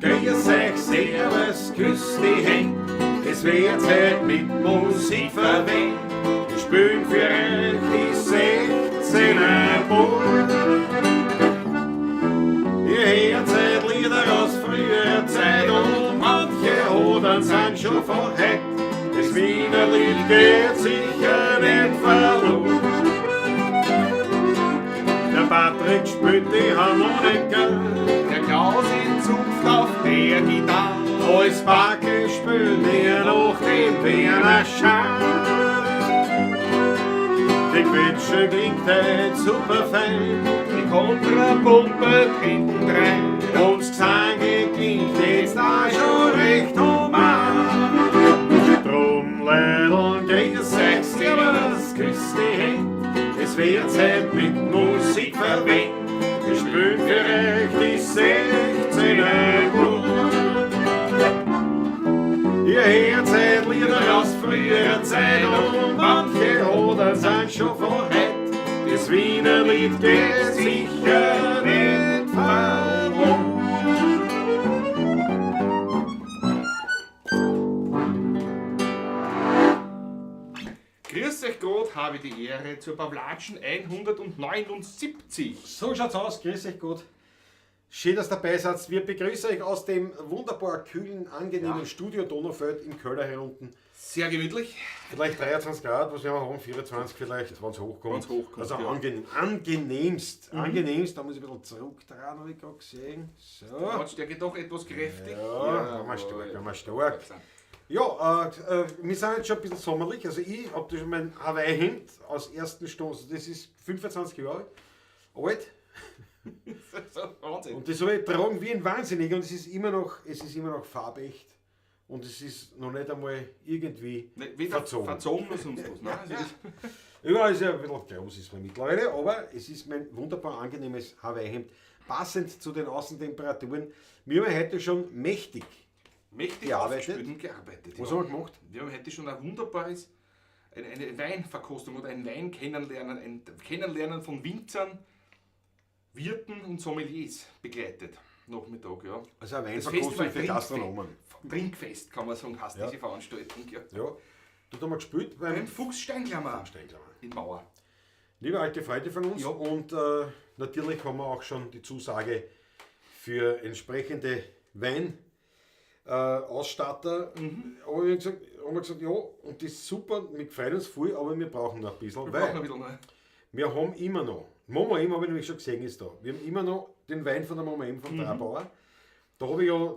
Grüß euch, Servus, küss die Händ. Es wird Zeit mit Musik verwendet. Wir spielen für euch die 16er Ball. Ihr hört seit Lieder aus früherer Zeit und manche Odern sind schon von heut. Das Wiener Lied geht sicher nicht verloren. Der Patrick spielt die Harmonika, Der Klaus in Zunft auf der Gitarre. Alles Backe spielt mir nach dem Wiener Schein. Die Quetsche klingt heut super fein. Die Kontrapumpe hinten rein. Und das Gesang klingt jetzt auch schon recht human. Drum, Leidl, grüß euch, servus, küss die Händ. Es wird Zeit mit Musik verwendet. Wir spielen für euch die 16er Blut. Ihr hört seit Lieder aus früherer Zeit und manche Odern sind schon von heut. Das Wiener Lied geht sicher nicht verloren. Grüß euch Gott, habe die Ehre zur Pawlatschen 179. So schaut's aus, grüß euch Gott. Schön, dass ihr dabei seid. Wir begrüßen euch aus dem wunderbar kühlen, angenehmen Ja. Studio Donaufeld im Köller hier unten. Sehr gemütlich. Vielleicht 23 Grad, was werden wir haben? 24 vielleicht, wenn es hochkommt. Wenn's hochkommt, Also ja. Mhm. angenehm, angenehmst. Angenehmst, da muss ich ein bisschen zurückdrehen, habe ich gerade gesehen. So. Der geht doch etwas kräftig. Ja, werden wir stark, werden wir stark. Ja, wir sind jetzt schon ein bisschen sommerlich. Also ich habe da schon mein Hawaii-Hemd aus ersten Stoß. Das ist 25 Jahre alt. Wahnsinn. Und das habe ich getragen wie ein Wahnsinniger und es ist immer noch farbecht. Und es ist noch nicht einmal irgendwie Ne, weder verzogen. verzogen noch sonst was. Nein, also Ja, ist ja ein bisschen groß ist man mittlerweile, aber es ist mein wunderbar angenehmes Hawaii-Hemd. Passend zu den Außentemperaturen. Wir haben heute schon mächtig mächtig gearbeitet. aufgespielt und gearbeitet. Was ja. haben wir gemacht? Wir haben heute schon ein wunderbares, eine Weinverkostung oder ein Wein kennenlernen, ein Kennenlernen von Winzern, Wirten und Sommeliers begleitet. Nachmittag, ja. Also eine Das Weinverkostung Festival für Gastronomen. Trinkfest, kann man sagen, heißt Ja. diese Veranstaltung. Ja. Ja. Dort haben wir gespielt beim Beim Fuchs Steinklammer Steinklammer. in Mauer. Liebe alte Freunde von uns Ja. und natürlich haben wir auch schon die Zusage für entsprechende Wein. Ausstatter. Aber wir haben gesagt, ja, und das ist super, wir freuen uns voll, aber wir brauchen noch ein bisschen, Wir weil brauchen noch ein bisschen, ne? wir haben immer noch, Mama M habe ich nämlich schon gesehen, ist da. Wir haben immer noch den Wein von der Mama M vom Trabauer. Da habe ich ja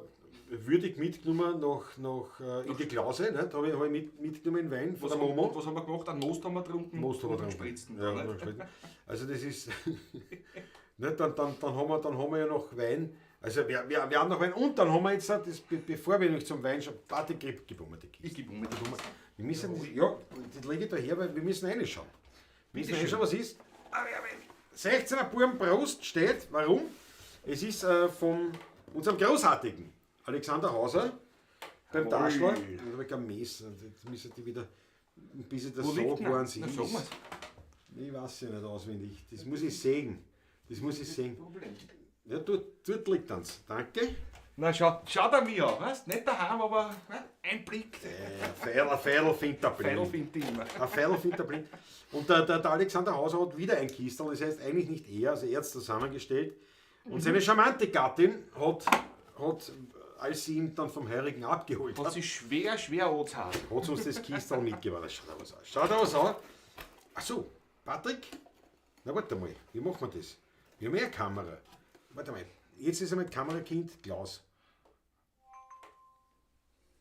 würdig mitgenommen nach in die Klause, ne? Da habe ich, hab ich mitgenommen den Wein von Was der haben, Momo. was haben wir gemacht? Einen Most haben wir getrunken. Most haben wir und einen getrunken. Spritzen. Ja, ne? und einen Spritzen. Also das ist, ne, dann haben wir ja noch Wein. Also wir haben noch Wein. Und dann haben wir jetzt, das, bevor wir nämlich zum Wein schauen, warte, gib um die Kiste. Ich gebe um die Kiste. Wir müssen, ja, das lege ich da her, weil wir müssen reinschauen. Wir müssen Bitte reinschauen, was ist. 16er Buben Prost steht. Warum? Es ist von unserem großartigen Alexander Hauser beim Jawohl. Taschler. Da habe ich kein Messer. Jetzt müssen die wieder ein bisschen das Wo liegt sagen, denn? woran sie Na, ist. sag mal's. Ich weiß ja nicht auswendig. Das muss ich sehen. Das muss ich sehen. Problem. Ja, dort liegt eins. Danke. Na, schau da mir an, weißt? Nicht daheim, aber ne? Ein Blick. Ein Feidel findet er blind. Feidel findet er immer. Ein Feidel findet er blind. Und der Alexander Hauser hat wieder ein Kistel, das heißt eigentlich nicht er, also er hat es zusammengestellt. Und seine charmante Gattin hat, als sie ihn dann vom Heurigen abgeholt Hat hat, sie schwer, schwer angezahlt. hat sie uns das Kistel mitgebracht. Das schaut aber so aus. Schaut aber so aus. Ach so, Patrick? Na warte mal, wie machen wir das? Wir haben ja eine Kamera. Warte mal, jetzt ist einmal Kamerakind Klaus.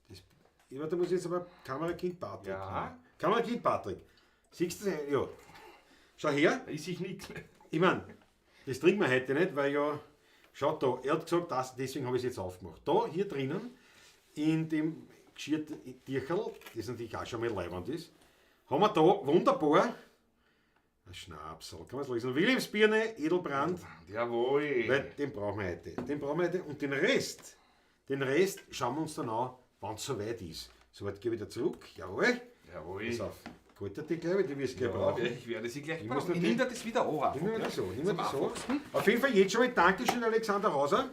Das, ich warte, da muss ich jetzt aber Kamerakind Patrick. Ja. Kamerakind Patrick. Siehst du das? Ja. Schau her. Da ist sich nichts. Ich mein, das trinken wir heute nicht, weil ja, schaut da, er hat gesagt, das, deswegen habe ich es jetzt aufgemacht. Da, hier drinnen, in dem Geschirrtücherl, das natürlich auch schon mal leibend ist, haben wir da wunderbar ein Schnapsal, kann man es lesen. Wilhelmsbirne, Edelbrand. Jawohl. Weil den brauchen wir heute. Den brauchen wir heute. Und den Rest schauen wir uns dann an, wenn es soweit ist. Soweit gehe ich wieder zurück. Jawohl. Jawohl. Pass auf. Gut, die gleich, die wirst du gleich Ja, brauchen. ich werde sie gleich Ich muss brauchen. Ich natürlich nehme das wieder an. Ich nehme das so, ich nehme Zum das so. Einfachsten. Auf jeden Fall jetzt schon mal Dankeschön, Alexander Hauser.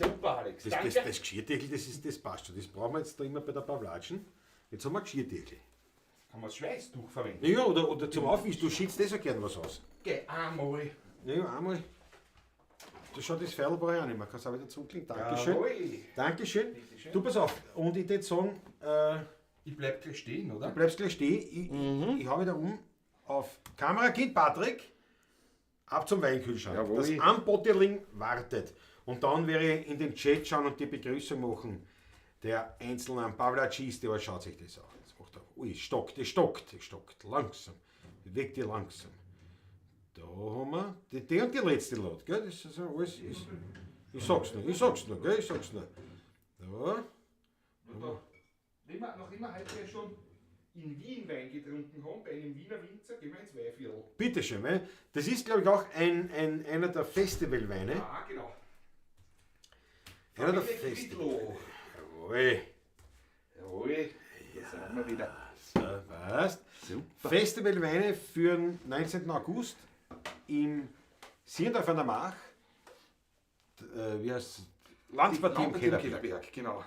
Super, Alex. Das, Danke. das Geschirrdeckel, das passt schon. Das brauchen wir jetzt da immer bei der Pavlatschen. Jetzt haben wir Geschirrdeckel. Kann man das Schweißtuch verwenden? Ja, oder zum Aufwischen. Du schützt eh so gern was aus. Geh einmal. Ja, einmal. Du schaut das Pfeil brauche ich auch nicht mehr. Kannst auch wieder zurücklegen. Dankeschön. Jawohl. Dankeschön. Bitteschön. Du, pass auf. Und ich würde sagen, Ich bleib gleich stehen, oder? du bleibst gleich stehen. Ich hau wieder um auf Kamera. Kind Patrick, ab zum Weinkühlschrank. Jawohl. Das Unbottling wartet. Und dann werde ich in den Chat schauen und die Begrüßung machen der einzelnen Pavlatschis, der schaut sich das an. Das macht er. Ui, stockt, es stockt, es stockt. Langsam. Bewegt die langsam. Da haben wir die und die letzte Lot, gell? Das ist alles. Ich sag's nur, gell? Ich sag's nur. Da. Nachdem wir heute ja schon in Wien Wein getrunken haben, bei einem Wiener Winzer, gehen wir ins Weinviertel. Bitteschön, weil das ist, glaube ich, auch einer der Festivalweine. Ah, genau. Einer der Familie Festival. Quidlo. Jawohl. Jawohl, da sind wir wieder. So, passt. Super. Festivalweine für den 19. August im Sierndorf an der Mach. Wie heißt es? Landpartie im Landpartie im Kellerberg. Kellerberg, genau.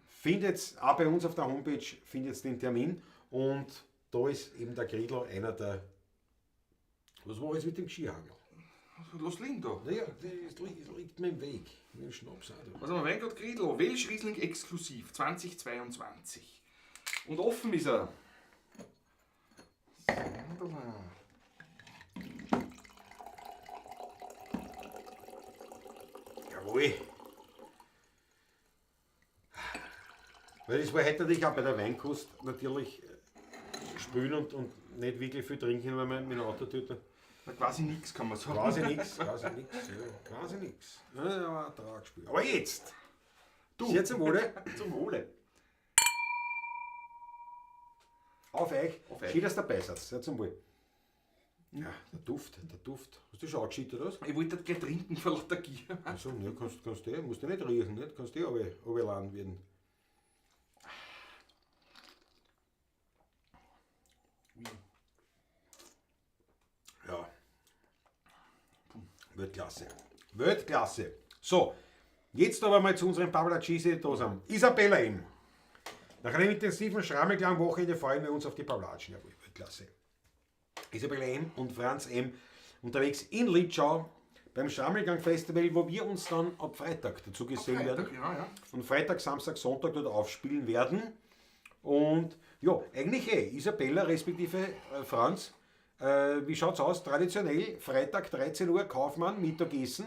Findet auch bei uns auf der Homepage findet den Termin und da ist eben der Gridl einer der. Was war jetzt mit dem Geschirrhagel? Lass liegen da. Naja, das liegt mir im Weg. Mit dem Schnaps auch da. Was haben wir? Weingut Gridl, Welsch Riesling exklusiv 2022. Und offen ist er. Jawohl. Weil das war heute natürlich auch bei der Weinkost natürlich spülen und nicht wirklich viel trinken, weil man mit dem Auto tut. Na, quasi nichts kann man sagen. Quasi nichts, quasi nichts. Ja, quasi nichts. Ja, aber ein Tragspiel. Aber jetzt! Du. Sehr zum Wohle. Zum Wohle. Auf euch. Auf euch. Schön, dass ihr dabei seid. Sehr zum Wohl. Ja, der Duft, der Duft. Hast du schon angeschüttet, oder was? Ich wollte das gleich trinken vor lauter Gier. Achso, ne, kannst du, musst du nicht riechen, nicht? Kannst du runterladen werden. Ja. Weltklasse. Weltklasse. So, jetzt aber mal zu unseren Pavlatschisi, da sind Isabella eben. Nach einem intensiven Schrammelklang-Wochenende freuen wir uns auf die Pavlatschen. Jawohl, Weltklasse. Isabella M. und Franz M. unterwegs in Litschau beim Schrammelklang-Festival, wo wir uns dann ab Freitag dazu gesehen Freitag, werden. ja, ja. Und Freitag, Samstag, Sonntag dort aufspielen werden. Und ja, eigentlich Isabella respektive Franz, wie schaut's aus? Traditionell Freitag 13 Uhr Kaufmann, Mittagessen.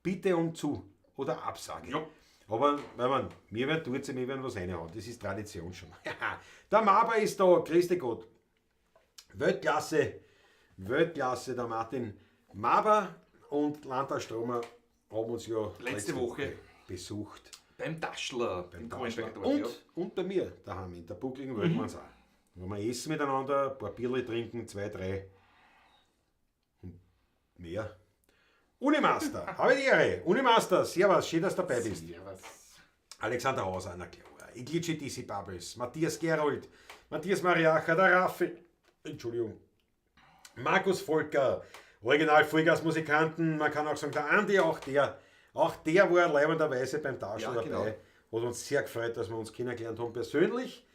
Bitte um zu oder Absage. Ja. Aber weil man, wir werden tut, wir werden was reinhauen. Das ist Tradition schon. Der Maber ist da, grüß dich Gott. Weltklasse, Weltklasse, der Martin Maber und Landtag Stromer haben uns ja letzte Woche besucht. Beim Taschler, Beim im Taschler. Kornberger Dorf, ja. Und bei mir daheim in der Buckligen Welt auch. Wo wir essen miteinander, ein paar Bierle trinken, 2, 3 und mehr. Unimaster, habe die Ehre. Unimaster, servus, schön, dass du dabei bist. Servus. Alexander Hauser, na klar. Iglici DC Bubbles, Matthias Gerold, Matthias Mariacher, der Raffi, Entschuldigung, Markus Volker, Original Vollgasmusikanten, man kann auch sagen, der Andi, auch der war leibenderweise beim Taschler Ja, dabei. genau. Hat uns sehr gefreut, dass wir uns kennengelernt haben persönlich.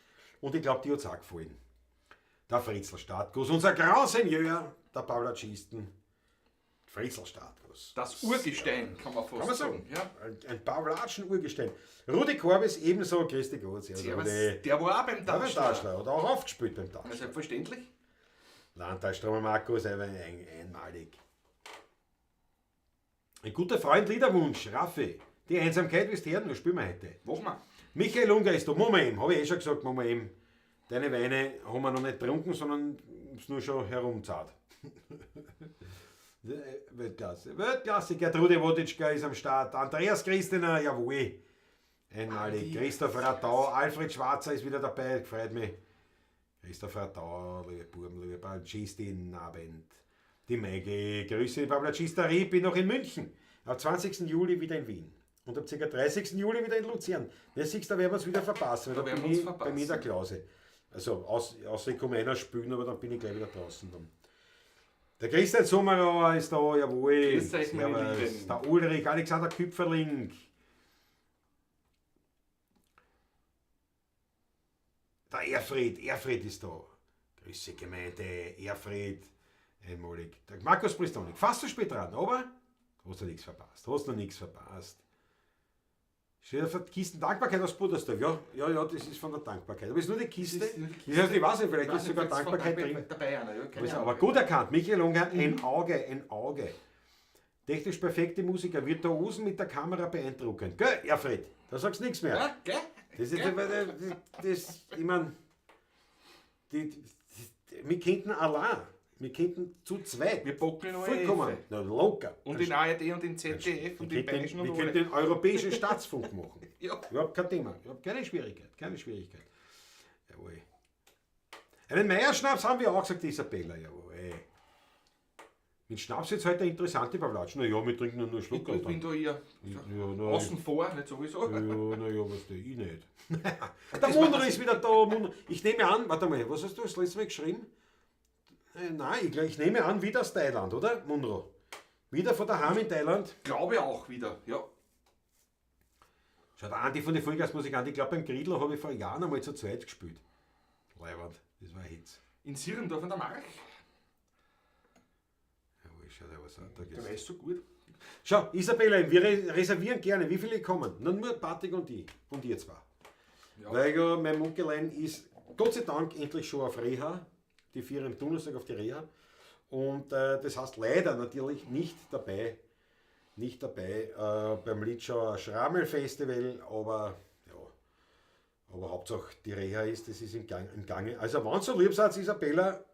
Und ich glaube, die hat's auch gefallen. Der Fritzl Startguss, unser Grand Seigneur, der Pavlatschisten. Fritzl Startguss. Das Urgestein, kann man fast Kann man sagen. Ja. Ein Pavlatschen-Urgestein. Rudi Korbis ebenso, grüß dich Gott. Servus, Servus. Rudi. Der war auch beim Der war beim Taschler. Taschler, hat auch aufgespielt beim Taschler. Ja, selbstverständlich. Landtagstromer Markus, einmalig. Ein guter Freund, Liederwunsch, Raffi. Die Einsamkeit wirst du hören, was spielen wir heute? Machen wir. Michael Unger ist da, machen wir ihm, habe ich eh schon gesagt, machen wir ihm. Deine Weine haben wir noch nicht getrunken, sondern es nur schon herumzahlt. Weltklasse, Weltklasse. Gertrude Woditschka ist am Start, Andreas Christiner, jawohl. Einmalig. Andi, Christoph Ratau, Alfred Schwarzer ist wieder dabei, freut mich. Christoph Ratau, liebe Buben, liebe Pavlatschistin, Abend. Die Maggie, Grüße, die Pavlatschisterie, bin noch in München. Am 20. Juli wieder in Wien. Und am ca. 30. Juli wieder in Luzern. Das siehst du, da werden wir uns wieder verpassen, weil Da da werden bin wir uns ich bei mir in der verpassen. Klause. Also, außer ich komme einer spülen, aber dann bin ich gleich wieder draußen. Dann. Der Christian Sommerauer ist da, jawohl. Grüß euch, meine Servus. Lieben. Der Ulrich, Alexander Küpferling. Der Erfried, Erfried ist da. Grüße Gemeinde, Erfried, einmalig. Der Markus Pristonik, fast zu spät dran, aber hast du nichts verpasst. Hast noch nichts verpasst. Steht auf der Kiste Dankbarkeit aus Pudersdorf. Ja, ja, ja, das ist von der Dankbarkeit. Aber es ist nur die Kiste. Das ist nur die Kiste. Das heißt, ich weiß nicht, vielleicht Ich weiß ist sogar nicht, vielleicht ist von Dankbarkeit drin. Dabei einer, ja, keine Aber, Ahnung. aber gut erkannt, Michael Unger, ein Auge, ein Auge. Technisch perfekte Musiker, Virtuosen mit der Kamera beeindruckend. Gell, Erfried, da sagst du nichts mehr. Ja, gell? Das ist, das, das, ich mein, die, die, wir könnten allein, wir könnten zu zweit. Wir bocken in ORF. Vollkommen, na, locker. Und in ARD und in ZDF und wir in Bayerischen könnten, und wir alle. könnten den europäischen Staatsfunk machen. Ja. Überhaupt kein Thema, überhaupt keine Schwierigkeit, keine Schwierigkeit. Jawohl. Einen Meierschnaps haben wir auch gesagt, Isabella, jawohl. Mit Schnaps jetzt heute eine interessante Pavlatsch. Na ja, wir trinken nur einen Schluck. Ich bin da eher Ja, na, außen vor, nicht sowieso. Ja, na ja, was der ich nicht. Der Munro ist wieder da. Munro. Ich nehme an, warte mal, was hast du das letzte Mal geschrieben? Nein, ich, glaub, ich nehme an, wieder aus Thailand, oder? Munro. Wieder von daheim in Thailand. Glaube auch wieder, ja. Schau, der Andi von den Vollgasmusikanten, ich glaube, beim Griedler habe ich vor Jahren einmal zu zweit gespielt. Leiwand, das war ein Hitz. In Sirendorf an der March. Jawohl, schau dir was an. Da Der geht's. weiß so gut. Schau, Isabella, wir reservieren gerne. Wie viele kommen? Na, nur Patrick und ich. Und ihr zwei. Ja. Weil ja mein Munkelein ist Gott sei Dank endlich schon auf Reha. Die vier am Donnerstag auf die Reha. Und das heißt leider natürlich nicht dabei, beim Litschauer Schrammel-Festival, aber ja, aber Hauptsache die Reha ist, das ist im Gange. Also wenn so lieb seid, Isabella,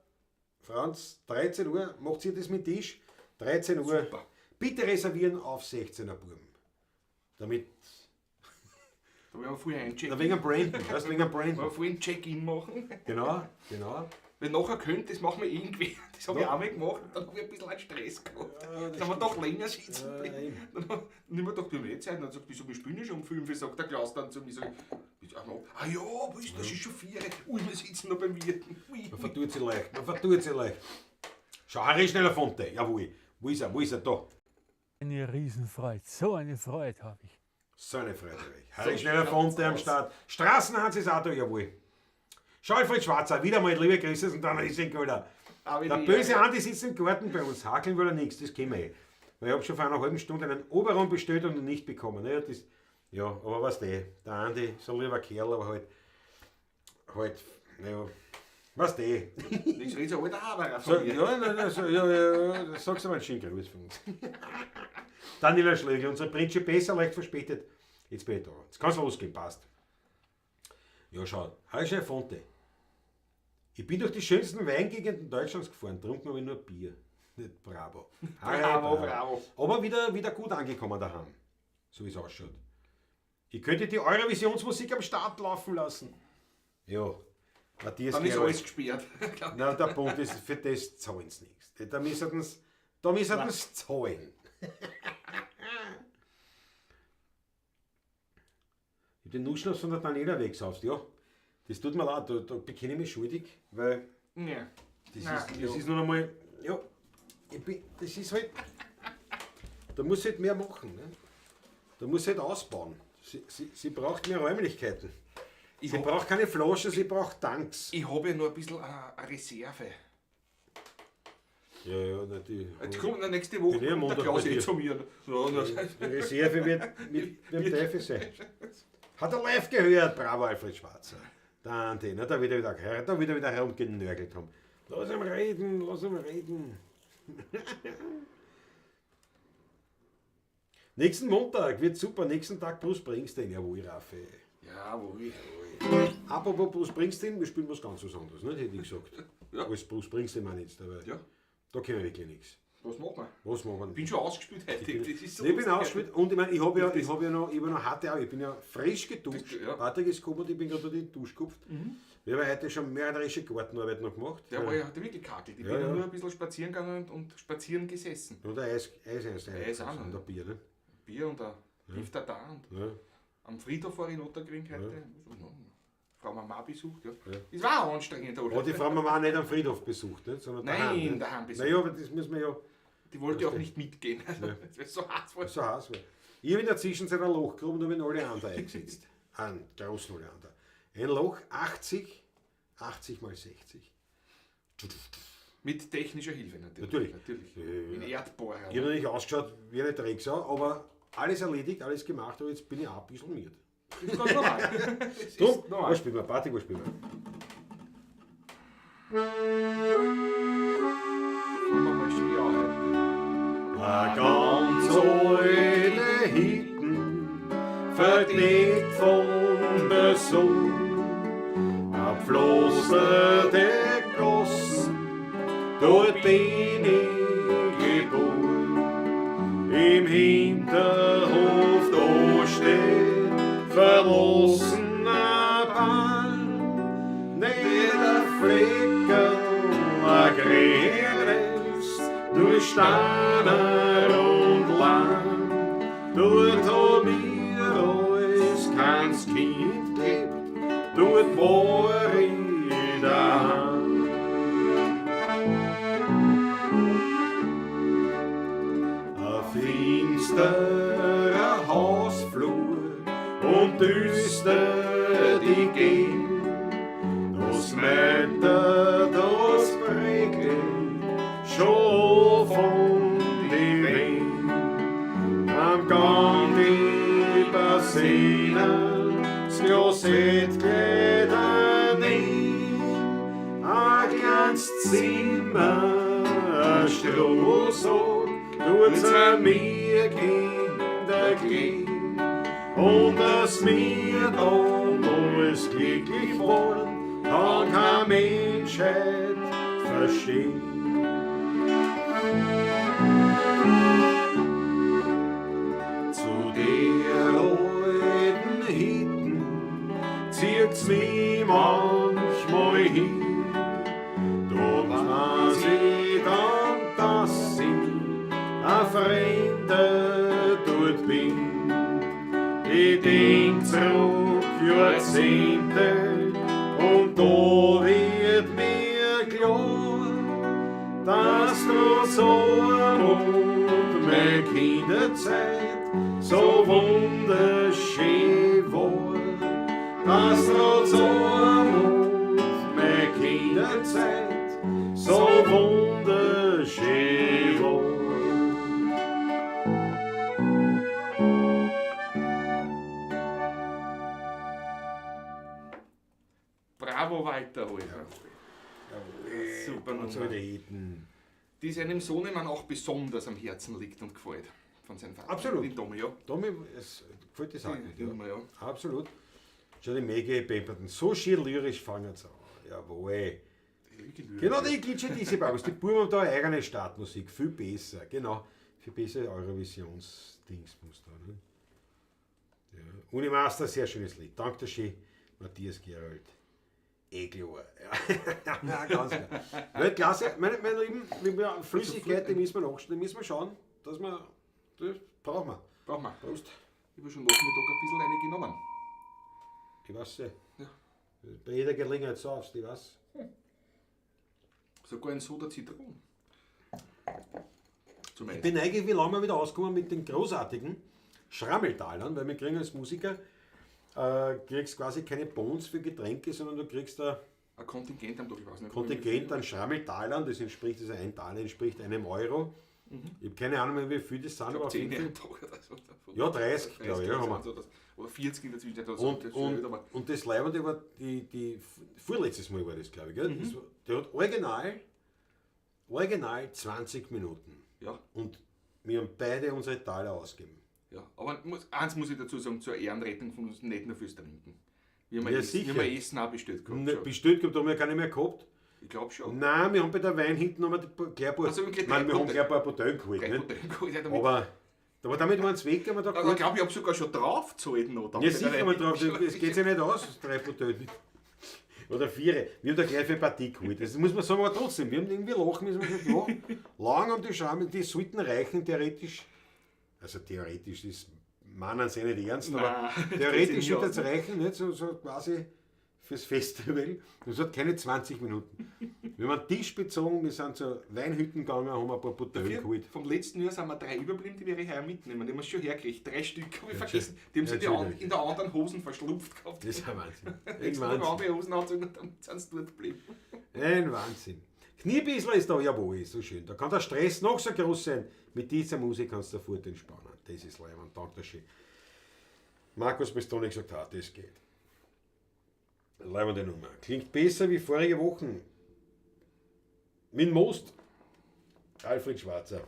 Franz, 13 Uhr, macht ihr das mit Tisch? 13 Uhr. Super. Bitte reservieren auf 16er Buben. Damit, Da werden wir vorher einen Check-in. na, wegen Brandon, weißt du, wegen Werden Brandon. wir vorher einen Check-in machen. Genau, genau. Wenn nachher könnt, das machen wir irgendwie. Das habe ich Ja. auch mal gemacht, dann habe ich ein bisschen einen Stress gehabt. Ja, das dann haben wir doch länger sitzen Ja, geblieben. eben. Dann habe ich mir gedacht, wir haben eh Zeit. Und dann sagt, wieso, wir spielen ja schon um 5 Uhr, sagt der Klaus dann zu mir. Sag ich, ah ja, wo ist das? Ist schon 4 Uhr. Ui, wir sitzen noch beim Wirten. Ui. Man vertut sich leicht, man vertut sich leicht. Schau, Harry schneller Fonte, jawohl. Wo ist er, wo ist er da? Eine Riesenfreude, so eine Freude habe ich. So eine Freude habe ich. Harry So schneller schaut's Fonte am aus. Start. Straßenhans ist auch da, jawohl. Schau, Alfred Schwarzer, wieder mal liebe Grüße und dann ist er wieder. Aber Der die böse Ehre. Andi sitzt im Garten bei uns, hakeln will er nichts, das kennen wir eh. Weil ich habe schon vor einer halben Stunde einen Oberon bestellt und ihn nicht bekommen. Ja, das, ja, aber was der, der Andi, so ein lieber Kerl, aber halt, naja, was der. Das ist ein alter Haberer So, von mir. ja, nein, nein, so, ja, ja, ja, sag's einmal einen schönen Gruß von uns. Daniela Schlegel, unser Principessa leicht verspätet. Jetzt bin ich da. Jetzt kann's losgehen, passt. Ja, schau, Harry Fonte. Ich bin durch die schönsten Weingegenden Deutschlands gefahren, trunken habe ich nur Bier. Nicht bravo. Harry, Bravo, bravo. Aber wieder gut angekommen daheim. So wie es ausschaut. Ich könnte die Eurovisionsmusik am Start laufen lassen. Ja. Matthias Dann ist Gerold. alles gesperrt. Na, der Punkt ist, für das zahlen sie nichts. Da müssen sie, da müssen sie zahlen. Ich hab den Nussschnaps von der Daniela weggesauft, ja. Das tut mir leid, da bekenne ich mich schuldig, weil Ja. das, Nein, ist, das ja. ist nur einmal, ja, ich bin, das ist halt, da muss sie halt mehr machen. Ne? Da muss sie halt ausbauen. Sie braucht mehr Räumlichkeiten. Ich Sie braucht keine Flaschen, sie braucht Tanks. Ich habe ja noch ein bisschen eine Reserve. Ja, ja, na, die, Jetzt kommt noch nächste Woche Bin ich am kommt der Montag Klaus bei eh dir. zu mir. Ja, na, die Reserve wird mit dem Teufel sein. Hat er live gehört, bravo Alfred Schwarzer. Der Andi, na, da wird er wieder, da wird er wieder herumgenörgelt haben. Lass ihn reden, lass ihn reden. Nächsten Montag wird super, nächsten Tag Bruce Springsteen, jawohl, Raffi. Jawohl. Apropos Bruce Springsteen, wir spielen was ganz was anderes, nicht, hätte ich gesagt. Ja. Als Bruce Springsteen meine ich jetzt, aber Ja, da kennen wir wirklich nichts. was machen wir? Was machen wir? Ich bin schon ausgespielt heute. Das ist so ich bin lustig. ausgespielt und ich meine, ich habe ja, ich hab ja noch, ich hab ja noch harte Arbeit. Ich bin ja frisch geduscht. Das- ja. Patrick ist gekommen und ich bin gerade durch die Dusche gehupft. Wir haben heute schon mörderische Gartenarbeit noch gemacht. Der war ja heute wirklich kakelt. Ich Ja, bin ja ja. nur ein bisschen spazieren gegangen und spazieren gesessen. Und ein Eis, Eis, Eis, Eis auch noch. Und ein Bier, ne? Bier und ein Biff da und Ja. am Friedhof war ich in Ottergring heute. Frau Mama besucht, ja. Ja. Das war auch anstrengend, oder? Hat die Frau Mama nicht am Friedhof besucht, ne? Sondern Nein, daheim. Ne? daheim besucht. Naja, aber das müssen wir ja Die wollte auch nicht mitgehen. Also, Das war so heiß war. so heiß war. Ich habe in der Zwischenzeit ein Loch gehoben und habe in alle anderen eingesetzt. Einen großen Oleander. Ein Loch 80 80 mal 60. Mit technischer Hilfe natürlich. Natürlich. Natürlich. Ja. Mit Erdbohrer. Ich habe natürlich ausgeschaut wie eine Drecksau, aber alles erledigt, alles gemacht, aber jetzt bin ich auch ein bisschen miert. Das ist ganz normal. Das ist Du, normal. was spielen wir? Party, was spielen wir? Fangen wir mal schön an heute. Eine ganz alte Hitten, verdeckt von der Sonne, ein pflasterte Gassen, dort bin ich geboren. Im Hinterhof da steht verlassener Bahn, nicht ein Fleckerl, ein grünes, durch Steiner und Land. Dort hab ich alles keins Kind gelebt, dort war ich daheim. Ein finsterer Hausflur und düster die Gegend. Das Wetter, das prägte schon von den Wind. Am Gang die Bassinen, das Klosett geht nie. Ein kleines Zimmer, ein Strohsack, tut's an mir Kinder gehen. Und dass mir damals glücklich waren, kann kein Mensch heut verstehen. Zu der alten Hitten zieht's mich manchmal hin. Da weiß ich dann, dass ich ein Fremder dort bin. Ich denk zurück Jahrzehnte und da wird mir klar, dass trotz Armut meine Kinderzeit so wunderschön war. Dass trotz Armut meine Kinderzeit so wunderschön war. Bravo, Walter Holzer. Super Und so Nummer. die Hitten. Die seinem Sohnemann auch besonders am Herzen liegt und gefällt. Von seinem Vater. Absolut. Den Tommy, ja. Tommy, es gefällt das auch nicht. Die Ja. Nummer, ja. Absolut. Schon die Maggie Pemberton. So schön lyrisch fangen sie an. Jawohl. Genau, die Glitsche diese Babys. Die Buben haben da eine eigene Startmusik. Viel besser. Genau. Viel besser Eurovisionsdingsbums da. Ne? Ja. Unimaster, sehr schönes Lied. Danke schön, Matthias Gerold. Eh klar. Ja, ja, ganz klar. Weltklasse. Meine Lieben, mit Flüssigkeit, die müssen wir nachschauen. Die müssen wir schauen, dass wir. Das brauchen wir. Brauchen wir. Prost. Ich habe schon Nachmittag ein bisschen eine genommen. Ich weiß ja. Ja. Bei jeder Gelegenheit saufst, ich weiß. Sogar ein Soda Zitronen. Zum Ich Eis. bin eigentlich, wie lange wir wieder ausgekommen mit den großartigen Schrammeltalern, weil wir kriegen als Musiker, kriegst quasi keine Bons für Getränke, sondern du kriegst ein Ein Kontingent am Tag, ich weiß nicht. Kontingent an Schrammeltalern, das entspricht, also ein Taler entspricht einem Euro. Ich habe keine Ahnung mehr, wie viel das sind, Mhm. Ich aber glaube auf jeden 10 Fall. am Tag oder so. Ja, 30, glaube ich, ja, haben wir. So, das, oder 40 in der Zwischenzeit. Oder so, Und, das ist und, aber und das Leibende war die vorletztes Mal war das, glaube ich, gell? Mhm. Das war, der hat original 20 Minuten. ja, Und wir haben beide unsere Taler ausgegeben. ja. Aber eins muss ich dazu sagen, zur Ehrenrettung von uns, nicht nur fürs Trinken. Wir haben Ja, Essen, sicher. wir haben Essen auch bestellt gehabt. Ne, schon. bestellt gehabt, haben wir keine mehr gehabt. Ich glaube schon. Nein, wir haben bei der Wein hinten noch mal gleich ein paar, Also, wir haben gleich Nein, wir drei haben gleich ein paar Bouteillen geholt. Drei Nicht? Bouteillen geholt, ja, damit. Aber damit waren es weg, haben wir gedacht, Aber ich gut, glaube, ich habe sogar schon drauf gezahlt noch. ja, sicher haben wir drauf, es geht sich nicht aus, drei Bouteillen. Oder vier. Wir haben da gleich für Partie geholt. Das muss man sagen, aber trotzdem, wir haben irgendwie lachen müssen. Wir haben gesagt, ja, lang um die Scham, die sollten reichen, theoretisch. Also theoretisch, das meinen sie nicht ernst, aber Nein, das theoretisch geht sollte es sich reichen, nicht? So quasi fürs Festival. Das hat keine 20 Minuten. Wir haben einen Tisch bezogen, wir sind zur Weinhütten gegangen, haben ein paar Bouteillen geholt. Vom letzten Jahr sind wir 3 überblieben, die werde ich heuer mitnehmen. Die haben wir schon hergekriegt. 3 Stück habe ich Ja, vergessen. Die haben ja, sie natürlich. in der anderen Hosen verschlupft gehabt. Das ist ein Wahnsinn. Ein Extra Wahnsinn. andere Hosen angezogen und dann sind sie dort geblieben. Ein Wahnsinn. Kniebissler ist da, jawohl, so schön. Da kann der Stress noch so groß sein. Mit dieser Musik kannst du sofort entspannen. Das ist leibend. Danke schön. Markus Pestoni gesagt hat, das geht. Leibende Nummer. Klingt besser wie vorige Wochen. Mit Most. Alfred Schwarzer.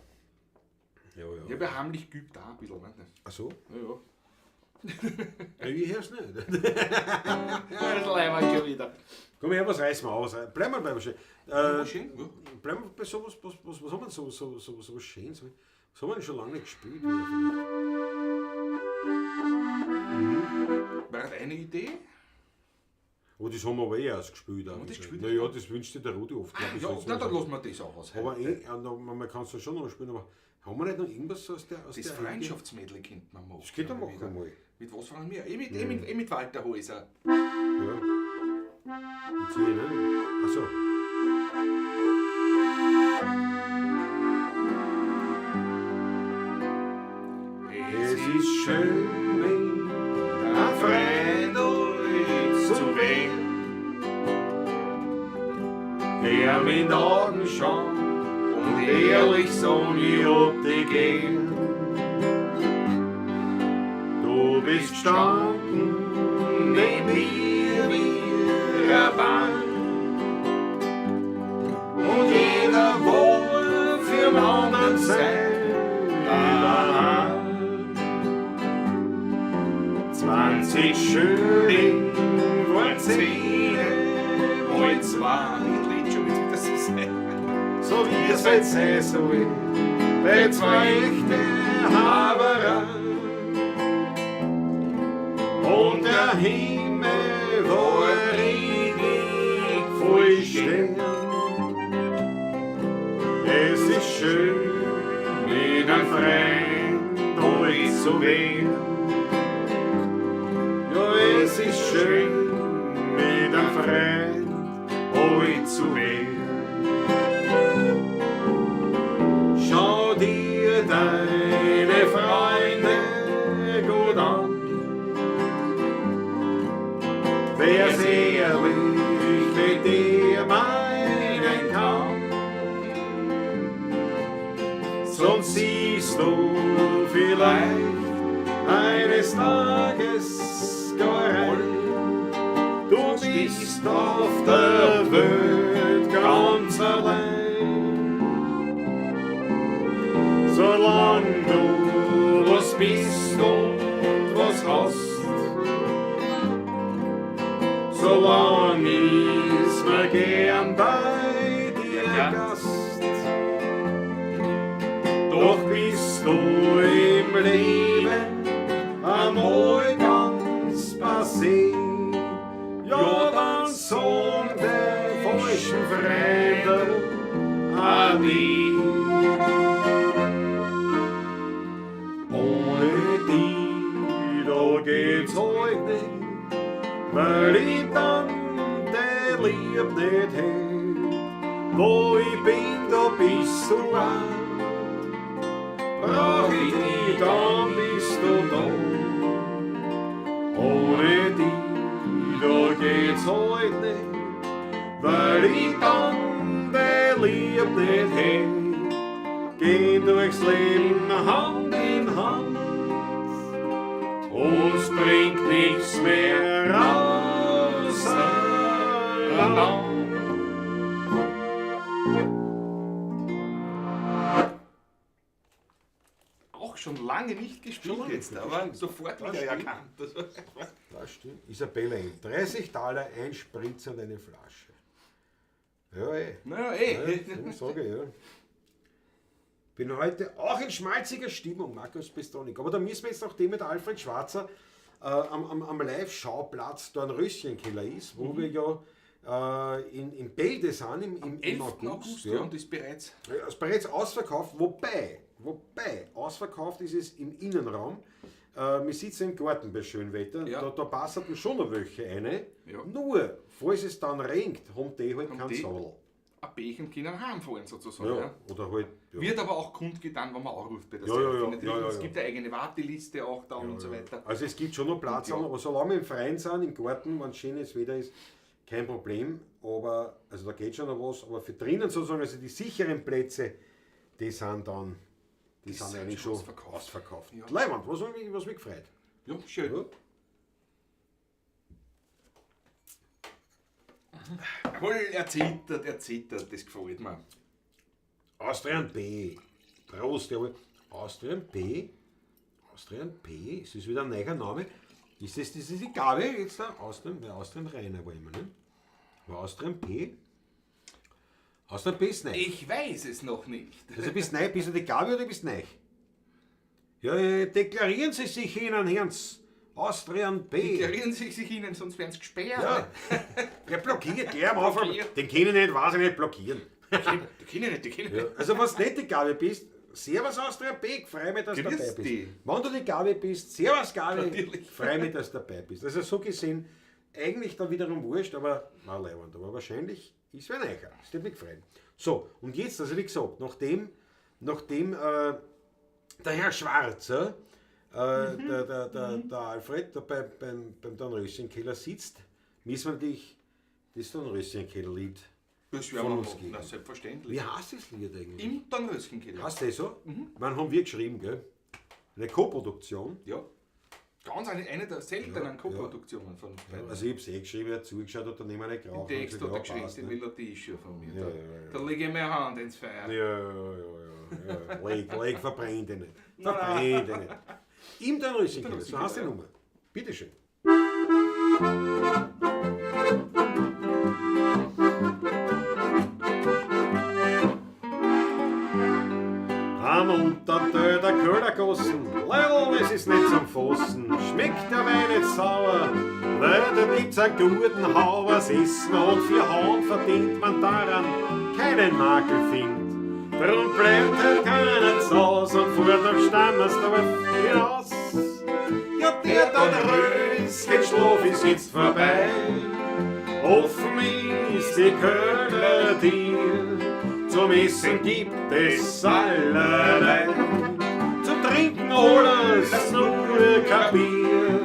Ja, ja. Ich habe ja heimlich geübt auch ein bisschen. Ne? Ach so? Ja, ja. Ja, ich hör's nicht. Ja, das leibend schon wieder. Komm her, was reißen wir aus? Bleiben wir bei was schön. Schön, ja. Bleiben wir bei sowas, was haben wir denn so was Schönes? Was haben wir denn schon lange nicht gespielt? Wieder vielleicht? War das eine Idee? Oh, das haben wir aber eh erst gespielt. Haben wir das gespielt? Naja, das wünscht sich der Rudi oft. glaub ich, Ja, so jetzt na, mal dann so. lassen wir das auch aus. Aber man kann es ja schon noch spielen, aber haben wir nicht noch irgendwas aus der aus Das der Freundschaftsmädel könnte man machen. Das geht doch wieder. machen mal. Mit was fangen wir? Eh mit Walter Häuser. Ja. Mit sie, ne? Ach so. Es ist schön, wenn ein Freund euch zu wem, der mit Augen schaut und ehrlich so nie ob die gehen. Du bist gestanden neben mir wie eine Bank und jeder wohl für den anderen sein Überhang. 20 Schilling wollen 10, Wohl zwei, ich lebe schon wieder so sein. so wie es halt sein soll, bei zwei echte Haberer. Und der Himmel war richtig voll Stern. Es ist schön, mit einem Freund euch zu werden. Ja, es ist schön, mit einem Freund euch zu werden. Schau dir deine Freunde gut an. Wer's ehrlich mit dir meinen kann, sonst siehst du vielleicht eines Tages gar rein. Du bist auf der Welt ganz allein. Solange du was bist und was hast, solange ist mir gern bei dir Gast. Doch bist du im Leben einmal ganz passé, ja dann sagen die falschen Fremden Ade. Ohne die, da geht's heut nicht, weil ich dann der Lieb nicht hätt. Wo ich bin, da bist du auch. Brauch ich dich, dann bist du da. Ohne die, da geht's heut nicht, weil ich dann der Lieb nicht hätt. Gehen durchs Leben Hand in Hand, uns bringt nichts mehr auseinander. Auch schon lange nicht gespielt Schon lange jetzt, nicht aber gespielt. sofort Das wieder stimmt. erkannt. Das war Das stimmt. Isabella M. 30 Taler, ein Spritzer und eine Flasche. Ja, eh. Naja, eh. Ja, sage ich, ja. Bin heute auch in schmalziger Stimmung, Markus Pistonik. Aber da müssen wir jetzt, nachdem mit Alfred Schwarzer am Live-Schauplatz da ein Röschenkeller ist, wo wir ja in Bälde sind, im 11. August. August, ja. ja, und ist bereits. Ja, ist bereits ausverkauft, wobei Wobei, ausverkauft ist es im Innenraum. Wir sitzen im Garten bei schönem Wetter, Ja. da passen schon noch welche eine. Ja. Nur, falls es dann regnet, haben die halt Haben keinen die- Sattel. Ein Bächen können heimfahren sozusagen. Ja, Ja. oder halt. Ja. Wird aber auch kundgetan, wenn man anruft bei der Ja, ja, Serafine. ja, Natürlich, ja, ja, Es ja. gibt eine eigene Warteliste auch da und so weiter. Also es gibt schon noch Platz, Ja. aber solange wir im Freien sind, im Garten, wenn schönes Wetter ist, kein Problem. Aber, also da geht schon noch was, aber für drinnen sozusagen, also die sicheren Plätze, die sind dann, die sind sind eigentlich schon schon ausverkauft. ausverkauft. Ja. Leiwand, was mich gefreut. Ja, schön. Ja. Jawohl, er zittert, das gefällt mir. Austrian P. Prost, jawohl. Austrian P. Austrian P. Ist das wieder ein neuer Name? Ist das die Gabe jetzt da? Austrian, weil Austrian Rainer war immer, ne? Aber Austrian P. Austrian P ist neu. Ich weiß es noch nicht. Also bist neu, bist du die Gabe oder bist neu? Ja, ja, deklarieren Sie sich ihnen, Herrns. Austrian P. Deklarieren Sie sich ihnen, sonst werden sie gesperrt. Ja. Der blockiert gleich am Anfang. Blockiert. Den kann ich nicht, weiß ich nicht, blockieren. Die kennen nicht, die kennen nicht. Also, wenn du nicht die Gabi bist, Servus Austria Beck, freu mich, dass du Grüß dabei bist. dich. Wenn du die Gabi bist, Servus Gabi, Natürlich. freu mich, dass du dabei bist. Also so gesehen, eigentlich dann wiederum wurscht, aber na, leiwand, aber wahrscheinlich ist wer neuer. Das würde mich freuen. So, und jetzt, also wie gesagt, nachdem der Herr Schwarzer, der Alfred, da beim Dornröschenkeller sitzt, müssen wir natürlich das Dornröschenkeller-Lied Das werden von wir uns machen. geben. Na, selbstverständlich. Wie heißt das Lied eigentlich? Im Dornröschenkeller. Heißt das so? Mhm. Man haben wir geschrieben, gell? Eine Koproduktion. Ja. Ganz eine der seltenen Koproduktionen von uns beiden. Also ich hab's eh geschrieben, er hat zugeschaut, hat dann immer nicht geraucht. Den Text Und hat er gesagt, geschrieben, ja, passt, die ne? Melodie ist schon von mir. Ja, da ja, ja. da lege ich meine Hand ins Feuer. Ja, ja, ja, ja. Leg, verbrenn dich nicht. Verbrenn dich nicht. Im Dornröschenkeller, so heißt die Nummer. Bitteschön. Am Untertö der Köhlergossen, Leidl, es ist nicht zum Fassen. Schmeckt der Wein nicht sauer, weil da gibt's einen guten Hauer. Das Essen hat 4 Hahn verdient, man daran keinen Makel findet. Drum bleibt halt keiner zu Haus und fuhrt nach Stammersdorf hinaus. Ja, der Dornröschenschlaf ist jetzt vorbei. Offen ist die Köhlertür. Zum Essen gibt es allerlei, zum Trinken alles nur kein Bier.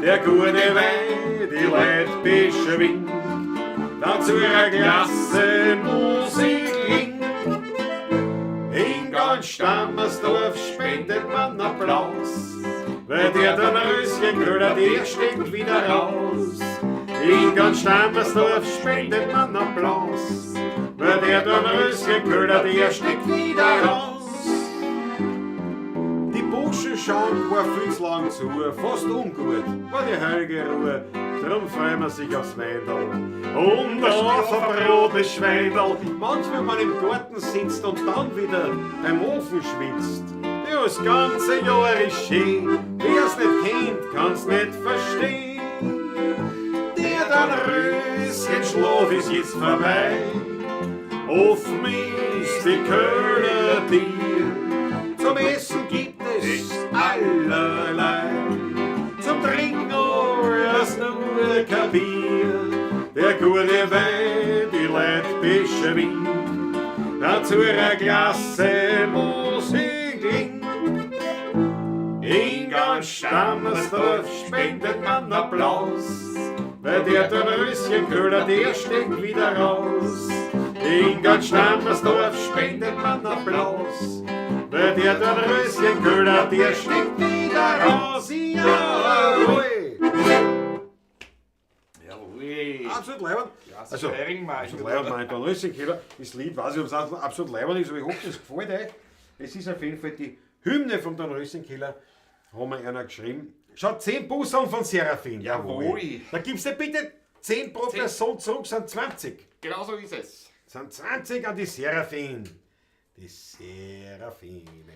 Der gute Wein, die Leute beschwingt, dazu eine klasse Musik klingt. In ganz Stammersdorf spendet man Applaus, weil der Dornröschenköhler, der steckt wieder raus. In ganz Stammersdorf spendet man Applaus, weil der Dornröschenköhler, der steckt wieder raus. Die Burschen schauen gar viel zu lang zu, fast ungut war die heilige Ruhe, drum freuen wir sich aufs Weindl. Und auf ein rotes Schweindl, manchmal wenn man im Garten sitzt und dann wieder beim Ofen schwitzt. Ja, das ganze Jahr ist schön, wer's nicht kennt, kann's nicht verstehen. Der Dornröschenschlaf ist jetzt vorbei, offen ist die Köhlertür. Zum Essen gibt es allerlei, zum Trinken alles nur kein Bier. Der gute Wein, die Leute beschwingt, dazu eine Klasse Musik klingt. In ganz Stammersdorf spendet man Applaus, weil der Dornröschenköhler, der steckt wieder raus. In ganz Stammersdorf spendet man Applaus, weil der Dornröschenköhler, der steckt wieder raus. Jawohl! Jawohl. Absolut leibend. Ja, Also, also, absolut leibend, mein Dornröschenköhler. Das Lied, weiß ich, ob es absolut leibend ist, aber ich hoffe, es gefällt euch. Es ist auf jeden Fall die Hymne vom Dornröschenkeller, haben wir einer geschrieben. Schaut, 10 Bussen von Serafin. Jawohl. Da gibst du bitte 10 pro 10. Person zurück, sind 20. Genau so ist es. Sind 20 an die Serafin. Die Serafine.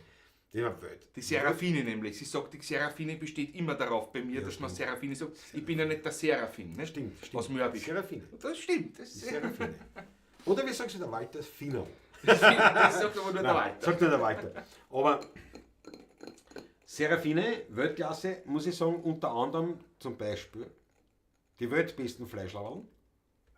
Die war wild. Die Serafine nämlich. Sie sagt, die Serafine besteht immer darauf bei mir, dass man Serafine sagt. Ich bin ja nicht der Serafin. Ne? Stimmt, stimmt. Was mörbisch. Serafine. Das stimmt. Das Die Serafine. Oder wie sagst du, der Walter Finau? Das sagt aber nur der Nein, Walter. Sagt nur der Walter. Aber Serafine, Weltklasse, muss ich sagen, unter anderem zum Beispiel die weltbesten Fleischlaberln.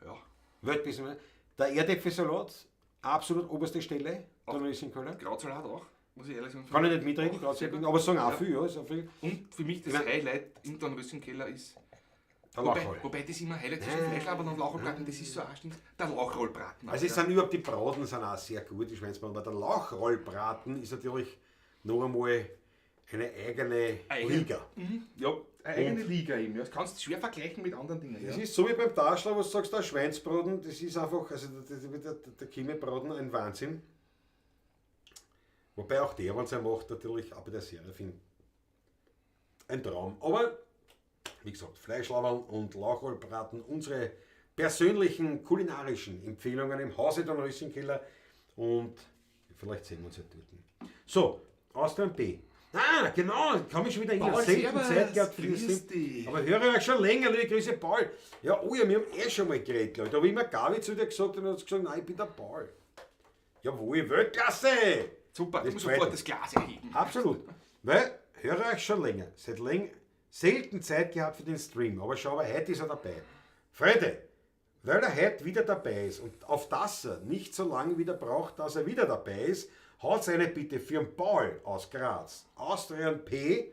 Ja. Weltbesten. Der Erdäpfelsalat, absolut oberste Stelle, Dornröschenkeller. Krautsalat auch, muss ich ehrlich sagen. Kann ich nicht mitreden, Auch Krautsalat, sehr gut. aber sagen auch Ja. viel, ja, ist auch viel. Und für mich das Ich mein- Highlight im Dornröschenkeller ist, Der wobei, Lauchroll. wobei das immer Highlight zwischen Fleischlabern und Lauchrollbraten, das ist so ein der Lauchrollbraten. Also es sind überhaupt die Braten sind auch sehr gut, die Schweinsbraten, aber der Lauchrollbraten ist natürlich noch einmal eine eigene Liga. Mhm. Ja, eine eigene Liga eben. Ja. Das kannst du schwer vergleichen mit anderen Dingen. Es Ja. ist so wie beim Taschler, wo du sagst, der Schweinsbraten, das ist einfach, also der Chemiebraten ein Wahnsinn. Wobei auch der, wenn es er macht, natürlich auch bei der Serafin ein Traum. Aber, wie gesagt, Fleischlabern und Lauchrollbraten, unsere persönlichen kulinarischen Empfehlungen im Hause der Rössenkeller und vielleicht sehen wir uns ja dort. So, Austrian B. Ah, genau, kann mich schon wieder erinnern. Paul, Selten servus, Zeit gehabt für grüß das dich. Aber höre ich euch schon länger, liebe Grüße, Paul. Ja, oh ja, wir haben eh schon mal geredet, glaube ich. Da habe ich immer Gavi zu dir gesagt und er hat gesagt, nein, ich bin der Paul. Jawohl, Weltklasse! Super, du Das musst gefällt sofort mir. das Glas erheben. Absolut. Weil, höre euch schon länger. Seit läng, selten Zeit gehabt für den Stream, aber schau, aber heute ist er dabei. Freunde, weil er heute wieder dabei ist und auf das er nicht so lange wieder braucht, dass er wieder dabei ist, haut eine bitte für den Paul aus Graz, Austrian P,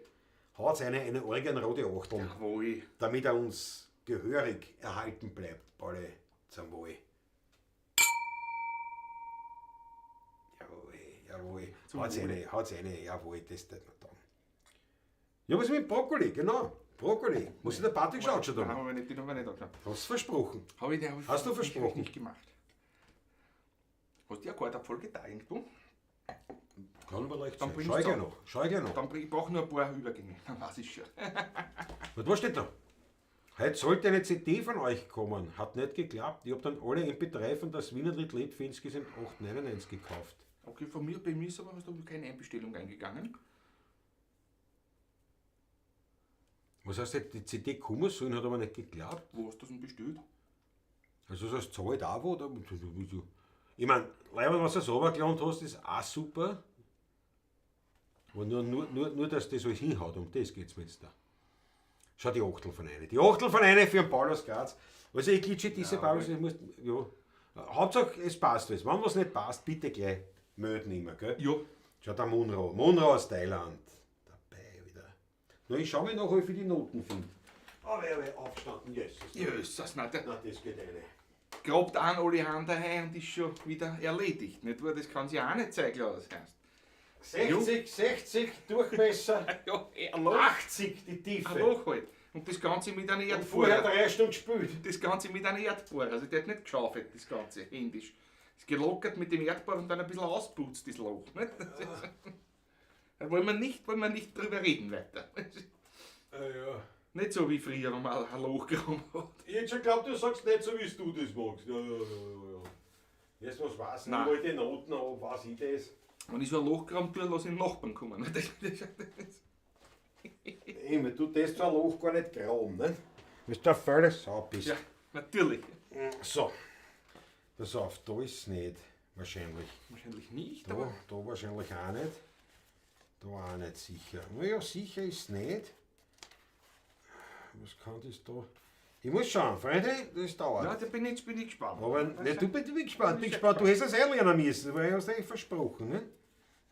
haut eine organrote Achteln, Jawohl. damit er uns gehörig erhalten bleibt. Pauli, zum Wohl. Jawohl, jawohl. Zum Haut's Wohl. eine, haut's eine, jawohl, das tät man dann. Ja, was mit Brokkoli, genau. Brokkoli. Muss ich der Patrick schon angeschaut Nein, haben? haben wir nicht, den haben wir nicht angeschaut. Hast du versprochen? Hab ich, hab ich, Hast du hab ich versprochen? nicht gemacht. Hast du die Akkordabfolge da irgendwo? Kann aber leicht Dann sein. bring's Schau ich gleich zusammen. noch. Schau ich gleich noch. Dann bring, ich brauche nur ein paar Übergänge, dann weiß ich schon. Und was steht da? Heute sollte eine CD von euch kommen. Hat nicht geklappt. Ich habe dann alle MP3 von das Wienerlied lebt für insgesamt 8,99 gekauft. Okay, von mir, bei mir ist aber hast du keine Einbestellung eingegangen. Was heißt, die CD kommen sollen, hat aber nicht geklappt. Wo hast du das denn bestellt? Also das zahlt auch wo? Oder? Ich meine, leider, was du so runtergeladen hast, ist auch super. Aber nur, dass das alles hinhaut, um das geht es mir jetzt da. Schau die Achtel von einer. Die Achtel von einer für den Paul aus Graz. Also ich glitsche diese Ja, Paul, ich muss, ja. Hauptsache, es passt alles. Wenn was nicht passt, bitte gleich melden immer, gell? Ja. Schau der Munro. Munro aus Thailand. Dabei wieder. Na, ich schau mir noch, ob ich die Noten finde. Aber er wäre aufgestanden, Jesus. Jesus, nein, der Na, das geht eine. grabt an alle Hand daheim und ist schon wieder erledigt. Nicht wahr? Das kann sich auch nicht zeigen, das heißt. 60, 60 Durchmesser, Ja, ein Loch, 80 die Tiefe. ein Loch halt. Und das Ganze mit einem Und vorher Erdbohrer. 3 Stunden gespielt. Das Ganze mit einem Erdbohrer. Also der hat nicht geschaufelt, das Ganze, händisch. Ist gelockert mit dem Erdbohrer und dann ein bisschen ausputzt, das Loch. Nicht? Da wollen wir nicht drüber reden weiter. Ja. Nicht so wie früher, wenn man ein Loch gegraben hat. Ich hätte schon geglaubt, du sagst nicht so, wie du das magst. Ja. Jetzt was weiß ich, Nein. wo ich die Noten habe, weiß ich das. Wenn ich so ein Loch graben tue, lass ich den Nachbarn kommen. Eben, du das so ein Loch gar nicht graben, ne? Weil du da völlig sau bist. Ja, natürlich. So. Pass auf, da ist es nicht. Wahrscheinlich. Wahrscheinlich nicht, Da, aber da wahrscheinlich auch nicht. Da auch nicht sicher. Naja, sicher ist es nicht. Was kann das da? Ich muss schauen, Freunde, das dauert. ja, da bin ich, jetzt bin ich gespannt. Aber ne, du bist, ich bin gespannt, bin gespannt. Du hättest es eh lernen müssen, weil ich hast eigentlich versprochen, ne?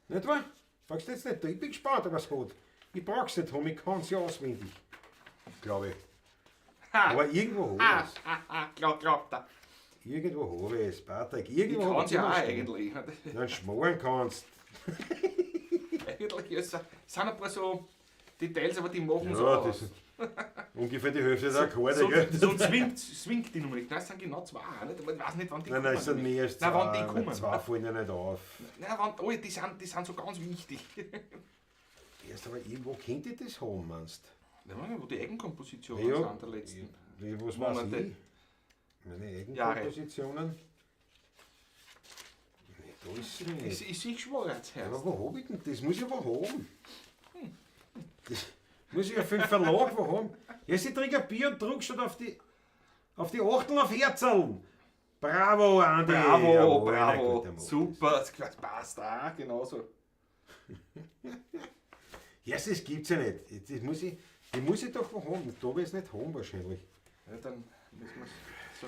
Nicht wahr? Fragst du jetzt nicht, ich bin gespannt, ob er's hat. Ich brauch's nicht haben, ich kann's ja auswendig. Glaube ich. Ha, Aber irgendwo ha, hab ich's. ha, ha, glaub, glaubt er. Irgendwo hab ich's, Patrick. Ich Irgendwo hab kann's ich's ja auch immer stehen. eigentlich. Nein, schmoren kannst. Eigentlich, es sind ein paar so Details, aber die machen so Ja, aus. das ist ungefähr die Hälfte der Akkorde, So, gell? so zwingt die Nummer nicht. Nein, es sind genau zwei. Nicht? Aber ich weiß nicht, wann die Nein, nein, es sind mehr als zwei. Nein, wann die weil kommen. Zwei fallen ja nicht auf. Nein, wann, oh, die sind so ganz wichtig. Erst aber irgendwo könnte ich das haben, meinst Ja, wo die Eigenkompositionen Ja. sind der letzten. du? Was weiß Monate. ich? Meine Eigenkompositionen? Nee, da ist sie nicht. Ich sehe schwarz, Ja, Herr. aber wo hab ich denn das? Muss ich aber haben. Das muss ich ja für den Verlag wo haben. Jetzt, ich trinke ein Bier und druck schon auf die Achtel auf Herzln. Bravo, Andi. Bravo, Jawohl, na bravo. gut, dann mach Super, das passt auch genauso. Das. Ja, das gibt's ja nicht. Das muss ich, die muss ich doch wo haben. Da will ich es nicht haben wahrscheinlich. Ja, dann müssen wir so.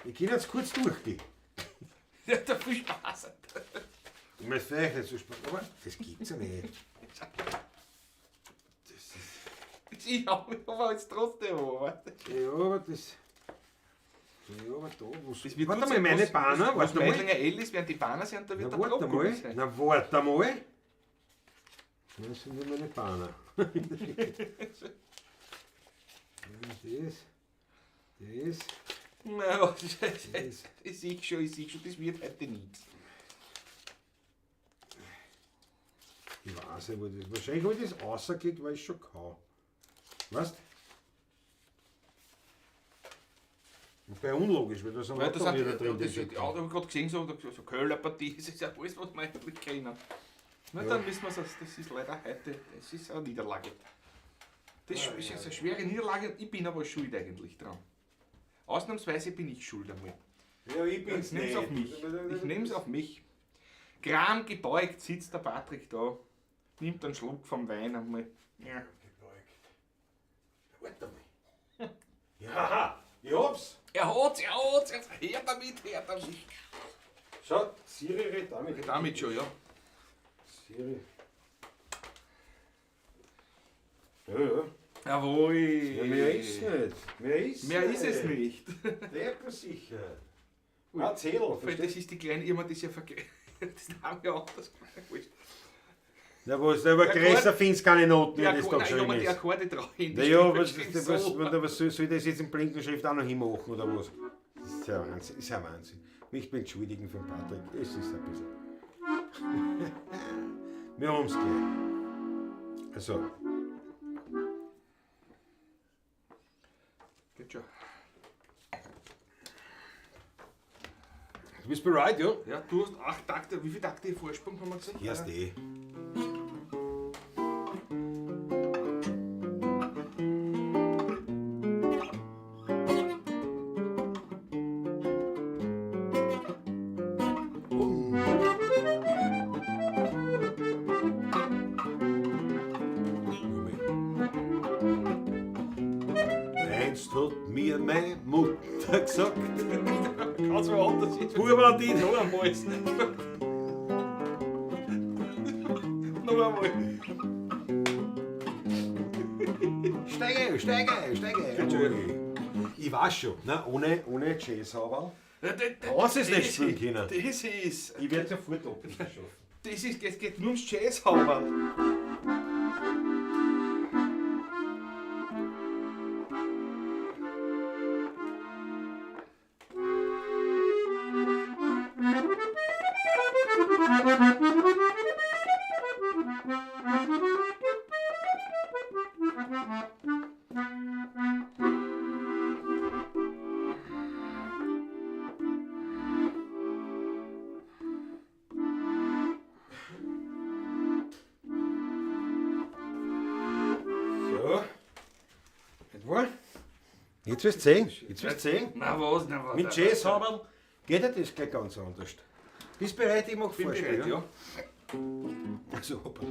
Ich kann jetzt kurz durchgehen. Ja, da viel Spaß. Ich meine, vielleicht nicht so spannend, aber das gibt's ja nicht. Das ist, Ich hab aber jetzt trotzdem, aber. ja, aber das. Ja, aber da, wo Das wird Warte mal, meine Banner, was warte mal. Meidlinger L ist, während die Banner sind, da wird Na, der warte Brokkoli mal. sein. Na, warte mal. Das sind ja meine Banner. Das. Na, was ist das? Ich sehe schon, das wird heute nichts. Ich weiß nicht, wo das. Wahrscheinlich habe ich das rausgekriegt, weil ich schon kann. Weißt du? Wobei unlogisch, weil da sind Weil das auch sind, wieder drin. das, die schon ja, da habe ich gerade gesehen, so, so Kölner-Partie, das ist ja alles, was wir eigentlich kennen. Na, Ja. dann wissen wir es, das ist leider heute, das ist eine Niederlage. Das ist jetzt eine schwere Niederlage, ich bin aber schuld eigentlich dran. Ausnahmsweise bin ich schuld einmal. Ja, ich bin's Ich nehm's nicht. auf mich. Ich nehm's auf mich. Gram gebeugt sitzt der Patrick da, nimmt einen Schluck vom Wein einmal. Ja. Gebeugt. Warte mal. Ja, ich hab's. Er hat's, her damit, her damit. Schau, Siri redet damit. Damit schon, ja. Siri. Ja, ja. Jawohl. Ja, mehr ist nicht. Mehr ist Mehr ist es nicht. Deppen sicher. Ah, Zettel, Weil verstehst das ist die kleine, ich hab mir das ja vergessen. Das haben wir auch das wurscht. Na was, aber Der größer findest keine Noten, Die wenn das da Akkorde, nein, ich hab geschrieben mir die ist. Akkorde drauf in die Naja, Schrift was, geschrieben, was, so. was, was soll, soll ich das jetzt in Blindenschrift auch noch hinmachen oder was? Das ist ja Wahnsinn. Ist ja Wahnsinn. Mich entschuldigen für den Patrick, es ist ein bisschen. Wir haben's gleich. Also, Geht schon. du bist bereit, ja? Ja, du hast 8 Takte. Wie viele Takte Vorsprung haben wir gesagt? Erst eh. Einst hat mir meine Mutter gesagt, Ganz woanders jetzt. Bub, wenn die Noch einmal. Noch einmal. Steig ein, steig ein, steig ein. Jawohl. Ich weiß schon, ne? ohne Jazz-Haberl. Ja, Kannst es nicht spielen können. Das ist. Ich werde sofort abgeschafft. Das ist, es geht nur ums Jazzhaberl. So. Nicht wahr? Jetzt wirst du sehen. Jetzt wirst du sehen. Na was, na was. Mit Jazz-Haberl geht ja das gleich ganz anders. Bist bereit? Ich mach Bin Vorspiel. bereit, ja. Also, hoppala.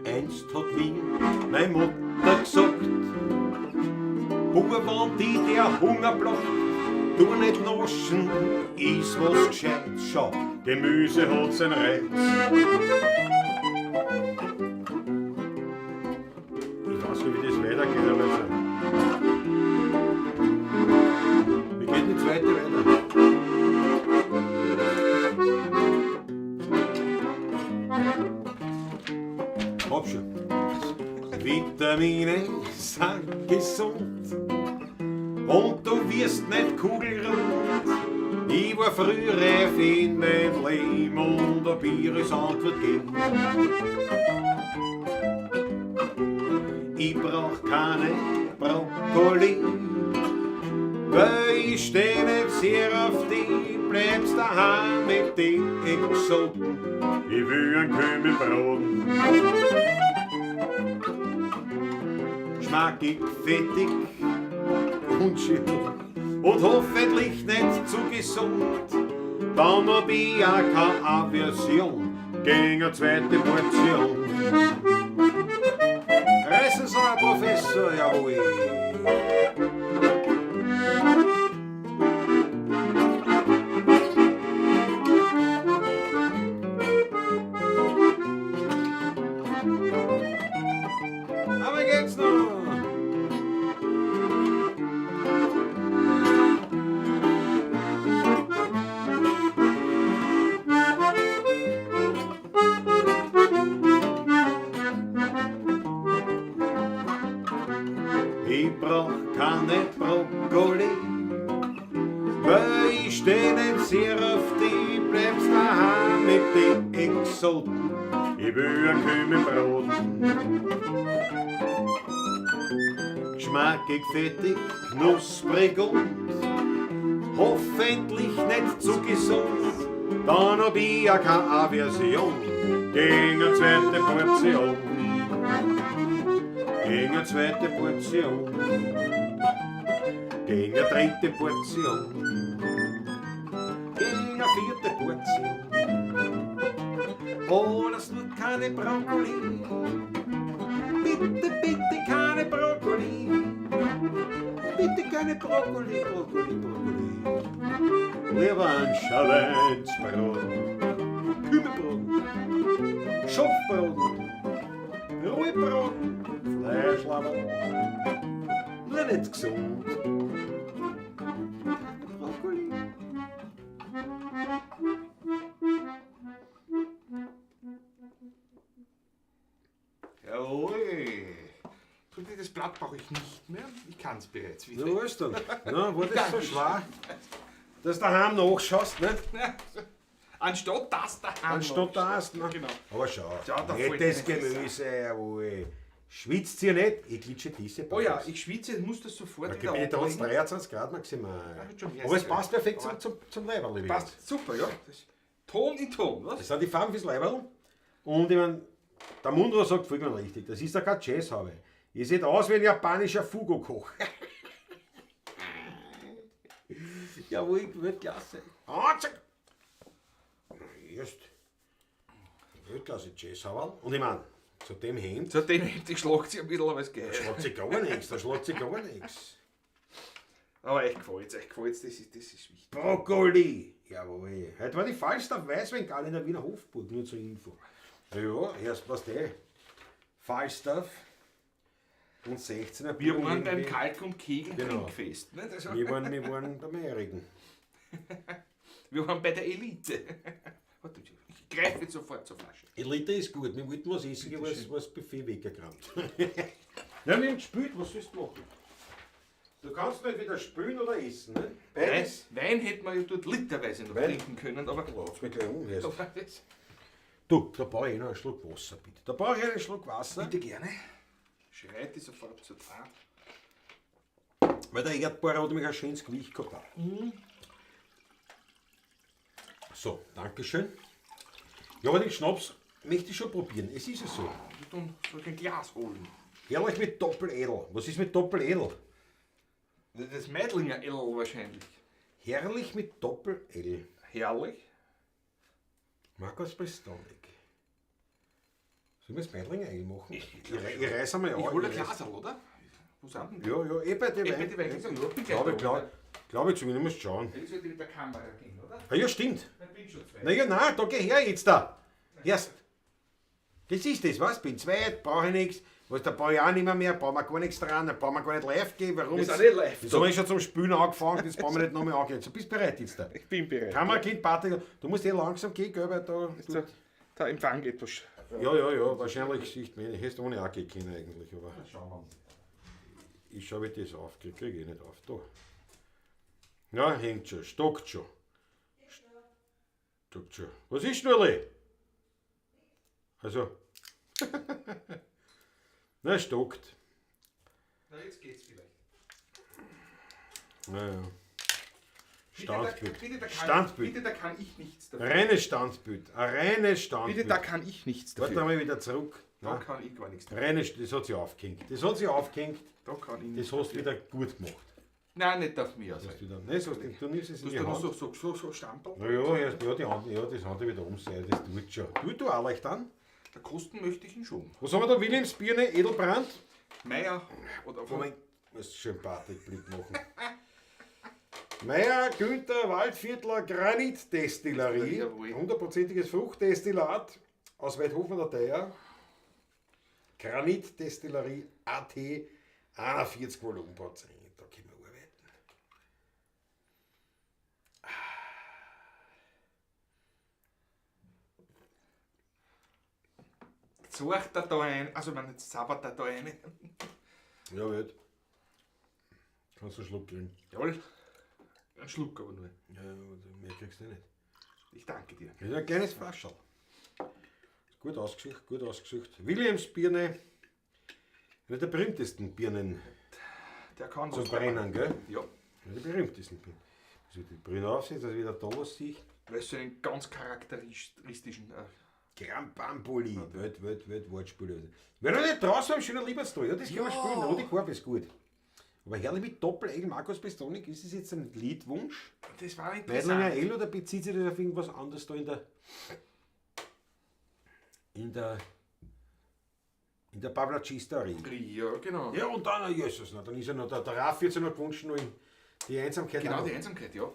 Einst hat mir meine Mutter gesagt, Bub, wenn die der Hunger blockt, tu nicht naschen, iss was Gescheites, schau, Gemüse hat sein Reiz. Ich weiß nicht, wie das weitergeht, aber jetzt. Wie geht die zweite weiter? Hab schon. Vitamine sind gesund und du wirst nicht kugelrund. Ich war früh reif in mein Leben und ein Bier ist Antwort gegeben. Ich brauch keine Brokkoli, Ich steh nicht sehr auf die, bleibst daheim mit den Exoten. Ich will ein Kümmelbraten. Schmackig, fettig und schön und hoffentlich nicht zu gesund. Dann hab ich auch keine Aversion gegen eine zweite Portion. Reißen Sie, Herr Professor, jawohl. Aber geht's noch? Ich brauch keine Brokkoli, weil ich steh nicht sehr auf die, bleibst daheim mit den Exoten. Ich will ein Kümmelbrot. Geschmackig, fettig, knusprig und hoffentlich nicht zu gesund. Dann hab ich ja keine Aversion gegen eine zweite Portion. Gegen eine zweite Portion. Gegen eine dritte Portion. Gegen eine vierte Portion. Oh, lass nur keine Brokkoli. Bitte, bitte keine Brokkoli. Bitte keine Brokkoli, Brokkoli, Brokkoli. Lieber ein Schweinsbrot. Kümmelbrot. Schopfbrot. Rohbrot. Fleischlabel. Nur nicht gesund. Keine Brokkoli. Jawohl. Das Blatt brauche ich nicht mehr. Ich kann es bereits wieder. Na, was dann? Na, war das so schwer, dass du daheim nachschaust, ne? Ja, anstatt das daheim. Anstatt das, ne? Genau. Aber schau, Ja, da fällt nettes mir das Gemüse, jawohl. Schwitzt ihr nicht? Ich glitsche diese Oh ja, ich schwitze, muss das sofort Da wieder bin ich trotz ablegen. 23 Grad maximal. Ja, wird schon Aber es heiß, passt perfekt Aber zum Leiberl. übrigens. Passt super, ja. Das Ton in Ton, was? Das sind die Farben fürs Leiberl. Und ich mein, der Mundro sagt vollkommen richtig, das ist ja kein Jazzhaube. Ihr seht aus wie ein japanischer Fugo-Koch. Jawohl, Weltklasse. Ah, zack. Erst Weltklasse Jazzhauberl. Und ich mein, zu dem Hemd, Zu dem Hemd, ich schlagt sich ein bisschen, aber es geht. da schlagt sich gar nichts, da schlagt sich gar nichts. Aber echt gefällt's, das ist wichtig. Brokkoli! Jawohl. Heute war die Falstaff Weißweingala in der Wiener Hofburg, nur zur Info. Ja, erst was der. Falstaff und 16er Wir waren beim irgendwie. Kalk- und Kegel Genau. Trinkfest. Ne? Das war, Wir waren beim Mehrjährigen. wir waren bei der Elite. Warte, ich greife jetzt sofort zur Flasche. Elite ist gut, wir wollten was essen, was Buffet weggekramt. Ja, wir haben gespielt, was sollst du machen? Du kannst nicht wieder spülen oder essen, ne? Beides. Wein hätten wir ja dort literweise noch Wein? trinken können, aber Lass mich gleich um, erst. aber das Du, da brauche ich noch einen Schluck Wasser, bitte. Da brauche ich einen Schluck Wasser. bitte gerne. Schreite sofort zur Tat. Weil der Erdbohrer hat nämlich ein schönes Gewicht gehabt. auch. So, Dankeschön. Ja, aber den Schnaps möchte ich schon probieren. Es ist ja so. Und dann soll ich ein Glas holen. Herrlich mit Doppeledel. Was ist mit Doppeledel? Das Meidlinger L wahrscheinlich. Herrlich mit Doppel-L. Herrlich. Markus Prestonic. Sollen wir das Meidlinger L machen? Ich Ich, glaub ich, schon. ich reiß einmal Ich an. hole ein ich reiß- Glaserl, oder? Wo sind denn die? Ja, ja, eh bei den Eh Wein. bei den Weingläsern, ja, bin gleich Glaube da, ich, oder? glaub ich zumindest, musst schauen. Ich sollte mit der Kamera gehen, oder? Ah, ja, stimmt. Ich bin schon zwei. Na ja, nein, da geh her jetzt da. Erst. Das ist das, was? Bin zweit, brauche ich nichts. Was, da brauche ich auch nicht mehr, brauchen wir gar nichts dran, da brauchen wir gar nicht live gehen. Warum? Wir sind eh live. Jetzt haben wir schon zum Spülen angefangen, jetzt brauchen wir nicht nochmal angehen. So, bist bereit jetzt da. Ich bin bereit. Kamerakind, Patrick, du musst eh langsam gehen, gell, weil da. Der, der Empfang etwas. Ja, ja, ja, wahrscheinlich sieht man, hättest ohne auch gehen können eigentlich, aber Schauen wir mal. ich schau, wie ich das aufkriege, kriege ich eh nicht auf. Da. Ja, hängt schon, stockt schon. Stockt schon. Was ist Schnurli? Also. Na, stockt. Na, jetzt geht's vielleicht. Naja. Standbild. Bitte, da kann, Standbild. Bitte, da kann ich nichts dafür. Reines Standbild. Ein reines Standbild. Bitte, da kann ich nichts Warte dafür. einmal wieder zurück. Da Nein. kann ich gar nichts dafür. Reines, das hat sich aufgehängt. Das hat sich aufgehängt. Da kann ich nichts Das hast du dafür. wieder gut gemacht. Nein, nicht auf mir. Also. Hast du wieder, nein, das hast du, du nimmst es in Du die hast da noch Hand. so Stamperl. Na ja, erst, ja, die Hand, ja, das Hand wieder um sein, das tut schon. Tut du auch leicht an. Der Kosten möchte ich ihn schon. Was haben wir da? Williams Birne, Edelbrand. Meier oder von Moment, muss schön Patrick-Blick machen. Meier Günther Waldviertler Granitdestillerie. Jawohl. Hundertprozentiges Fruchtdestillat aus Waidhofen an der Thaya. Granitdestillerie AT, 41 Volumenprozent. Da können wir arbeiten. Sucht er da ein, also ich meine, jetzt zaubert er da eine. Ja, wird. Kannst du einen Schluck kriegen. Jawohl. Ein Schluck aber nur. Ja, mehr kriegst du nicht. Ich danke dir. Das ist ein kleines Flascherl. Gut ausgesucht, gut ausgesucht. Williams Birne, eine der berühmtesten Birnen Der kann zum was. Brennen, gell? Ja. Eine der berühmtesten Birnen. Also die Brille aufsetzen, dass ich wieder da was sehe. Weil es so einen ganz charakteristischen. Krambambuli. Welt, Welt, Welt, Wortspiele. Wer noch nicht draußen am schönen Lieberstall, ja, das kann man spielen. Rudi Korb ist gut. Aber herrlich mit Doppel-L, Markus Pistonik, ist das jetzt ein Liedwunsch? Das war Meidlinger interessant. L oder bezieht sich das auf irgendwas anderes da in der. In der. In der Pavlacisterie? Ja, genau. Ja, und dann, oh Jesus, na, dann ist ja noch der, der Raffi hat sich noch gewünscht, noch in die Einsamkeit. Genau, auch noch. die Einsamkeit, ja.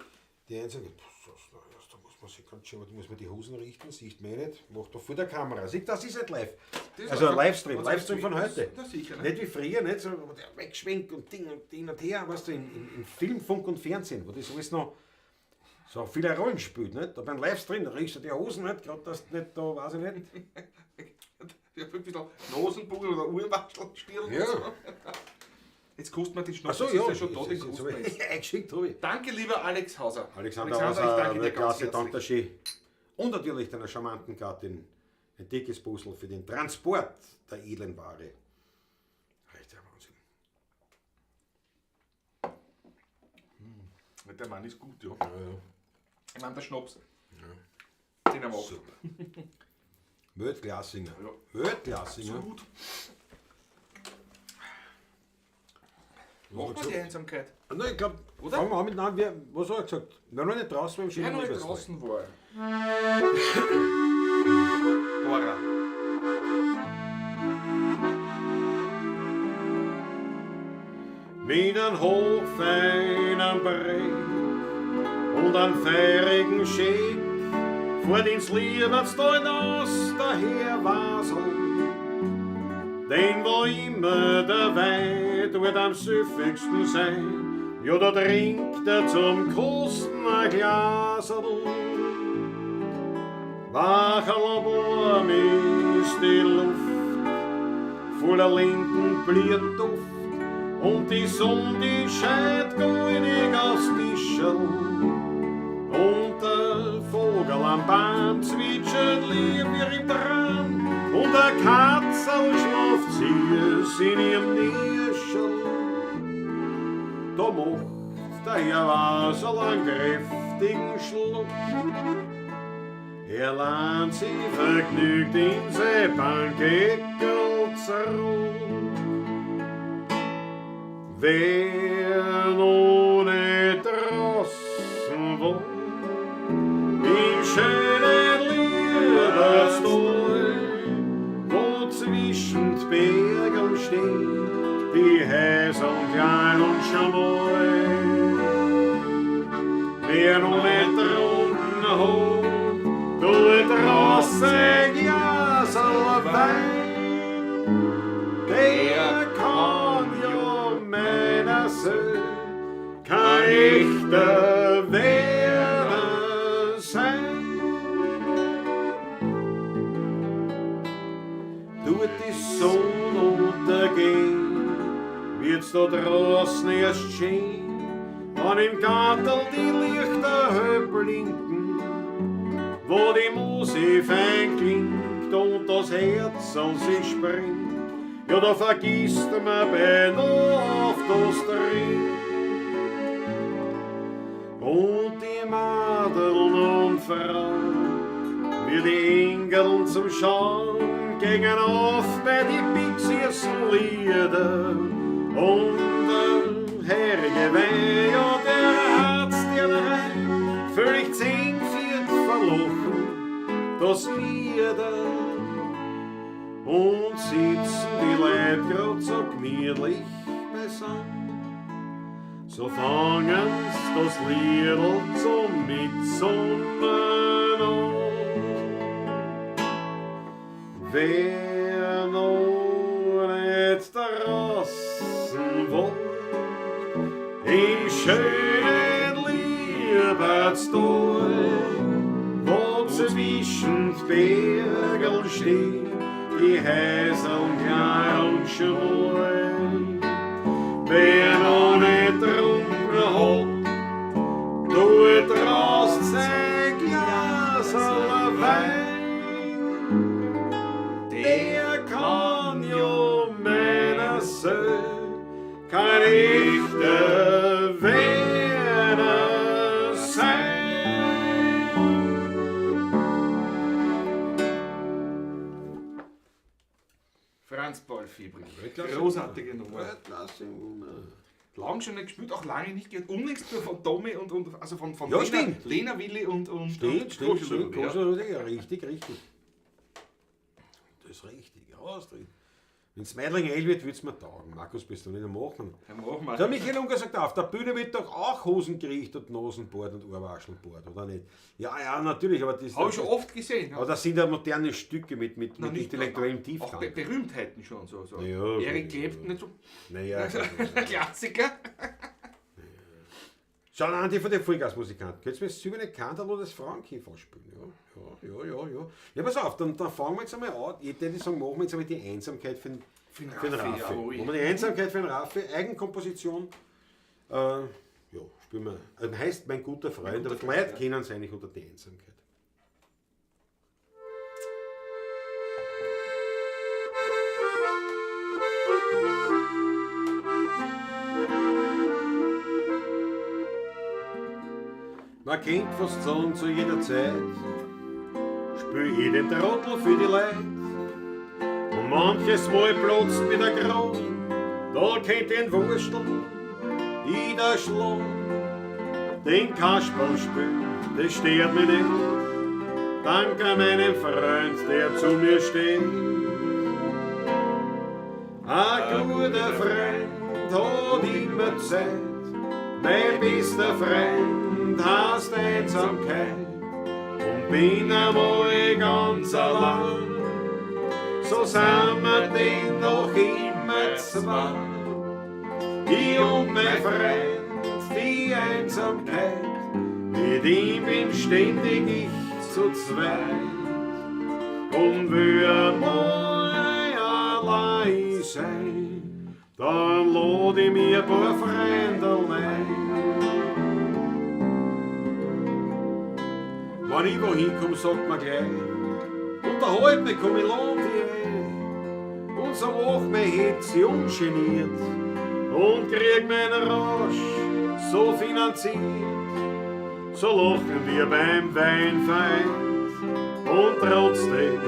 Die Einsamkeit. Puh, das, da muss man sich ganz schön, da muss man die Hosen richten, sieht man eh nicht, macht doch vor der Kamera. Sieht, das ist nicht live. Das also war- ein Livestream, was- Livestream von heute. Na sicher, ne? Nicht wie früher, nicht so, wo der wegschwenkt und Ding und hin und her, weißt du, in Film, Funk und Fernsehen, wo das alles noch so viele Rollen spielt, nicht? Da beim Livestream, da riechst du die Hosen nicht, gerade dass du nicht da, weiß ich nicht. Ja, ein bisschen Nasenbugel oder Uhrenwaschel, Stirn. Ja. Und so. Jetzt kostet man die Schnaps, Achso, das ja, ist ja schon da, den jetzt, jetzt, kostet man jetzt, jetzt. eingeschickt habe ich. Danke, lieber Alex Hauser. Alexander, Alexander, ich danke dir ganz Weltklasse, herzlich. danke schön. Und natürlich deiner charmanten Gattin ein dickes Puzzle für den Transport der edlen Ware. Echt der Wahnsinn. Der Mann ist gut, ja. Ja, ja. Ich meine, der Schnaps. Den er macht. Super. Weltklassinger. Ja. Weltklassinger. Absolut. Was Machen hat wir er die gesagt? Einsamkeit. Nein, ich glaube, Oder? fangen wir an mit nein, wer, was hat er gesagt? Wer noch nicht draußen war im Wer schönen noch nicht Lieberstal. draußen war. Dora. Mit einem hochfeinen Brief und einem feurigen Schick fuhrt ins Liebertstal hinaus der Herr Wasel. Denn wo immer der Wein dort am süffigsten sein, ja, da trinkt er zum Kosten ein Glaserl. Wacherl warm ist die Luft, voller Lindenblütenduft und die Sonne, die scheint goldig aufs Tischerl. Und der Vogel am Baum zwitschert lieb wie im Traum und der Katzel schlaft süß in ihrem Nischerl. Da macht der Herr Wasel einen kräftigen Schluck. Er lahnt sich vergnügt in sein Bankeckerl zurück. Wer noch nicht draußen wohnt, im schönen Liebertstal, wo zwischen den Bergen steht, die Häuser klein und schmal. Wer noch nicht drunten hat, tut draußen ein Glaserl Wein. Der kann ja meiner Seele kein echter Werner sein. Tut die Sonne untergehen, wird's da draußen erst schön, wenn im Gartel die Lichter hell blinken, wo die Musik fein klingt und das Herz an sich springt. Ja, da vergisst man beinahe auf das Trinken. Und die Madeln und Frauen, wie die Engeln zum Schauen, gingen auf bei die Pixies Lieder. Und der herrige Wein, ja, der Herztiererei, völlig zehn viert verlochen, das Lieder. Und sitzen die Leute grad so gemütlich beisammen. So fangen's das Liedl zum Mitsummen an. Wer noch nicht draußen wohnt, im schönen Liebertstal, wo zwischen Bergen steht, die Häseln klar und schmal. Wer noch nicht trunken hat, tut raus sein Glas Wein. Der kann ja meiner Seele kein echter Werner sein. Franz Paul Fiebrich. Weltklasse. Großartige Nummer. Weltklasse Nummer. Lang schon nicht gespielt, auch lange nicht gehört. Unlängst nur von Tommy und also von Ja, Lena, stimmt. Lena Willi und Stimmt, und stimmt, stimmt. ja. Koschel, ja, richtig, richtig. Das ist richtig, ja, ist richtig. Wenn's Meidling hell wird, wird's mir taugen. Markus, bist du nicht am Machen. Ja, machen wir. Der Michael Unger sagt, auf der Bühne wird doch auch Hosen gerichtet und Nasenbord und Ohrwaschelbord, oder nicht? Ja, ja, natürlich, aber das, Habe ich schon oft gesehen. aber das sind ja moderne Stücke mit Na, nicht- intellektuellem Auch Tiefgang. Berühmtheiten schon. So, so. Ja, Eric gut, Clapton, nicht so. Naja, Klassiker. Schau an, die von den Vollgasmusikanten. Könntest du mir das nicht Kanterl oder das Frauenkäfer spielen? Ja, ja, ja, ja, ja. Ja, pass auf, dann fangen wir jetzt einmal an. Ich würde sagen, machen wir jetzt einmal die Einsamkeit für den, Für den für den Raffi, Raffi. jawohl. Machen wir die Einsamkeit für den Raffi, Eigenkomposition. Ja, spielen wir. Heißt mein guter Freund, guter aber die Freund, Leute ja. kennen es eigentlich unter die Einsamkeit. Man kennt fast sagen zu jeder Zeit, spül ich den Trottel für die Leute. Und manches Mal platzt mir der Kron, da kennt den Wurstel jeder Schlag. Den Kasperl spülen, das stört mich nicht, dank an meinem Freund, der zu mir steht. Ein guter Freund hat immer Zeit, mein bester Freund hasst Einsamkeit und bin einmal ganz allein. So sind wir denn noch immer zwei. Ich und mein Freund, die Einsamkeit, mit ihm bin ständig ich zu zweit. Und will einmal allein sein, dann lad ich mir ein paar Freunde ein. Wenn ich wohin komm, sagt man gleich, unterhalt mich, komm, ich lad dich ein. Und so mach mein Hetze ungeniert und krieg meinen Rausch so finanziert. So lachen wir beim Wein vereint und trotzdem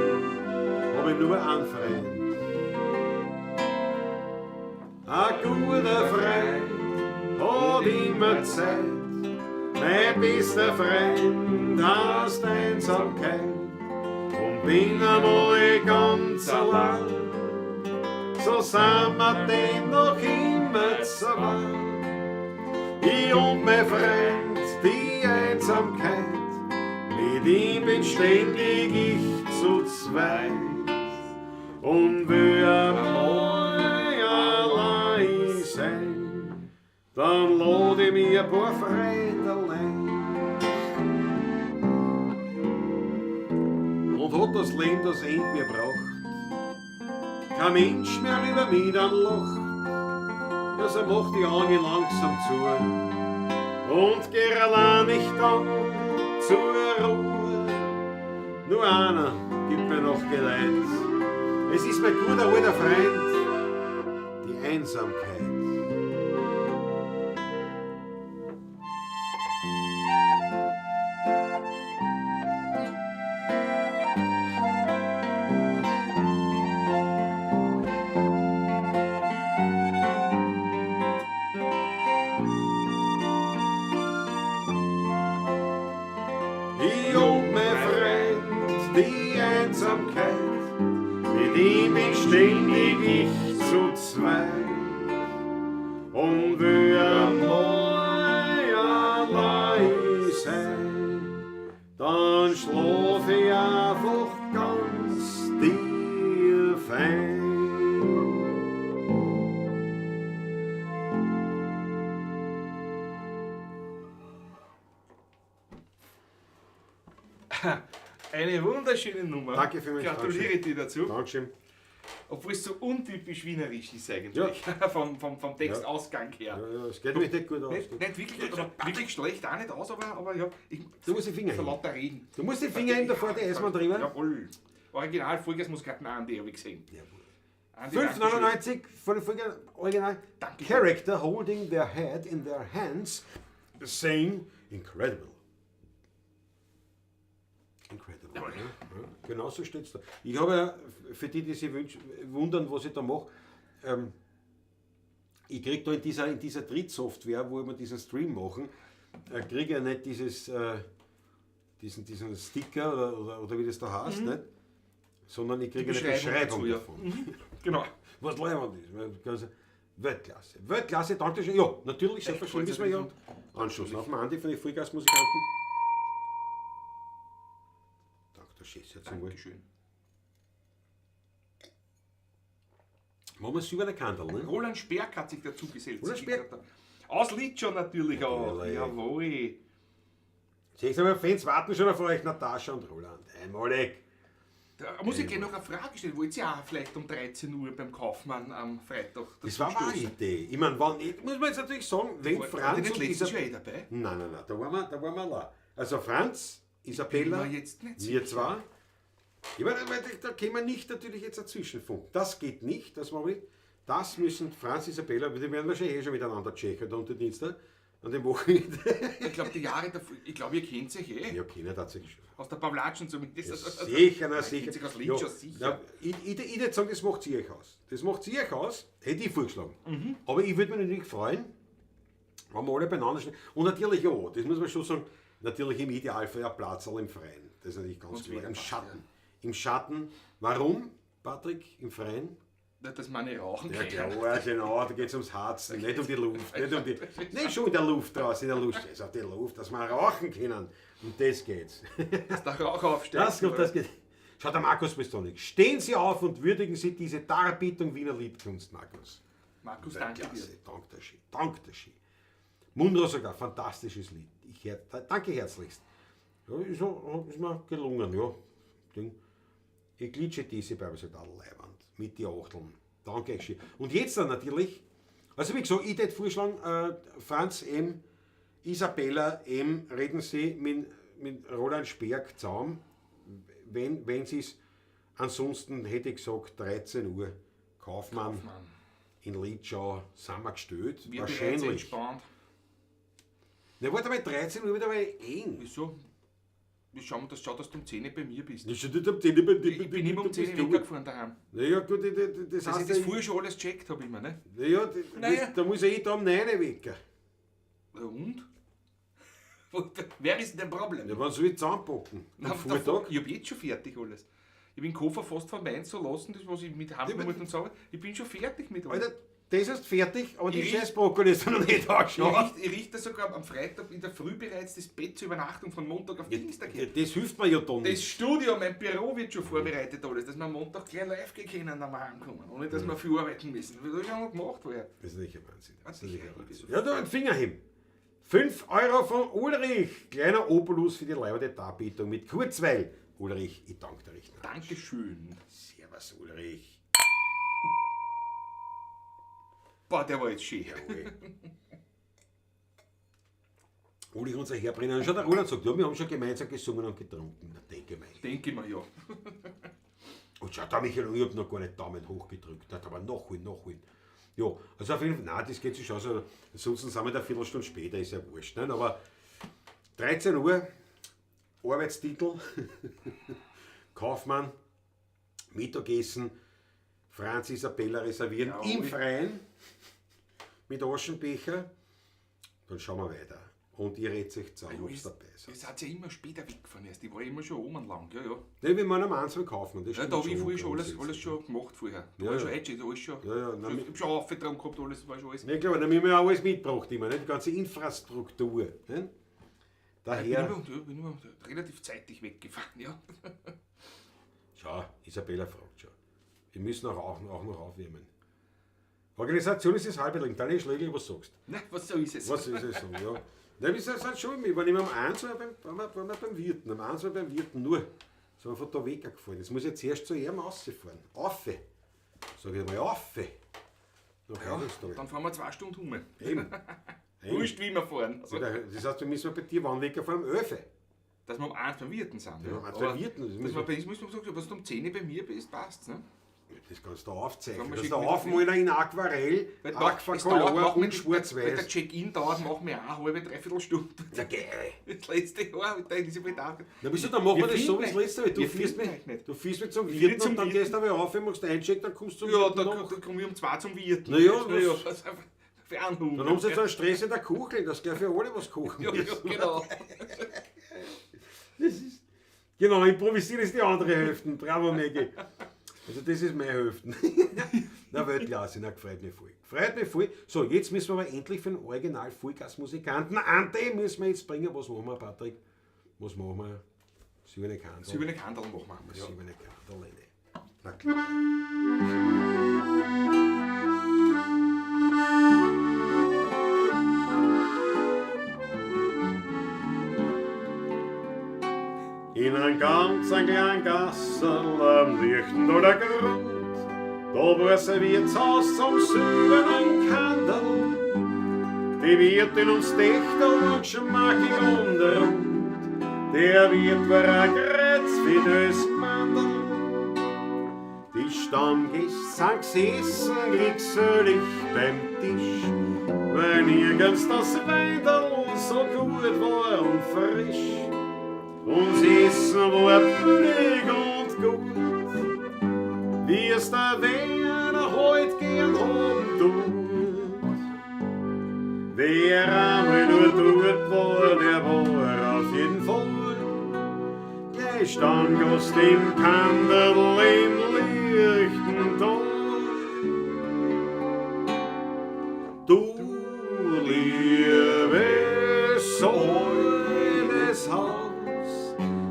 hab ich nur einen Freund. Ein guter Freund hat immer Zeit, mein bester Freund hasst Einsamkeit und bin einmal ganz allein. So sind wir denn noch immer zwei. Ich und mein Freund, die Einsamkeit, mit ihm bin ständig ich zu zweit. Und will einmal allein sein, dann lad ich mir ein paar Freunde ein. Und hat das Leben das End mir braucht, kein Mensch mehr über mich dann lacht. Ja, so macht die Augen langsam zu und geh allein nicht dann zur Ruhe. Nur einer gibt mir noch Geleit. Es ist mein guter alter Freund, die Einsamkeit. ständig ich zu zweit und will einmal allein sein, dann schlaf ich einfach ganz tief ein. Eine wunderschöne Nummer. Danke vielmals, Gratuliere Dankeschön. dir dazu. Dankeschön. Obwohl es so untypisch wienerisch ist eigentlich. Vom Textausgang her. Ja, ja, es geht mir nicht gut aus. Nicht wirklich, aber wirklich schlecht auch nicht aus, aber ja. Ich, Du musst den Finger Vor heben. lauter Reden. Du musst den Finger heben, davor die Eismann drüber. Jawohl. Original Vollgasmusikanten Andi habe ich gesehen. Jawohl. Andi, Dankeschön. 5,99 von den Folge Original. Dankeschön. Character holding their head in their hands, saying incredible. Incredible. Ja, ja, genau so steht es da. Ich habe ja, für die, die sich wundern, was ich da mache, ich kriege da in dieser Drittsoftware, wo wir diesen Stream machen, kriege ich ja nicht diesen Sticker oder wie das da heißt, nicht? Sondern ich kriege eine Beschreibung Beschreibung dazu, ja. davon. Genau. Was leibend ist. Weltklasse. Weltklasse, danke schön. Ja, natürlich, selbstverständlich müssen wir ja anstoßen. Auf den Andi von den Vollgasmusikanten. Danke, der Scheiße jetzt einmal. Dankeschön. Machen wir silberne Kandel, ne? Roland Sperk hat sich dazu gesellt. Roland Sperk. Aus Litschau natürlich auch. Natürlich. Jawohl. Seht ihr, Fans warten schon auf euch, Natascha und Roland. Einmalig. Da muss ich gleich noch eine Frage stellen. Wollt ihr auch vielleicht um 13 Uhr beim Kaufmann am Freitag Das war aber eine dazustoßen? Idee. Ich meine, wann, muss man jetzt natürlich sagen, wenn War Franz die nicht und letztes Isabella. Jahr eh dabei? Nein, nein, nein, da waren wir allein. Also Franz, Isabella, Bin mir jetzt nicht wir zwei. Ich meine, da können wir nicht natürlich jetzt dazwischen funken. Das geht nicht, das machen wir nicht. Das müssen Franz, Isabella, die werden wahrscheinlich eh schon miteinander tschechen da unter Dienstag, an dem Wochenende. Ich glaube, die Jahre davor, ich glaube, ihr kennt sich eh. Ja, keiner tatsächlich schon. Aus der Pavlatschen zumindest. Ja, sicher, na Nein, sicher. Kennt sich aus Litschau, Ja, sicher. na, ich würde sagen, das macht sie euch aus. Das macht sie euch aus, hätte ich vorgeschlagen. Mhm. Aber ich würde mich natürlich freuen, wenn wir alle beieinander stehen. Und natürlich ja, das muss man schon sagen, natürlich im Idealfall ein Platz im Freien. Das ist natürlich ganz Wenn's klar. wieder Im passt, Schatten. Im Schatten. Warum, Patrick, im Freien? Na, dass man nicht rauchen Ja, kann. klar, genau, da geht es ums Harzen, nicht um die Luft. Nicht um die, nicht schon in der Luft draußen, in der Luft, also auf die Luft, dass wir rauchen können. Und das geht's. Dass der Rauch aufsteigt. Das, kommt, das geht. Schaut, der Markus Pistonik. Stehen Sie auf und würdigen Sie diese Darbietung Wiener Liedkunst, Markus. Markus, danke dir. Weltklasse. Danke schön. Danke schön. Munro sogar, fantastisches Lied. Danke herzlichst. Ja, ist mir gelungen, ja. Ding. Ich glitsche diese bei mir total leibend. Mit die Achteln. Danke schön. Und jetzt dann natürlich, also wie gesagt, ich würde vorschlagen, Franz M., Isabella M., reden Sie mit Roland Sperk zusammen, wenn Sie es, ansonsten hätte ich gesagt, 13 Uhr, Kaufmann, Kaufmann. in Litschau, sind wir gestellt, Wir bereits wahrscheinlich. entspannt. Na, warte mal, 13 Uhr wieder mal eng. Wieso? Wir schauen, dass, schau, dass du um 10 Uhr bei mir bist. Das ist nicht um 10 Uhr bei dir. Ich bin immer um 10 Uhr weggefahren daheim. Naja, gut, das Dass ich heißt, das früher schon alles gecheckt habe immer, ne? naja, Naja. da muss ich eh da um 9 Uhr wecken. Ja, und? Wer ist denn dein Problem? Ja, wann soll ich zusammenpacken? Na, Am Vortag? Ich hab jetzt schon fertig alles. Ich bin den Koffer fast von Mainz so lassen, das was ich mit heimgenommen und so. Ich bin schon fertig mit allem. Alter, das ist fertig, aber die Ich- scheiß Brokkoli ist noch nicht angeschaut. Ich richte sogar am Freitag in der Früh bereits das Bett zur Übernachtung von Montag auf Dienstag her. Das hilft mir ja dann Das nicht. Studio, mein Büro wird schon vorbereitet alles, dass wir am Montag gleich live gehen können, wenn wir heimkommen, ohne dass wir viel arbeiten müssen. Das habe ich schon gemacht vorher. Das ist nicht ein Wahnsinn. Das ist nicht ein Wahnsinn. Ich Ja, da ein Finger heben. 5 Euro von Ulrich. Kleiner Opulus für die leibende Darbietung mit Kurzweil. Ulrich, ich danke dir recht. Dankeschön. Servus, Ulrich. Boah, der war jetzt schön. Jawohl. Ulrich, unser Herbrenner. Schon der Roland sagt, ja, wir haben schon gemeinsam gesungen und getrunken. Na, denke mal. Denke ich mir, ja. Und schaut da, Michael, ich hab noch gar nicht Daumen hoch gedrückt. Hat aber nachholen, nachholen. Ja, also auf jeden Fall, nein, das geht sich schon. Also, ansonsten sind wir da eine Viertelstunde später, ist ja wurscht. Nicht? Aber 13 Uhr, Arbeitstitel, Kaufmann, Mittagessen, Franz Isabella reservieren, Jawohl. im Freien, mit Aschenbecher. Dann schauen wir weiter. Und ihr redet sich zusammen, Ja, ob's dabei Ihr seid. seid ja immer später weggefahren erst. Ich war immer schon oben lang. Ja, ja. Nein, wir waren am 1 kaufen. Das Ja, stimmt da habe ich vorher schon grundsätzlich. alles schon gemacht vorher. Da Ja, war ja. schon eingeschickt, alles schon. Ja, ja, nein, ich hab schon aufgetragen gehabt, alles war schon alles. Ja, klar, dann haben wir ja alles mitgebracht immer, nicht? Die ganze Infrastruktur. Nicht? Ich bin Daher, immer, bin immer relativ zeitig weggefahren, ja. schau, Isabella fragt schon. Wir müssen auch noch aufwärmen. Organisation ist das halbe Ding. Daniel Schlegel, was sagst du? Na, was so ist es? Was ist es so, ja. Nein, wir sind schon, wir waren immer um 1 Uhr waren wir beim Wirten, um 1 Uhr beim Wirten nur. Sind wir von da weggefahren. Jetzt muss ich jetzt erst zu ihm rausfahren. Auf! Sag ich mal, auf! Nach Ja, Heiligenstahl. dann fahren wir 2 Stunden um. Eben. Eben. Wurscht, wie wir fahren. Also, Das heißt, wir müssen bei dir wann wegfahren? Um 11 Uhr. Dass wir um 1 beim Wirten sind. Ja, um 1 Aber beim Wirten, das Dass müssen wir bei uns müssen wir sagen, wenn du um 10 Uhr bei mir bist, passt's, ne? Das kannst du aufzeichnen. Kann man Das schicken du mit- aufmalen in Aquarell, Weil nach- es dauert, Aquacolor machen und wir- Weil der Schwarz-Weiß. Check-in dauert, machen wir auch eine halbe, dreiviertel Stunde. Ja, geil. Das letzte Jahr, mit der Elisabeth auch. Na, wieso, dann machen wir das so wie das letzte Mal. Du Wir fährst finden mich, euch nicht. du fährst mich zum Ich Wirten zum und dann Wirten. gehst du aber auf, machst Eincheck, dann kommst du zum Ja, Wirten da, nach. da komme ich um 2 zum Wirten. Na ja, Na ja, was- das ist einfach für einen Hunger. Dann haben sie jetzt einen Stress in der Kuchel, dass gleich für alle was kochen Ja, ja, müssen. genau. Das ist, genau, improvisieren ist die andere Hälfte. Bravo, Maggie. Also das ist meine Hälfte. Na, Weltklasse, na, gefreut mich voll. Freut mich voll. So, jetzt müssen wir aber endlich für den Original Vollgasmusikanten Ante müssen wir jetzt bringen. Was machen wir, Patrick? Was machen wir? Silberne Kandel. Silberne Kandel machen wir. Ja. Silberne Kandel, eine. Na klar. In einem ganz kleinen Gassel am lichten oder Grund, da war's ein Wirtshaus zum silbernen Kandel. Die Wirtin ums Techtel war geschmackig und rund, der Wirt war ein Kreuz wie das Mandel. Die Stammgäste sind gesessen glückselig beim Tisch, weil nirgends das Weindel so gut war und frisch. Uns Essen war billig und gut, wie es der Werner heut gern haben tut. Wer einmal nur dort war, der war auf jeden Fall gleich Stammgast im Kandel im lichten Tal. Du liebe Säule des Haus,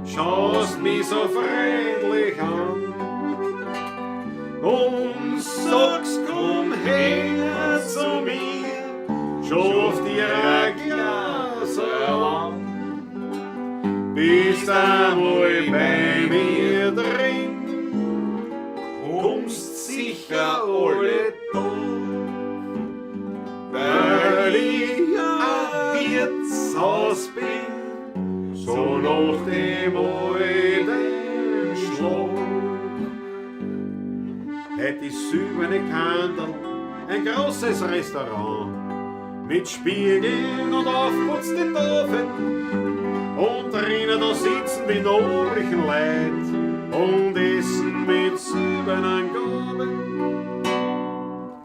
schaust mich so freundlich an und sagst, komm her zu mir, schaff dir ein Glas an. Bist einmal bei mir drin, kommst sicher alle da, weil ich ein Wirtshaus bin, so nach dem alten Schlag. Hätt ich silberne Kandel, ein großes Restaurant, mit Spiegeln und aufgeputzten Tafeln. Und drinnen da sitzen die noblichen Leute und essen mit silbernen Gabeln.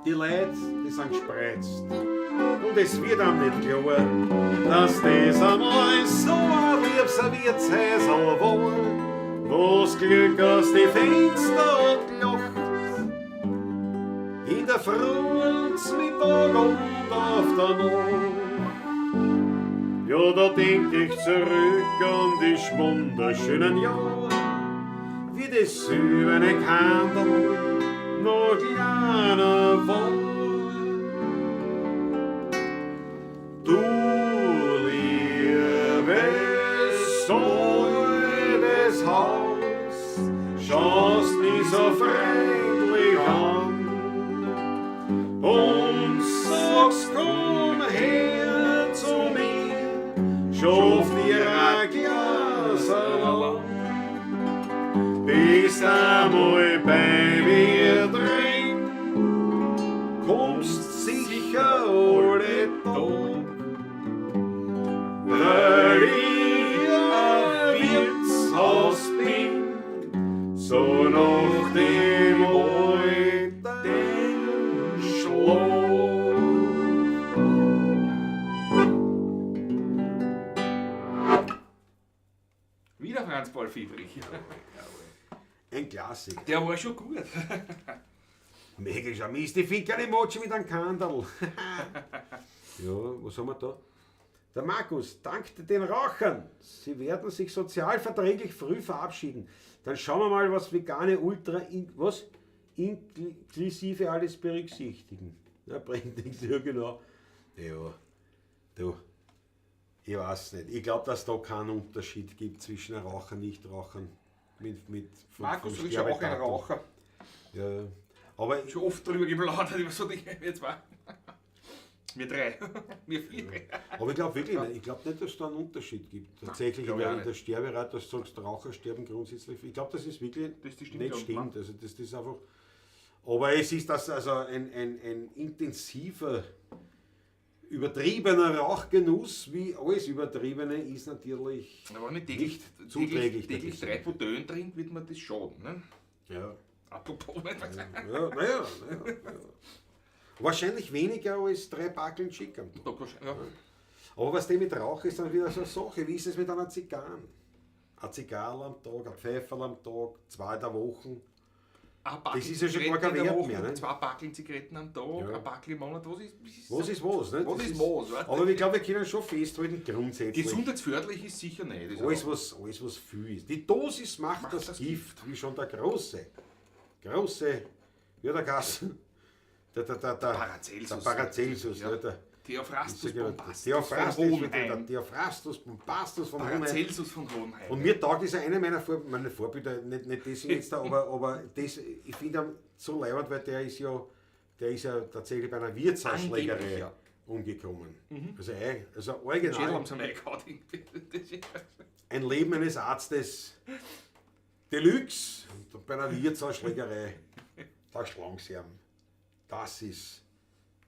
Die Leute, die sind gespreizt. Und es wird einem nicht klar, dass das einmal so ein liebes Wirtshäusl war, wo's Glück aus die Fenster gelacht. In der Früh und zum Mittag und auf der Nacht. Ja, da denk ich zurück an die wunderschönen Jahre, wie das silberne Kandel noch kleiner war. Du liebe Säule des Haus, schaust mich so freundlich an und sagst, komm her zu mir, schaff dir ein Glas an. Bist einmal bei mir drin, kommst sicher alle Tag, weil ich ein Wirtshaus bin, so nach dem alten Schlag. Paul Fiebrich. Ein Klassiker. Der war schon gut. Möglicher Mist, ich finde keine Motschi mit einem Kandel. Ja, was haben wir da? Der Markus dankt den Rauchern. Sie werden sich sozialverträglich früh verabschieden. Dann schauen wir mal, was vegane Ultra, was? Inklusive alles berücksichtigen. Ja, bringt nichts, ja genau. Ja, du, ich weiß nicht. Ich glaube, dass da keinen Unterschied gibt zwischen Rauchern und Nichtrauchern. Markus vom ist ja auch ein Sterbedatum. Raucher. Ja, aber Schon oft drüber geplaudert, über so Dinge. Wir zwei. Wir drei. Wir vier. Aber ich glaube wirklich nicht. Ich glaube nicht, dass es da einen Unterschied gibt. Tatsächlich glaub ich auch in der nicht. Sterberate, dass du sagst, Raucher sterben grundsätzlich. Ich glaube, das ist wirklich Das stimmt nicht ja, stimmt. Also das ist einfach. Aber es ist das also ein intensiver, übertriebener Rauchgenuss, wie alles Übertriebene, ist natürlich Aber wenn ich täglich, nicht zuträglich. täglich, täglich der 3 Bouteillen trinkt, wird mir das schaden. Ne? Ja. Apropos, nicht? Ja, naja, naja, ja. Wahrscheinlich weniger als 3 Packeln Chick am Tag. Tag wahrscheinlich, ja. Aber was dem mit Rauch ist, dann wieder so eine Sache. Wie ist es mit einer Zigarre? Ein Zigarre am Tag, ein Pfeiferl am Tag, 2 in der Woche. Ein Packel Das ist ja schon gar kein Zigaretten in der Wert Woche, mehr, ne? 2 Packeln Zigaretten am Tag, Ja. ein Packel im Monat. Was ist, Was ist was? Ne? Was Das ist was, weißt du? Aber ich glaube, wir können schon festhalten, grundsätzlich. Gesundheitsförderlich ist sicher nicht. Das Alles ist was viel ist. Die Dosis macht, Macht das das Gift, wie schon der große, wie hat der Kassen? Der Paracelsus. Der Paracelsus, Ja. ne, der Theophrastus Bombastus Theophrastus, von der Hohenheim. Theophrastus Bombastus von Hohenheim. Paracelsus von Hohenheim. Und mir taugt, ist ja einer meiner Vor meine Vorbilder, nicht deswegen jetzt da, aber das, ich finde ihn so leibend, weil der ist ja tatsächlich bei einer Wirtshausschlägerei Angeblich, ja. umgekommen. Also, also Schädel original, haben sie mir eingehauen. Das ist- ein Leben eines Arztes Deluxe und bei einer Wirtshausschlägerei, da schlagen sie ihn. Das ist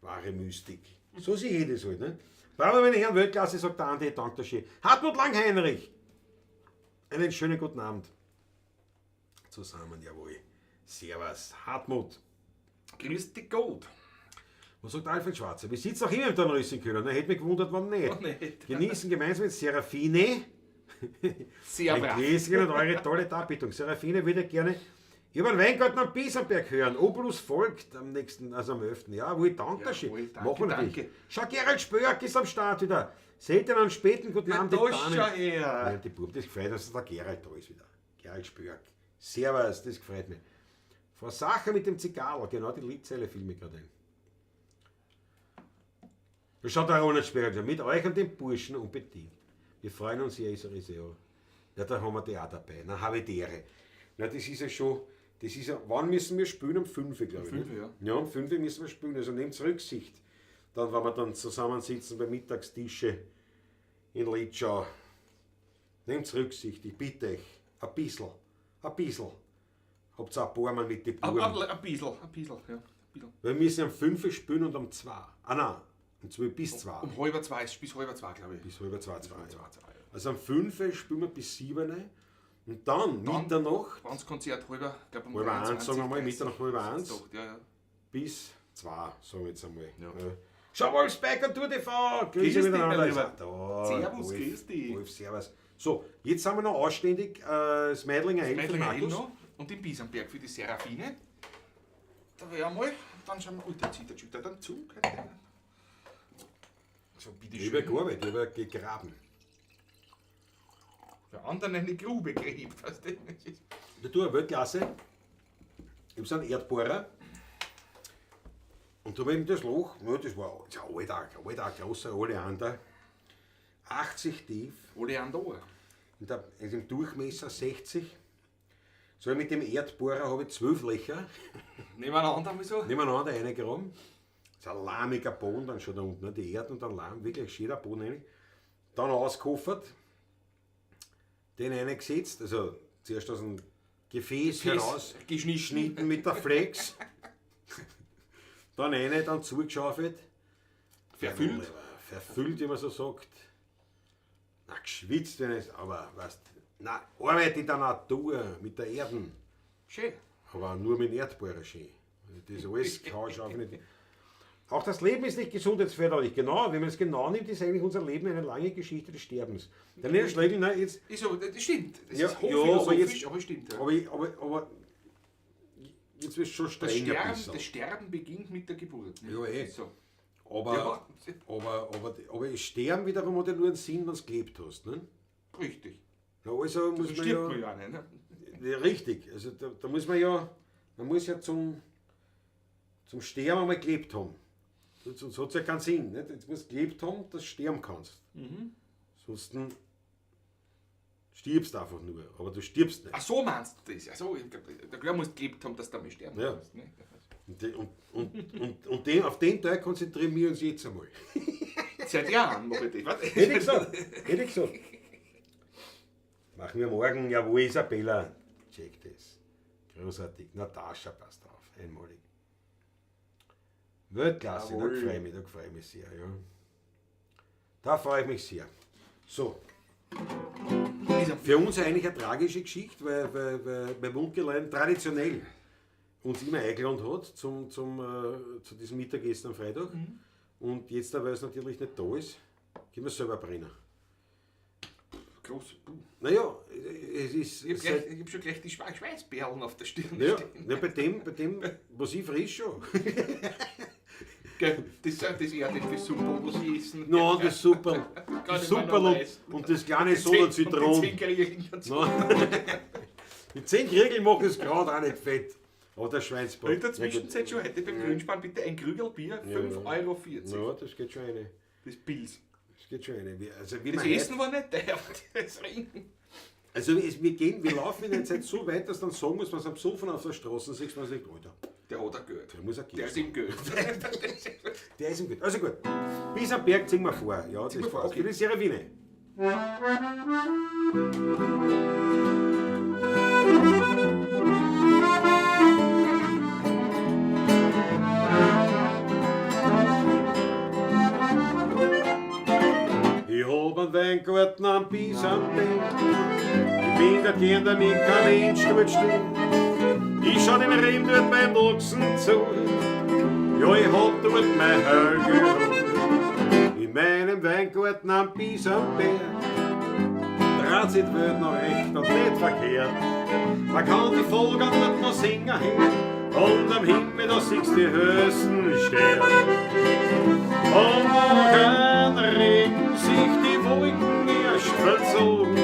wahre Mystik. So sehe ich das halt. Ne? Bravo, meine Herren, Weltklasse, sagt der Andi, danke schön. Hartmut Langheinrich, einen schönen guten Abend. Zusammen, jawohl. Servus, Hartmut. Grüß dich Gott. Was sagt Alfred Schwarzer? Wir sitzen auch immer im Dornröschenköhler. Na, hätte mich gewundert, wann nicht. Wann nicht. Genießen gemeinsam mit Serafine Sehr ein brav. Gläschen und eure tolle Darbietung. Serafine würde gerne über den Weingarten am Bisamberg hören. Obolus folgt am nächsten, also am 11. Jawohl, danke schön. Jawohl, danke, Machen wir natürlich. danke. Schau, Gerald Spörk ist am Start wieder. Seht ihr einen späten guten Ja, Abend, die da Damen. schau her. Ja, die Bub, das gefreut, dass der Gerald da ist wieder. Gerald Spörk. Servus, das gefreut mich. Frau Sacher mit dem Zigarro, genau die Liedzeile fiel mir gerade ein. Da schaut der Ronald Spörk mit euch und dem Burschen unbedingt. Wir freuen uns sehr, ist er ist ja. Ja, da haben wir die auch dabei. Na, habe die Ehre. Na, das ist ja schon, das ist ja, wann müssen wir spielen? Um 5, glaube ich. Um 5, ne? ja. Ja, um 5 müssen wir spielen, also nehmt Rücksicht. Dann, wenn wir dann zusammensitzen beim Mittagstische in Litschau. Nehmt Rücksicht, ich bitte euch. Ein bisschen, ein bisschen. Habt auch ein paar Mal mit den Buben. Ein bisschen, ein bisschen, ja. Ein bisschen. Weil wir müssen um 5 spielen und um 2. Ah nein, um 2 bis 2. Um 1:30 ist bis 1:30, glaube ich. Bis 1:30, 2. Bis 1:30, ja. Also um 5 spielen wir bis 7. Und dann, Dann- Mitternacht, Wenn's Konzert halber, glaub um 1:30, sagen wir mal, 23:30. Mitternacht 1:30. Doch, ja, ja. bis 2, sagen wir jetzt einmal. Ja. Ja. Schau, Wolfsberg und Tour TV! Grüße Grüß dich, miteinander. mein Lieber. Da, Servus, Wolf, grüß dich. Wolf, servus. So, jetzt haben wir noch ausständig das Meidlinger Ale von Meidlinger Ale Markus. noch und den Bisamberg für die Serafine. Da wäre mal, dann schauen wir, oh, der zieht schon wieder den Zug. So, bitte Ich habe schön. gearbeitet, ich habe gegraben. Für anderen eine Grube gräbt, weißt du? Da tue ich Weltklasse. Ich habe so einen Erdbohrer. Und da habe ich eben das Loch, ja, das war das ist ein alter, großer Oleander. 80 tief, Oleander. in der, also im Durchmesser 60. So mit dem Erdbohrer habe ich 12 Löcher Nebeneinander haben wir so. nebeneinander reingegraben. Das ist ein lahmiger Boden dann schon da unten, ne? Die Erde und dann Lahm, wirklich schöner Boden eigentlich. Dann auskoffert, den reingesetzt, also zuerst aus dem Gefäß heraus, Geschnitten. geschnitten mit der Flex. Dann eine, dann zugeschaufelt. Verfüllt. Verfüllt, wie man so sagt. Na, geschwitzt, wenn es, aber weißt, na, Arbeit in der Natur, mit der Erden. Schön. Aber nur mit dem Erdbohrer schön. Das alles kann ich auch nicht. Auch das Leben ist nicht gesundheitsförderlich. Genau, wenn man es genau nimmt, ist eigentlich unser Leben eine lange Geschichte des Sterbens. Der Lena Schlegel, nein, jetzt, Ist so, das stimmt. Das Ja, ist ja, aber hochphilosophisch, jetzt- aber stimmt. Ja. aber jetzt wird es schon Das streng ein Sterben, bisschen. das Sterben beginnt mit der Geburt. Ne? Ja, eh. So. Aber, Ja. aber das Sterben wiederum hat ja nur einen Sinn, wenn du gelebt hast. Ne? Richtig. Na, also muss Sonst man stirbt ja, man ja auch nicht. Ne? Ja, richtig. Also da muss man ja, man muss ja zum Sterben einmal gelebt haben. Sonst hat es ja keinen Sinn. Nicht? Jetzt musst du gelebt haben, dass du sterben kannst. Mhm. Sonst stirbst du einfach nur. Aber du stirbst nicht. Ach so meinst du das? Ach so, ich glaub, da klar musst du gelebt haben, dass du damit sterben Ja. kannst. Ne? Und auf den Teil konzentrieren wir uns jetzt einmal. Seit Jahren mache ich das. Warte. Hätte ich gesagt. Hätte ich gesagt. Machen wir morgen. Jawohl, Isabella. Check das. Großartig. Natascha passt auf. Einmalig. Weltklasse. Da Jawohl. freue ich mich, da freue ich mich sehr. Ja. Da freue ich mich sehr. So. Für uns eigentlich eine tragische Geschichte, weil Munkelein traditionell uns immer eingeladen hat zu diesem Mittagessen am Freitag. Und jetzt, weil es natürlich nicht da ist, können wir selber brennen. Groß. Puh. Naja, es ist. Ich hab schon gleich die Schweißperlen auf der Stirn Ja, stehen. ja, bei dem, was ich frisch schon. Gell, das ist eher das Suppe, was ich essen. Nein, das Super. Gar Das nicht mehr Superl weiß. und das kleine Und Soda die Zitronen. 10 Kriegel dazu. Nein. Die 10 Kriegel machen das Kraut auch nicht fett. Aber der Schweinsbraten. In der Zwischenzeit schon heute beim Grünspan bitte ein Krügerl Bier, 5,40 Euro. Ja, das geht schon eine. Das Pils. Das geht schon eine. Also, wie Das man Essen war nicht teuer, aber das Trinken. Also es, wir gehen, wir laufen in der Zeit so weit, dass dann sagen muss, was am Sofa auf der Straße siehst, man sagt, Alter, Der hat auch Geld. der muss auch Der Geld ist im Geld. Der ist im Geld. Also gut, bis am Berg ziehen wir vor. Ja, das wir vor, passt. okay. Für die Serafine. Ich hab einen Weingarten am Bisamberg. Ich bin der gern, damit kein Mensch dort steht. Ich schau den Reben dort beim Wachsen zu. Ja, ich hab dort mein Heil In meinem Weingarten am Bisamberg dreht sich die Welt noch recht und nicht verkehrt. Man kann die Vögel dort noch singen hören und am Himmel da siehst du die höchsten Sterne. Und nach einem Regen sich die Wolken erst verzogen,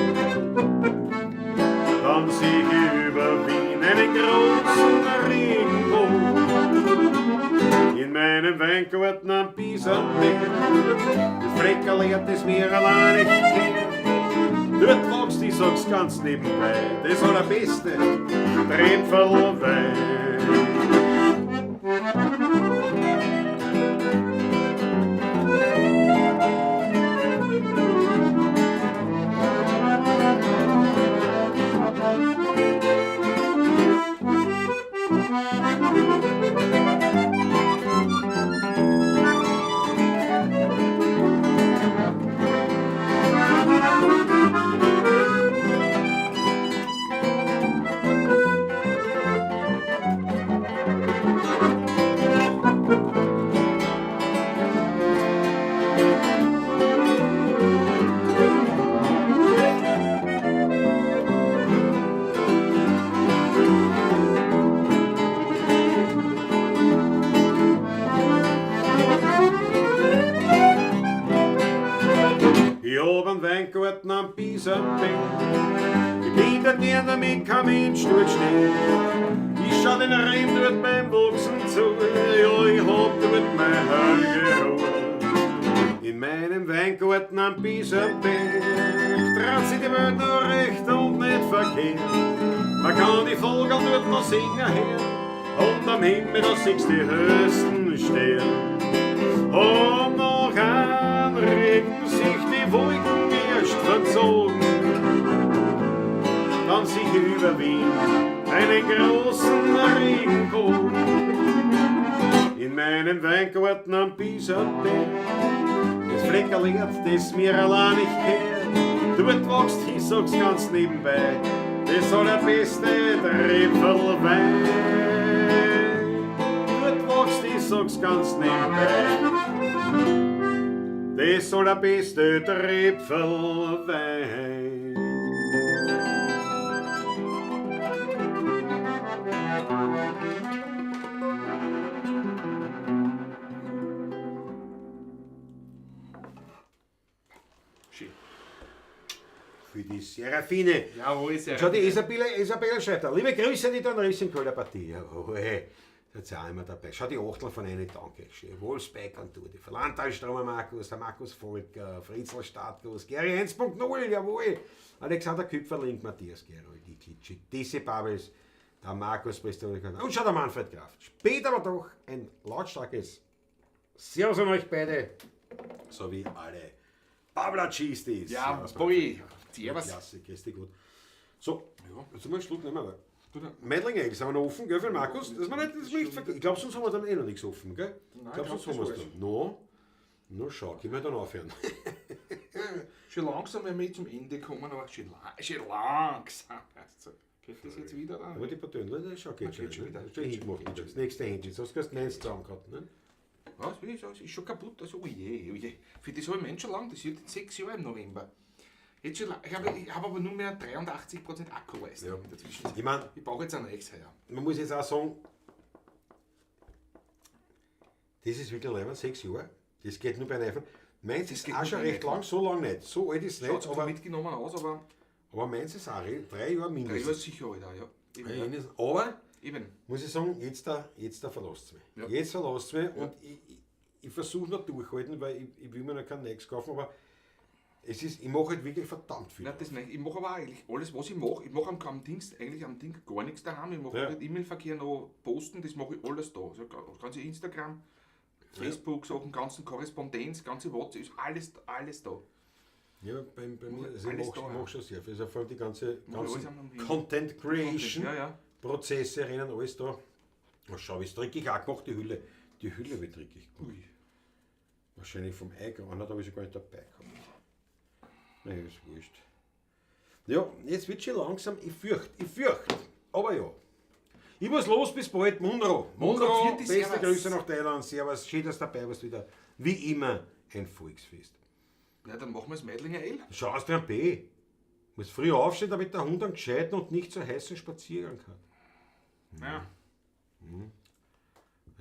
dann sieh ich über Wien einen großen Regenbogen. In meinem Weingarten am Bisamberg, das Fleckerl hat das mir allein nicht gehört. Dort wächst, ich sag's ganz nebenbei, das allerbeste Tröpferl Wein. Ich hab einen Weingarten am Bisamberg. Ich bin der Dirn, damit kein Mensch dort steht. Ich schau den Reben dort beim Wachsen zu. Ja, ich hab dort mein heilige Ruhe. In meinem Weingarten am Bisamberg dreht sich die Welt nur recht und nicht verkehrt. Man kann die Vögel dort noch singen hören und am Himmel da siehst du die höchsten Sterne. Und nach einem Regen sich die Wolken erst verzogen, dann sieh ich über Wien einen großen Regenbogen. In meinem Weingarten am Bisamberg, das Fleckerl hat, das mir allein nicht gehört. Dort wächst, ich sag's ganz nebenbei, das allerbeste Tröpferl Wein. Dort wächst, ich sag's ganz nebenbei, das allerbeste Tröpfelwein. Schön. Für die Serafine. Jawohl, sehr. Schau, die Isabella schreibt da. Liebe Grüße an die Dornröschen-Köhler Partie. Jawohl. Da ist auch immer dabei. Schau, die Achtel von einer, danke. Schön. Wolfsbeck und du. Die Verlandtalstromer Markus, der Markus Volker, Fritzl Stadtgruß, Gary 1.0, jawohl. Alexander Küpferling, Matthias Gerold, die Klitschi, Disse Babels, der Markus Pristol und schau, der Manfred Kraft. Spät aber doch ein lautstarkes Servus an euch beide, sowie alle Pabla Cheese. Jawohl. Servus. Klasse, grüß dich gut. So, Ja. jetzt mal einen Schluck nehmen wir. Du, da- Meidlinger Eggs haben wir noch offen, gell, für den Markus? Das war nicht, das nicht vergessen. Ich glaube, sonst haben wir dann eh noch nichts offen, gell? Nein, ich glaube, ich sonst haben glaub, wir es das dann. No, no, schau, können wir dann aufhören. Schon langsam werden wir zum Ende kommen, aber schon, schon langsam. Also, geht das jetzt wieder? Aber die Partie, ne? Schau, geht schon geht schon wieder. wieder. Schon hingemacht. Das nächste Händchen. Jetzt hast du erst meins zusammen gehabt, ne? Was? Wie ist das? Ist schon kaputt. Also, oje, oje. Für das habe ich Mensch schon lang. Das wird jetzt 6 Jahre im November. Jetzt schon lang. Ich hab aber nur mehr 83% Akkuleistung Ja. in der Zwischenzeit. Ich mein, Ich brauche jetzt ein neues heuer. man muss jetzt auch sagen, das ist wirklich leibend, 6 Jahre. Das geht nur bei einem iPhone. Meins ist geht auch nur schon bei recht lang, so lang nicht. So alt ist es Schaut nicht, aber aber, mitgenommen aus, aber aber meins ist auch 3 Jahre 3 Jahre mindestens. sicher alt auch, ja. Eben, Ja, ja. mindestens. Aber Eben. muss ich sagen, jetzt da verlässt es mich. Ja. Jetzt verlässt es mich und ich versuche noch durchhalten, weil ich will mir noch kein Next kaufen, aber es ist, ich mache halt wirklich verdammt viel. Nein, das nicht. Ich mache aber auch eigentlich alles, was ich mache. Ich mache am Dienst eigentlich am Ding gar nichts daheim. Ich mache Ja. halt E-Mail-Verkehr noch posten, das mache ich alles da. Also ganze Instagram, Facebook, Sachen, ganzen Korrespondenz, ganze WhatsApp, ist alles da. Ja, bei mir, also ich Alles mache da, ja. mach schon sehr viel. Also vor allem die ganze, Mach ich alles ganzen am Handy. Content Creation Ja, ja. Prozesse rennen, alles da. Oh, schau, ist dreckig auch gemacht, die Hülle. Die Hülle wird dreckig gemacht. Ui. Wahrscheinlich vom Ei, einer da habe ich sie gar nicht dabei gehabt. Nein, ist wurscht. Ja, jetzt wird schon langsam, ich fürchte. Aber ja. Ich muss los, bis bald. Munro. Munro, vierte, beste servus. Grüße nach Thailand. Servus, schön, dass du dabei warst wieder. Wie immer, ein Volksfest. Na, dann machen wir das Meidlinger Ale. Schau aus dem B. Muss früh aufstehen, damit der Hund einen gescheiten und nicht so heißen Spaziergang hat. Ja.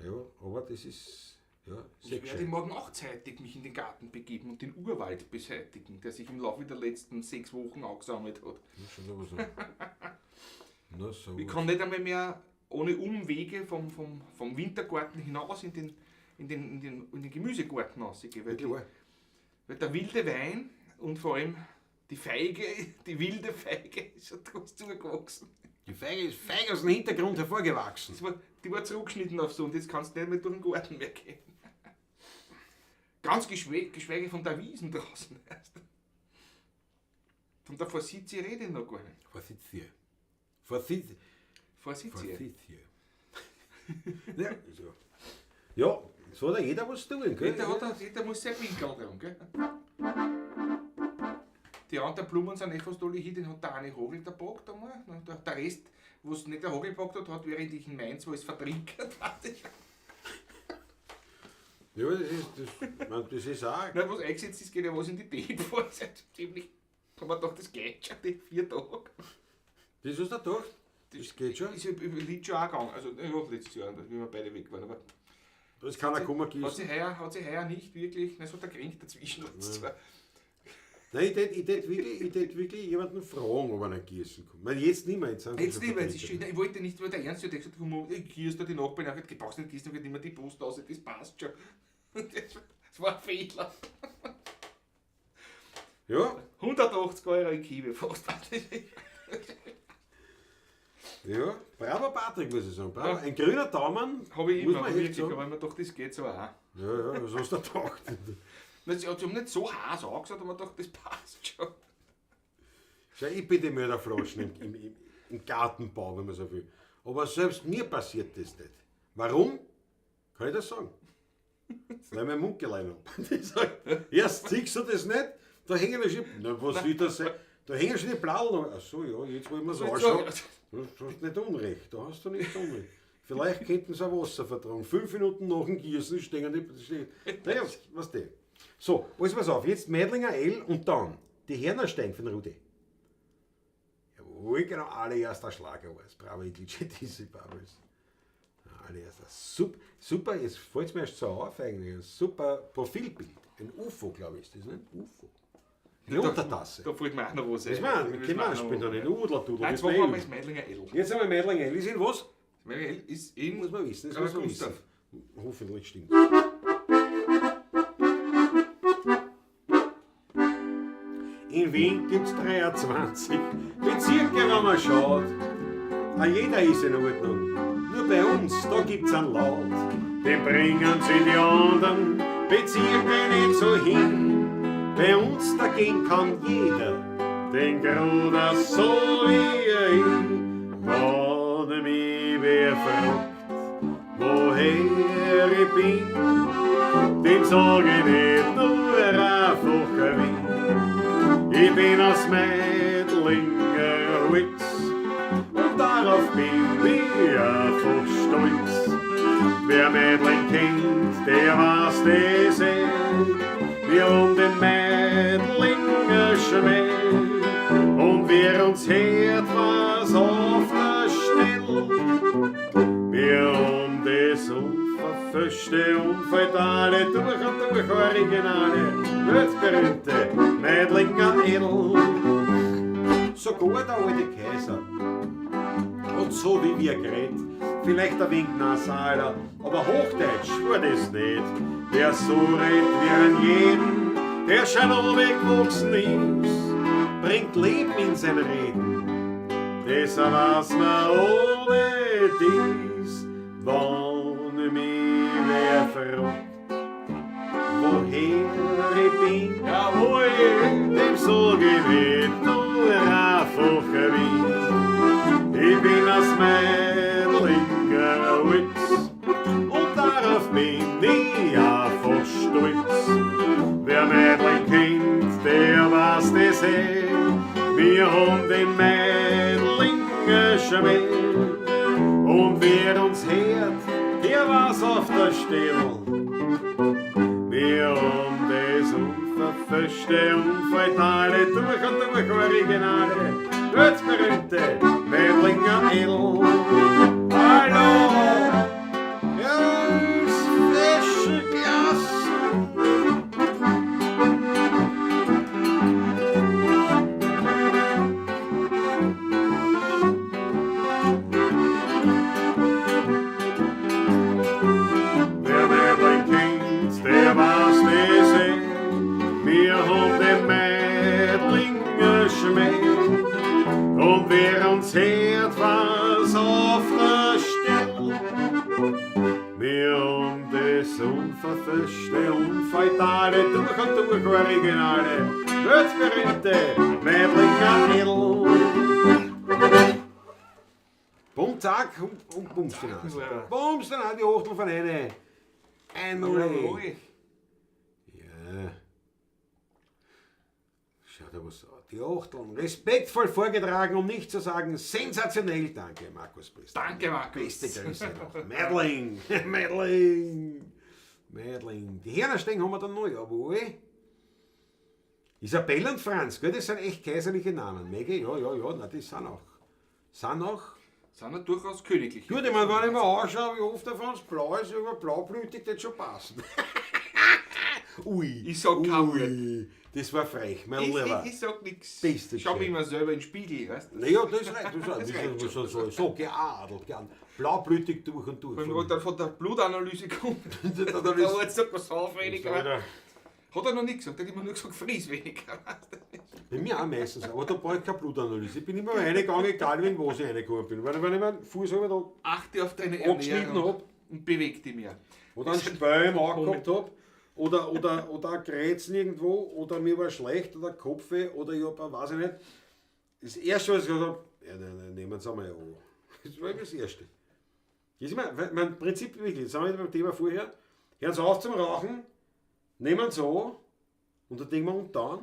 Ja, aber das ist ja, sehr Ich werde gescheit. morgen auch zeitig mich in den Garten begeben und den Urwald beseitigen, der sich im Laufe der letzten 6 Wochen angesammelt hat. Ja, schon aber so. Na, so. Ich kann nicht einmal mehr ohne Umwege vom Wintergarten hinaus in den Gemüsegarten rausgehen. Weil, Wirklich wahr. weil der wilde Wein und vor allem die Feige, die wilde Feige ist schon groß zugewachsen. Die Feige ist feig aus dem Hintergrund hervorgewachsen. Die war zurückgeschnitten auf so und jetzt kannst du nicht mehr durch den Garten mehr gehen. Ganz geschweige von der Wiesen draußen. Von der Forsythie rede ich noch gar nicht. Forsythie. Forsythie. Forsythie. Forsythie. Ja, so. Ja, so hat ja jeder was tun, gell? Jeder muss sein Winkel dran, gell? Die anderen Blumen sind eh fast alle hin, den hat der eine Hagel da gepackt einmal. Der Rest, was nicht der Hagel gepackt hat, hat während ich in Mainz war, ist vertrinkert. Ja, das ist auch. Nein, was eingesetzt ist, geht ja was in die Depot. Das ist ziemlich. Haben wir gedacht, das geht schon, die 4 Tage. Das hast du gedacht? Das geht schon. Ist ja über Lied schon auch gegangen. Also, ja, letztes Jahr, wie wir beide weg waren. Aber Da ist keiner gekommen, hat gießen. sich heuer nicht wirklich. Nein, es hat der Krink dazwischen. Ja. Nein, ich tät wirklich jemanden fragen, ob er nicht gießen kommt. Weil jetzt nicht mehr. Jetzt, sind sie Jetzt schon nicht, weil es ist vertreten. schön. Ich wollte nicht, weil der Ernst hat gesagt, komm, ich gieße da die Nachbarn nach, du brauchst nicht gießen, ich immer die Post aus, das passt schon. Das war ein Fehler. Ja. 180 Euro in Kiwi fast. Ja, bravo Patrick, muss ich sagen. Bravo. Ja. Ein grüner Daumen. Habe ich muss immer, man echt wirklich, sagen. aber ich mir gedacht, das geht so auch. Ja, ja, was hast du gedacht? Na, sie haben nicht so heiß angesagt, aber doch, das passt schon. Schau, ich bin die Mörderflaschen im Gartenbau, wenn man so will. Aber selbst mir passiert das nicht. Warum? Kann ich das sagen? Weil ich meinen Mund geleint habe. Ich sag, erst siehst du das nicht, da hängen ja schon. Na, was will das sein? Da hängen schon die Bladeln. Ach so, ja, jetzt wollen wir es anschauen. Du hast nicht Unrecht, da hast du nicht Unrecht. Vielleicht könnten sie auch Wasser vertragen. 5 Minuten nach dem Gießen stehen die. Stehen. Naja, was die. So, alles pass auf. Jetzt Meidlinger L und dann die Hernerstein von Rudi. Jawohl, genau, allererster Schlager war es. Bravo, diese Bubbles. Allererster. Super, super, jetzt fällt es mir erst so auf eigentlich. Ein super Profilbild. Ein UFO, glaube ich, ist das, ne? UFO. Eine Untertasse. Da fällt mir auch noch was Das war, Das können wir auch spielen, dann ein Udler, Nein, jetzt machen wir mal das Meidlinger L. Jetzt haben wir Meidlinger L. Ist in was? Das Meidlinger L ist in. Muss man wissen, das Karl muss man Gustav. wissen. Hoffentlich stimmt. In Wien gibt's 23 Bezirke, wenn man schaut. Ah, jeder ist in Ordnung. Nur bei uns, da gibt's einen Laut. Den bringen sie die anderen Bezirke nicht so hin. Bei uns dagegen kann jeder den Gruder so wie er ist. Wenn mich wer fragt, woher ich bin, dem sag ich nicht nur einfach Wien. Ich bin aus Meidlinger Holz und darauf bin ich einfach stolz. Wer Meidling kennt, der weiß das eh. Wir haben den Meidlinger Schmäh. Und wer uns hört, was auf der Stelle. Wir haben das unverfälschte, unfeudale, durch und durch originale, weltberühmte Meidlinger Edel. Sogar der alte Kaiser hat so wie wir geredet, vielleicht ein wenig nasaler, aber Hochdeutsch war das nicht. Wer so redet wie ein jeden, der schon gewachsen ist, bringt Leben in sein Reden. Das weiß man ohne dies, wenn mich wer fragt, woher ich bin. Jawohl! Dem sag ich nicht nur einfach Wien. Ich bin aus Meidlinger Holz und darauf bin ich einfach stolz. Wer Meidling kennt, der weiß das eh. Wir haben den Meidlinger Schmäh. Und wer uns hört, der weiß auf der Stelle. Wir haben das unverfälschte, unfeudale, durch und durch originale, weltberühmte Meidlinger Edel. Hallo! Ja, das Glas. Wer Meidling kennt, der weiß das eh. Wir haben den Meidlinger Schmäh. Und wer uns hört, was auf der Stelle. Wir haben das unverfälschte, unfeudale, durch und durch originale, weltberühmte Meidlinger Edel. Bum, zack, und bums den aus. Bums den die Achtel von eine. 1-0. Jawohl. Ja. Schau da was an. Die Achteln. Respektvoll vorgetragen, um nicht zu sagen sensationell. Danke, Markus Priester. Danke, Markus. Beste Grüße nach Meidling. Meidling. Meidling. Die Hernerstein haben wir dann noch, jawohl. Isabel und Franz, gell, das sind echt kaiserliche Namen. Maggie, ja, ja, ja, na, das sind auch. Sind auch. Sind ja durchaus königlich. Gut, ich meine, wenn ich mir anschaue, wie oft der Franz blau ist, über blaublütig, das schon passen. Ui. Ich sag kein Ui, das war frech, mein Ich, Lieber. ich sag nix. Beste Schau mich schön. immer selber in den Spiegel, weißt du? Naja, das reicht. Das reicht. Das reicht Das ist so, so, so geadelt, geadelt. Blaublütig durch und durch. Wenn man dann von der Blutanalyse kommt, Da- da da ist- hat sagt man sauf weniger. Wieder. Hat er noch nicht gesagt, er hat immer nur gesagt, friss weniger. Bei mir auch meistens, aber da brauche ich keine Blutanalyse. Ich bin immer reingegangen, egal in was ich reingekommen bin. Weil wenn ich meinen Fuß halber da Achte auf deine angeschnitten Ernährung hab und beweg dich mehr. oder einen Spöll im Auge gehabt hab oder ein Krätzen irgendwo oder mir war schlecht oder Kopfweh oder ich hab, weiß ich nicht. Das Erste, was ich gesagt habe, ja, nein, nein, nehmen Sie einmal an. Das war immer das Erste. Das ist immer, weil mein Prinzip wirklich, jetzt sind wir wieder beim Thema vorher, hören Sie auf zum Rauchen, nehmen Sie an und dann denken wir, und dann?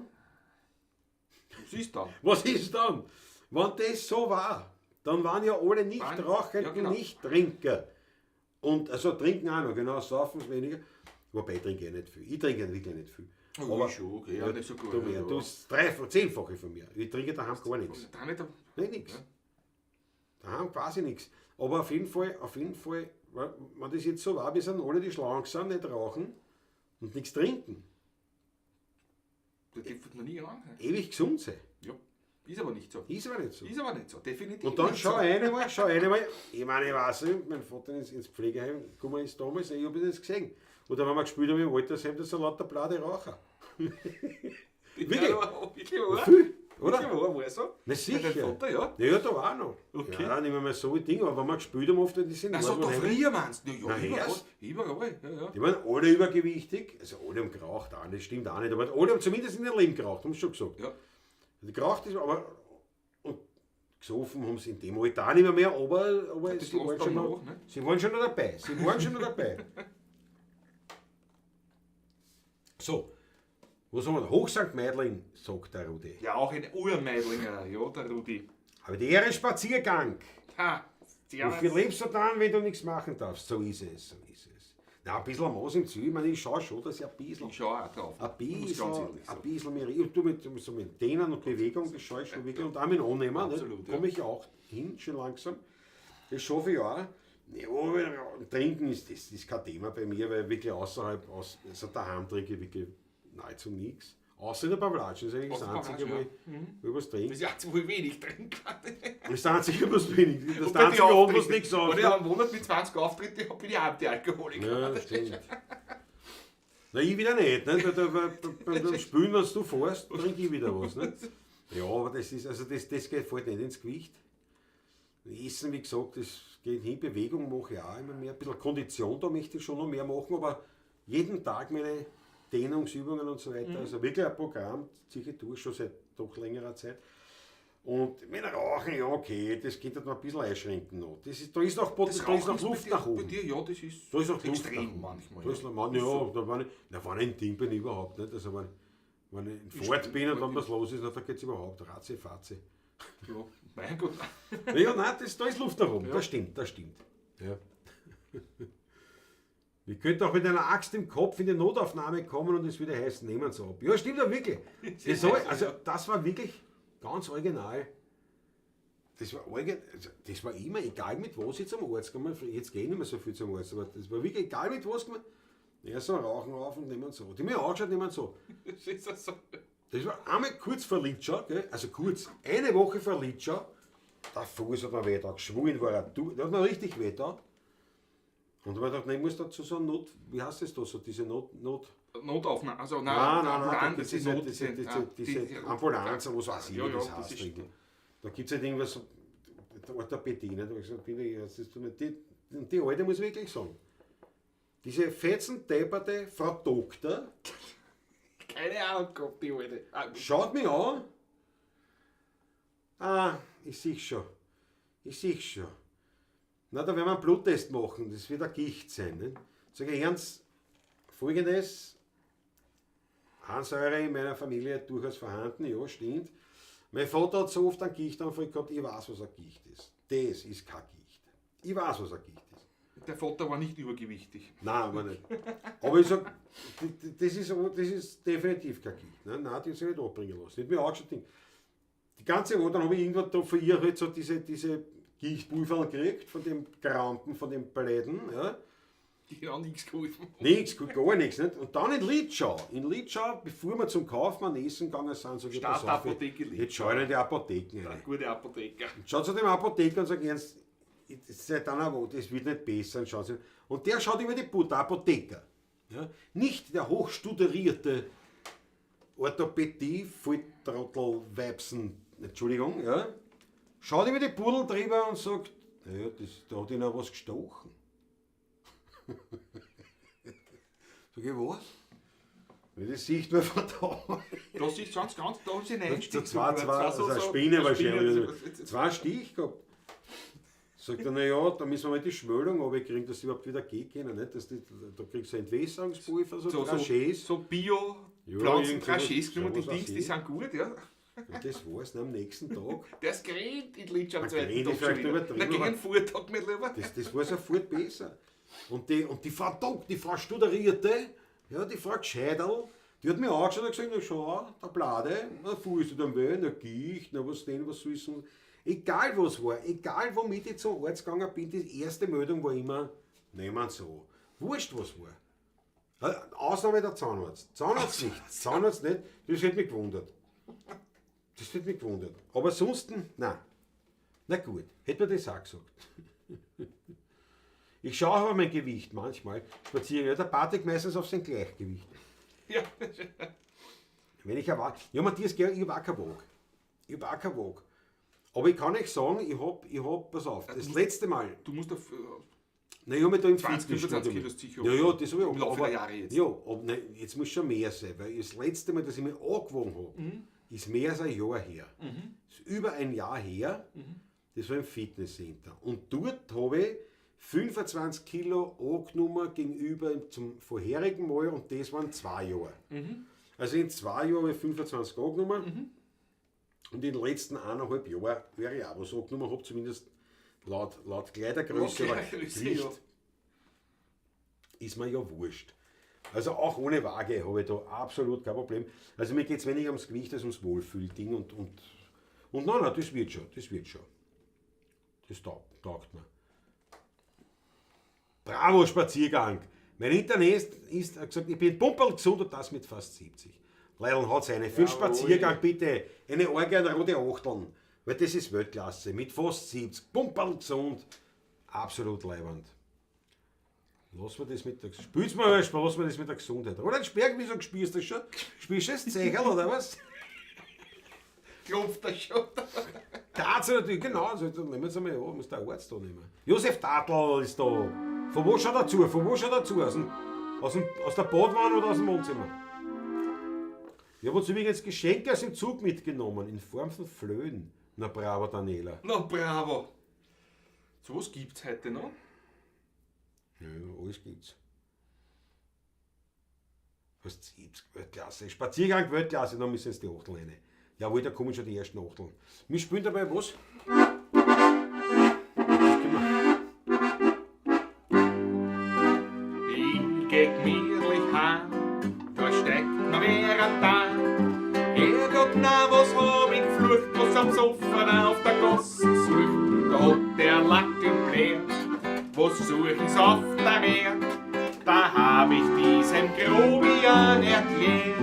Was ist dann? Was ist dann? Wenn das so war, Dann waren ja alle Nichtrauchenden Ja, genau. Nichttrinker. Und also trinken auch noch, genau, saufen ist weniger. Wobei ich trinke eh nicht viel. Ich trinke wirklich nicht viel. Oh, ich schon, okay, ja, nicht so gut, Du, mehr, ja. du bist zehnfache von mir. Ich trinke daheim gar nichts. Da nicht, Nein, nichts. Daheim quasi nichts. Aber auf jeden Fall, wenn das jetzt so war, wir sind alle, die schlank sind, nicht rauchen und nichts trinken. Da dürfen wir nie ran. Ewig gesund sein. Ja, ist aber nicht so. Ist aber nicht so. Ist aber nicht so, definitiv. Und dann nicht schau so. eine mal, ich meine, ich weiß nicht, mein Vater ist ins Pflegeheim gekommen ist damals, ich habe das gesehen. Oder wenn wir gespielt haben im Altersheim, das sind lauter blade Raucher. Wirklich? Ja, wirklich, oder? Viel, oder? Wirklich, war, war so? Na sicher. Dein Vater, ja. Ja, da war noch. Okay. Ja, nicht mehr, mehr so ein Ding, aber wenn wir gespielt haben, oft, die sind Also da heim. früher meinst du? Ja, Na, überall. erst. Überall, ja, ja. Die waren alle übergewichtig, also alle haben geraucht, auch, das stimmt auch nicht, aber alle haben zumindest in ihrem Leben geraucht, haben sie schon gesagt. Ja. Die geraucht ist, aber und gesoffen haben sie in dem Alter auch nicht mehr, aber Das sie, lässt waren dann schon noch, nach, ne? sie waren schon noch dabei. Sie waren schon noch dabei. So, was haben wir da? Hoch St. Meidling, sagt der Rudi. Ja, auch ein Urmeidlinger, ja, der Rudi. Aber die Ehre Spaziergang. Ha, Wofür lebst du dann, wenn du nichts machen darfst? So ist es, so ist es. Na, ein bisschen Maß im Ziel. Ich meine, ich schaue schon, dass ich ein bisschen Ich schaue auch drauf. ein Muss ganz bisschen, ehrlich ein sagen. bisschen mehr, ich tue mit, so mit Dehnen und Bewegung, das schaue ich schon wirklich, und auch mit Annehmen, Absolut, ne, komme ich auch hin, schon langsam. Das schaffe ich auch. Ja, aber Trinken ist, das ist kein Thema bei mir, weil wirklich außerhalb, also daheim trinke ich wirklich nahezu nichts. Außer in der Pavlatsch, das ist eigentlich das Außer Einzige, Pavlatsch, wo ich was trinke. Das ist ja zu wenig trinken. Das ist das Einzige, was wenig. Das ist Und das bei den Einzige, wo was Auftritten. nichts Wenn sagt. ich am Monat mit 20 Auftritte habe, bin ich Antialkoholiker. Ja, das stimmt. Na, ich wieder nicht. Ne? Beim Spülen, wenn du fährst, trinke ich wieder was. Ne? Ja, aber das ist, also das geht fällt nicht ins Gewicht. Essen, wie gesagt, das geht hin. Bewegung mache ich auch immer mehr. Ein bisschen Kondition, da möchte ich schon noch mehr machen, aber jeden Tag meine Dehnungsübungen und so weiter. Also wirklich ein Programm, ziehe ich durch, schon seit doch längerer Zeit. Und mit Rauchen, ja okay, das könnte man ein bisschen einschränken noch. Das ist, da ist noch, Das da ist noch Rauchen Luft bei dir, nach Bei oben. dir, ja, das ist, Da ist auch Luft nach extrem oben. manchmal. Da ist noch, man, ja, da war ich, na, wenn ich ein Ding bin, überhaupt nicht. Also, wenn ich in Fahrt bin und wenn was los ist, na, da geht es überhaupt ratze, fatze. Ja, mein Gott. Ja, nein, da ist Luft nach oben. Das stimmt, das stimmt. Ja. Ich könnte auch mit einer Axt im Kopf in die Notaufnahme kommen und es würde heißen, nehmen Sie ab. Ja, stimmt ja wirklich. Das, also, das war wirklich ganz original. Das war, also, das war immer, egal mit was ich zum Arzt gekommen bin. Jetzt gehe ich nicht mehr so viel zum Arzt, aber das war wirklich egal mit was gekommen. Ja, so rauchen auf und nehmen so. Die mir angeschaut, nehmen so. Das ist ja so. Das war einmal kurz vor Litschau, gell? Also kurz, eine Woche vor Litschau. Der Fuß hat mir weh da, geschwollen war er, der hat mir richtig weh da. Und da hab ich gedacht, nein, ich muss da zu so einer Not, wie heißt das da, so diese Not, Notaufnahme, also nein, nein, nein, nein, Ambulanz, da das gibt's ist Not, diese Ambulanz, oder was weiß ich, ja, wie das ja, heißt. das ist, irgendwie. Da gibt es halt irgendwas, so, der Orthopädie, ne? Da hab ich gesagt, bin ich, das ist, die Alte muss ich wirklich sagen, diese fetzendepperte Frau Doktor, keine Ahnung gehabt, die Alte. Ah, schaut mich an. Ah, ich sehe schon. Ich sehe schon. Na, da werden wir einen Bluttest machen. Das wird eine Gicht sein. Ne? Sag ich, Ernst, Folgendes. Harnsäure in meiner Familie durchaus vorhanden. Ja, stimmt. Mein Vater hat so oft einen Gichtanfall gehabt, ich weiß, was eine Gicht ist. Das ist keine Gicht. Ich weiß, was eine Gicht ist. Der Vater war nicht übergewichtig. Nein, aber nicht. Aber ich sag, das ist definitiv kein Gicht. Ne? Nein, die hat sich nicht abbringen lassen. Die hat mir angeschaut, Ding. Die ganze Woche, dann habe ich irgendwann da von ihr halt so diese Gichtpulver gekriegt, von dem Krampen, von dem Bläden. Ja. Die haben nichts geholfen. Nichts, gar nichts. Nicht? Und dann in Litschau. In Litschau, bevor wir zum Kaufmann essen gegangen sind, sag ich, pass auf, Stadtapotheke Litschau. jetzt schau ich in die Apotheken rein. Gute Apotheker. Und schaut zu dem Apotheker und sagt, Ernst, seit einer Woche, das wird nicht besser. Und, schaut sie. Und der schaut über die Butter, Apotheker. Ja? Nicht der hochstuderierte Orthopädie, Volltrottel, Weibsen, Entschuldigung, ja? Schaut über die Pudel drüber und sagt, naja, da hat ihnen was gestochen. Sag ich, was? Das sieht man von da. Das ist ganz, ganz, da haben sie einen So Einstich. zwei, also eine Spinne wahrscheinlich. Zwei Stich gehabt. Sagt er, naja, da müssen wir mal die Schwellung runterkriegen, dass sie überhaupt wieder gehen können. Nicht? Dass die, da kriegst du Entwässerungspulver, so, So, Dragés. so, so Bio, Ja, Pflanzen, Dragés irgend genommen, die sowas Dings, die weiß ich. sind gut, ja. Und das war's. Und am nächsten Tag, Der ist gerannt in Litsch am Man zweiten gerannt Tag ist schon vielleicht wieder. übertrieben, Na, gegen aber- den Vortag nicht lieber. das war sofort besser. Und die Frau Doc, die Frau Studerierte, ja, die Frau Gescheidl, die hat mich angeschaut und gesagt, na schau, der Blade, na Fuß tut am weh, na Gicht, na was denn, was soll ich sonst. Egal was war, egal womit ich zum Arzt gegangen bin, die erste Meldung war immer, nehmen Sie an. Wurscht was war. Ausnahme der Zahnarzt. Zahnarzt nicht. Zahnarzt nicht, das hätte mich gewundert. Das hätte mich gewundert. Aber sonst, nein. Na gut, hätte mir das auch gesagt. Ich schaue auf mein Gewicht manchmal spazieren. Ja, der Patrick meistens auf sein Gleichgewicht. Ja. Wenn ich eine Waage. Ja, Matthias, gell, ich habe auch keine Waage. Ich habe auch keine Waage. Aber ich kann euch sagen, ich hab, pass auf, das letzte Mal, Du musst auf. Nein, ich habe mich da im 20, Fitnessstudio 25 mit- Kilo sicher Ja, ja, das habe ich im Laufe aber, der Jahre jetzt. Ja, aber nein, jetzt muss schon mehr sein, weil das letzte Mal, dass ich mich angewogen habe, ist mehr als ein Jahr her. Ist über ein Jahr her, das war im Fitnesscenter. Und dort habe ich 25 Kilo angenommen gegenüber zum vorherigen Mal und das waren 2 Jahre. Also in 2 Jahren habe ich 25 angenommen und in den letzten 1,5 Jahren wäre ich auch was angenommen habe, zumindest laut Kleidergröße, Laut aber Kleidergröße, Gewicht ja. ist mir ja wurscht. Also auch ohne Waage habe ich da absolut kein Problem. Also mir geht es weniger ums Gewicht als ums Wohlfühlding und nein, nein, das wird schon, das wird schon. Das taugt mir. Bravo, Spaziergang! Mein Internet ist, hat gesagt, ich bin pumperl gesund und das mit fast 70. Leidl hat's eine. Für den Jawohl. Spaziergang bitte. Eine Orgel, eine rote Achteln. Weil das ist Weltklasse. Mit fast 70. Pumperl gesund. Absolut leibend. Lass mir das mit der Spiel's mal, lass mir das mit der Gesundheit. Roland Sperg, wieso spielst du das schon? Spielst du das Zeicherl oder was? Klopft er schon. Dazu natürlich, genau, also, dann nehmen wir es einmal an, muss der Arzt da nehmen. Josef Tatl ist da. Von wo schaut er zu? Von wo schaut er zu? Aus der Badwanne oder aus dem Wohnzimmer? Ich habe uns übrigens Geschenke aus dem Zug mitgenommen, in Form von Flöhen. Na bravo, Daniela. Na bravo. So was gibt's heute noch? Ja, alles gibt's. Fast 70, Weltklasse. Spaziergang Weltklasse, dann müssen jetzt die Achteln rein. Jawohl, da kommen schon die ersten Achteln. Wir spielen dabei was? Das können wir. Ich geh gemütlich heim, da steigt mir wer an da. Herrgott, na, was hab ich geflucht, was am Sofa auf der Gasse sucht. Da hat der Lackel blärt, was suchen's auf der Erd? Da hab ich diesem Grobian erklärt.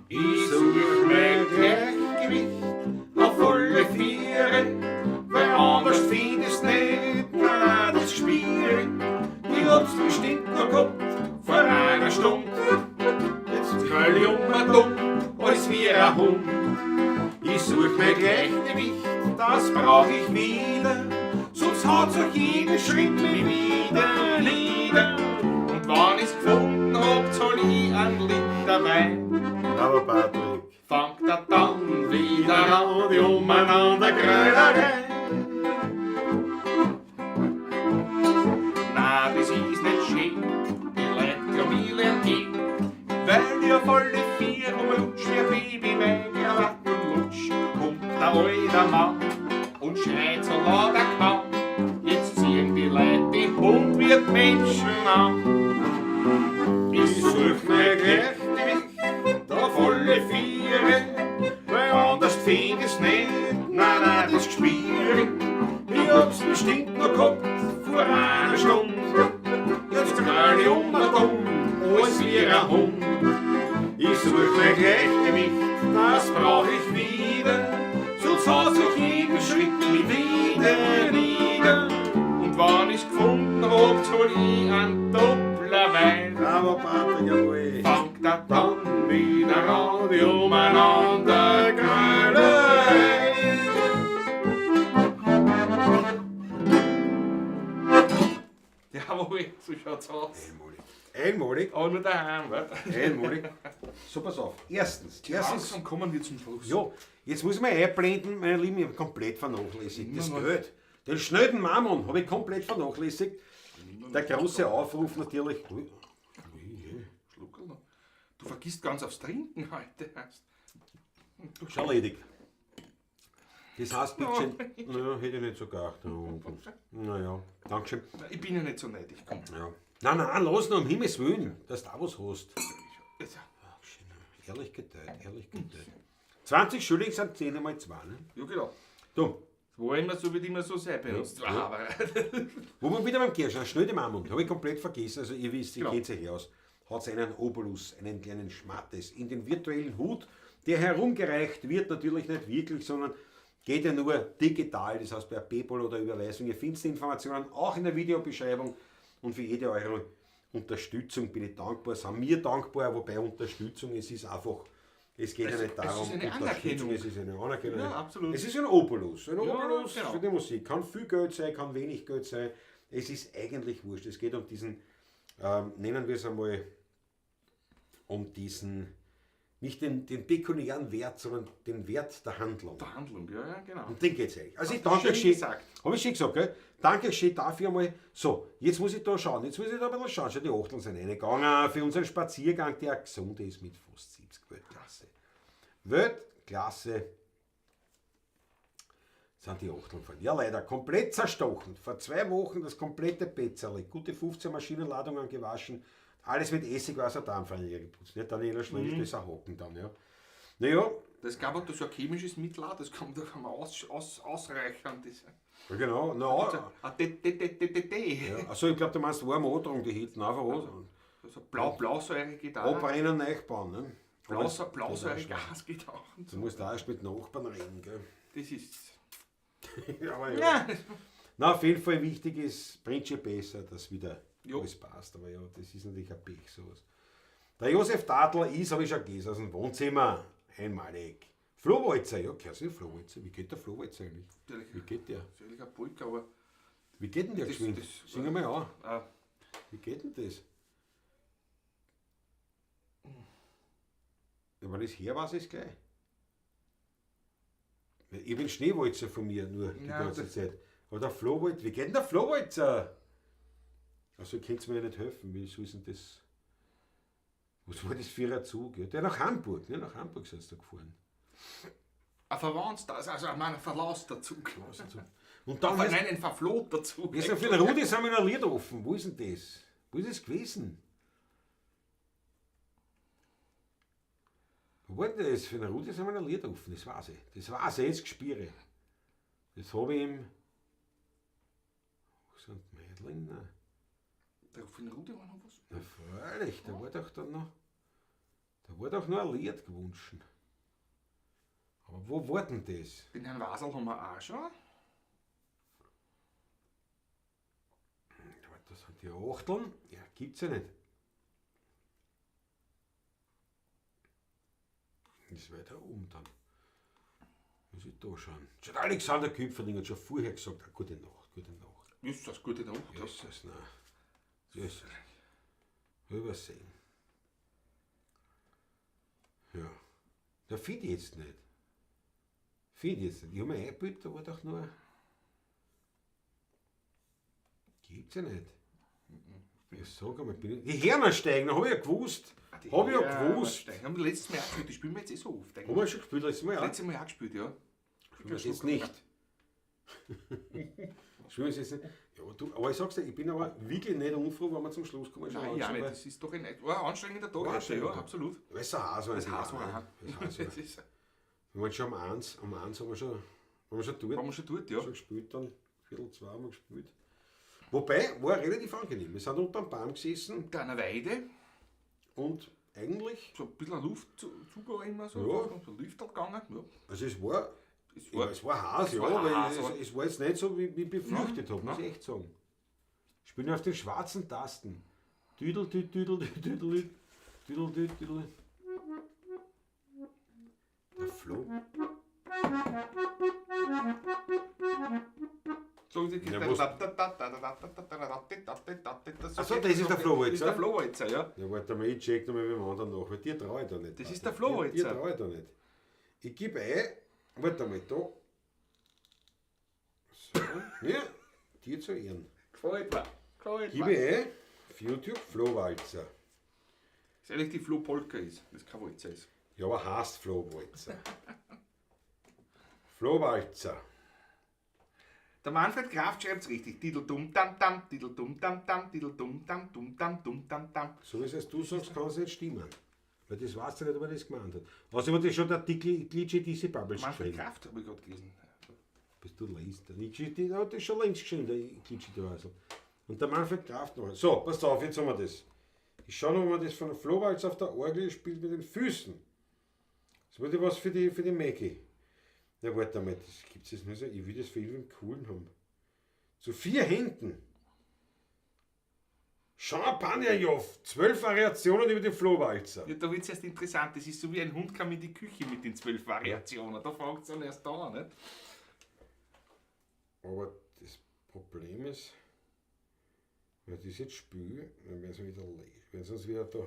Ich such mein Gleichgewicht auf alle Viere, weil anders find ich's nicht, na, das ist schwierig. Ich hab's bestimmt noch gehabt vor einer Stunde. Jetzt knall ich um und um, als wie ein Hund. Ich such mein Gleichgewicht, das brauch ich wieder. Sonst haut's euch jeden Schritt mich wieder nieder. Und wann ich's gefunden hab, zahl ich einen Liter Wein. Bravo, Patrick. Fangt er dann wieder an, die umeinander Grölerei. Na, das ist nicht schön, die Leute glauben, ich lern gehen, weil ich auf alle vier rumlutsch wie ein Baby, mein Krawatten lutsch. Kommt der alte Mann und schreit so laut er kann. Jetzt ziehen die Leute die Hund wird Menschen an. Ich such mein Gleichgewicht auf alle Viere, weil anders find ich's nicht, nein, nein, das ist schwierig. Ich hab's bestimmt noch gehabt vor einer Stunde. Jetzt knall ich um und um, alles wie ein Hund. Ich such mein Gleichgewicht, das brauch ich wieder, sonst haut sich jeden Schritt mich wieder nieder. Und wann ich's gefunden hab, zahl ich einen Doppler Wein. Bravo, Patrick, jawohl. Fangt er dann wieder an, die umeinander Grölerei. Jawohl, so schaut's aus. Einmalig. Einmalig. Aber nur daheim, warte. Einmalig. So, pass auf. Erstens. Langsam kommen wir zum Schluss. Ja, jetzt muss ich mal einblenden, meine Lieben, ich habe komplett vernachlässigt. Das Immer noch. Geld. Den schnöden Mammon habe ich komplett vernachlässigt. Der große Aufruf natürlich. Ui, ui, Schluckerl noch. Du vergisst ganz aufs Trinken heute. Schon erledigt. Das heißt, bitte, naja, hätte ich nicht so gedacht. Naja, Dankeschön. Ich bin ja nicht so neidisch, komm. Ja. Nein, nein, lass noch, um Himmels Willen, dass du auch was hast. Also, Ehrlich geteilt, ehrlich geteilt. 20 Schilling sind 10 mal 2, ne? ja, genau. Du, Das war immer so, wird immer so sein bei uns. Ja. Aber wo wir wieder beim Kirschen, schnell den Mammut, habe ich komplett vergessen, also ihr wisst, ihr Genau. kennt sich aus. Hat einen Obolus, einen kleinen Schmattes in den virtuellen Hut, der herumgereicht wird, natürlich nicht wirklich, sondern geht ja nur digital, das heißt per PayPal oder Überweisung. Ihr findet die Informationen auch in der Videobeschreibung und für jede eure Unterstützung bin ich dankbar, sind mir dankbar, wobei Unterstützung, es ist einfach, es geht Es- ja nicht es darum, ist eine Unterstützung, Anerkennung. es ist eine Anerkennung. Ja, absolut. Es ist ein Obolus, ein Ja, Obolus genau. für die Musik. Kann viel Geld sein, kann wenig Geld sein. Es ist eigentlich wurscht. Es geht um diesen, nennen wir es einmal, um diesen, nicht den pekuniären Wert, sondern den Wert der Handlung. der Handlung, ja, ja, genau. Um den geht es eigentlich. Also ich Hast du danke schön schön gesagt. Habe ich schon gesagt, gell? Danke schön dafür mal. So, jetzt muss ich da schauen. Jetzt muss ich da ein bisschen schauen. Schau, die Achteln sind reingegangen für unseren Spaziergang, der gesund ist mit fast 70. Weltklasse. Weltklasse sind die Achteln gefallen. Ja, leider, komplett zerstochen. Vor 2 Wochen das komplette Betzerl. Gute 15 Maschinenladungen gewaschen. Alles mit Essigwasser, Dampfreiniger geputzt. Nicht Daniela Schnell, das ist ein Hocken dann, ja. Naja, Das gab auch so ein chemisches Mittel, auch, das kommt da kann man ausreichern. Das, ja, genau. Na, ah, D, D, D, D, D, D. ja. Also ich glaube, du meinst warm Antragen, die hinten einfach an. Also Blausäure geht auch. Abbrennen, Neubauen, ne? Blausäure Gas geht auch. Und Du so. musst da erst mit Nachbarn reden, gell? Das ist. Ja, aber ja. Ja, Na, auf jeden Fall wichtig ist, prinzipiell besser, dass wieder Jo. alles passt. Aber ja, das ist natürlich ein Pech, sowas. Der Josef Tadler ist, habe ich schon gelesen, aus dem Wohnzimmer. Einmalig. Flohwalzer, ja, kennst du den Flohwalzer? Wie geht der Flohwalzer eigentlich? Natürlich. Wie geht der? Natürlich ein Polka, aber. Wie geht denn der geschwind? Sing mal an. Wie geht denn das? Ja, wenn ich es her weiß, ist gleich. Ich bin Schneewalzer von mir nur die Ja, ganze das- Zeit. Aber der Flohwalzer, wie geht denn der Flohwalzer? Also könnt ihr mir ja nicht helfen, wie soll denn das? Was war das für ein Zug? Ja, der nach Hamburg, ne? Nach Hamburg sind sie da gefahren. Ein verwandter, also ich meine, ein verlasster Zug. Und dann Nein, ein verflohter Zug. Wir sind für den Rudi sind wir noch ein Lied offen. Wo ist denn das? Wo ist das gewesen? Wo war denn das? Für den Rudi sind wir noch ein Lied offen. Das weiß ich. Das weiß ich, jetzt gespüre. Das habe ich ihm. Wo sind die Mädchen? Nein. Der für den Rudi war noch was. Na freilich, da war doch dann noch. Da war doch noch ein Lied gewünscht. Aber wo war denn das? Den Herrn Wasel haben wir auch schon. Das sind die Achteln. Ja, gibt's ja nicht. Das ist weiter oben dann. Muss ich da schauen. Schon Alexander Küpferling hat schon vorher gesagt, ah, gute Nacht, gute Nacht. Ist das gute Nacht? Jesus, nein. Jesus. Übersehen. Ja. Da finde ich jetzt nicht. Finde ich jetzt nicht. Ich habe mir eingebildet, da war doch nur. Gibt's ja nicht. Ich sag einmal, bin ich. Die Hörnersteigen, hab ich ja gewusst. Hab ich ja gewusst. Haben wir letztes Mal auch gespielt, die spielen wir jetzt eh so oft. Haben wir schon gespielt letztes Mal, ja. Letztes Mal auch gespielt, ja. Spielen wir es jetzt nicht. Spielen wir es jetzt nicht. Ja, aber, du, aber ich sag's dir, ich bin aber wirklich nicht unfroh, wenn wir zum Schluss kommen. Schon Nein, ja langsam, nicht. weil- Das ist doch ein, war ein anstrengender Tag War heute, anstrengender ja, Tag. absolut. Weil es ein Haas war. Das Haas war ne? auch. Das Haas war. Das ist, Wir waren schon um eins haben wir schon, waren wir schon dort. waren wir schon dort, ja. Schon gespielt dann, 1:45 haben wir gespielt. Wobei, war relativ angenehm. Wir sind unter dem Baum gesessen Unter einer Weide, und eigentlich, so ein bisschen Luftzug immer so, Ja. so Lüfterl gegangen. Ja. also es war, Es ja, war, es war heiß, es ja, war aber heiß, aber- es war jetzt nicht so, wie ich befürchtet habe, muss nein. ich echt sagen. Spielen auf den schwarzen Tasten. Düdel, düdel, düdel, düdel, düdel, düdel, düdel. Der Flo. so, die, Ja, was- Ach so, das ist der Flohwalzer. Das ist der Flohwalzer, ja. Ja, warte mal, ich check nochmal beim anderen nach, weil dir traue ich da nicht. Das ist der Dir Flohwalzer. traue ich da nicht. Ich gebe ein, warte mal, da. So, ja, dir zu Ehren. Gefällt mir. Gefällt Gebe mir. ich ein, auf YouTube Flohwalzer. Das ist eigentlich die Flohpolka ist, das kein Walzer ist. Ja, aber heißt Flohwalzer. Flohwalzer. Der Manfred Kraft schreibt's richtig. Didel dum dam dam, didel dum dam dam, didel dum dam dum dam dum dam dam. So wie es du sagst, kann es nicht stimmen. Weil das weißt du nicht, ob er das gemeint hat. Außerdem hat das schon der Glitchy DC Bubbles Manfred geschrieben. Kraft habe ich gerade gelesen. Bist du lest? Der Glitchy, der hat das schon längst geschrieben, der Glitchy Basel. Und der Manfred Kraft noch. So, pass auf, jetzt haben wir das. Ich schaue noch, ob man das von Flohwalz auf der Orgel spielt mit den Füßen. Das wurde was für die Maggie. Na, warte mal, das gibt's jetzt nur so. Ich will das für irgendeinen coolen haben. Zu 4 Händen. Champagnerjoff. 12 Variationen über den Flohwalzer. Ja, da wird's erst interessant. Das ist so wie ein Hund kam in die Küche mit den 12 Variationen. Da fängt's dann erst an, nicht? Aber das Problem ist, wenn ich das jetzt spüle, dann werden sie wieder leer. Wenn sie uns wieder da.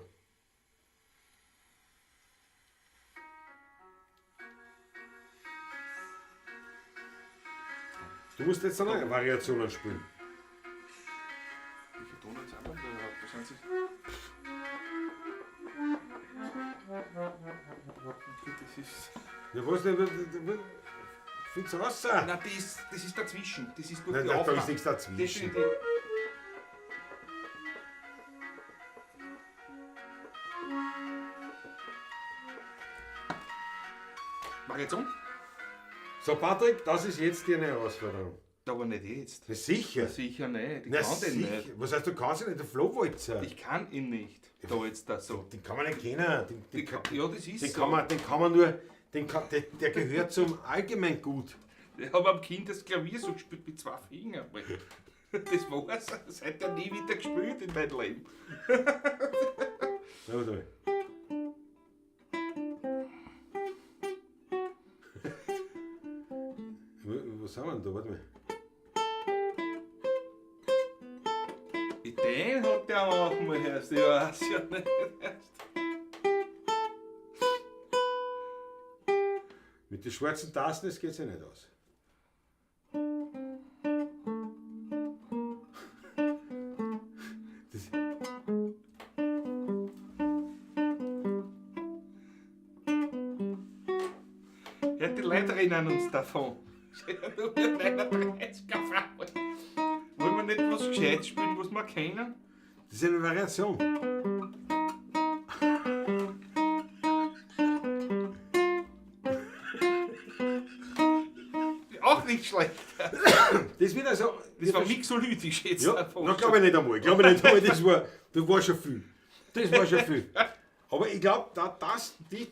Du musst jetzt eine Variationen spielen. Welcher Ton jetzt einfach? Da sind sie. Okay, das ist. Ja, was denn? Find's raus? Nein, das ist dazwischen. Das ist durch Nein, die nein, da Aufnahme. ist nichts dazwischen. Das ist die Variation? So, Patrick, das ist jetzt deine Herausforderung. Aber nicht jetzt. Na, sicher. Sicher nicht. Ich Na, kann den sicher. nicht. Was heißt, du kannst ihn nicht? Der Flohwalzer. Ich kann ihn nicht. Da jetzt da so. Den kann man nicht kennen. Den, den, Die kann, ja, das ist den so. kann man, den kann man nur. Den kann, der, der gehört zum Allgemeingut. Ich habe am Kind das Klavier so gespielt mit 2 Fingern. Das war's. Seitdem nie wieder gespielt in meinem Leben. Na, warte mal. Was haben wir denn da? Warte mal. Den hat der auch mal erst. Ich weiß ja nicht. Mit den schwarzen Tasten, das geht's ja nicht aus. Das Ja, die Leute erinnern uns davon. Nur 39er Frau. Wollen wir nicht was Gescheites spielen, was wir kennen? Das ist eine Variation. Auch nicht schlecht. Das wird also. Das war mixolytisch jetzt. Ja, davon. na, glaube ich nicht einmal. Glaube ich nicht einmal, das war schon viel. Das war schon viel. Aber ich glaube, da, das, die,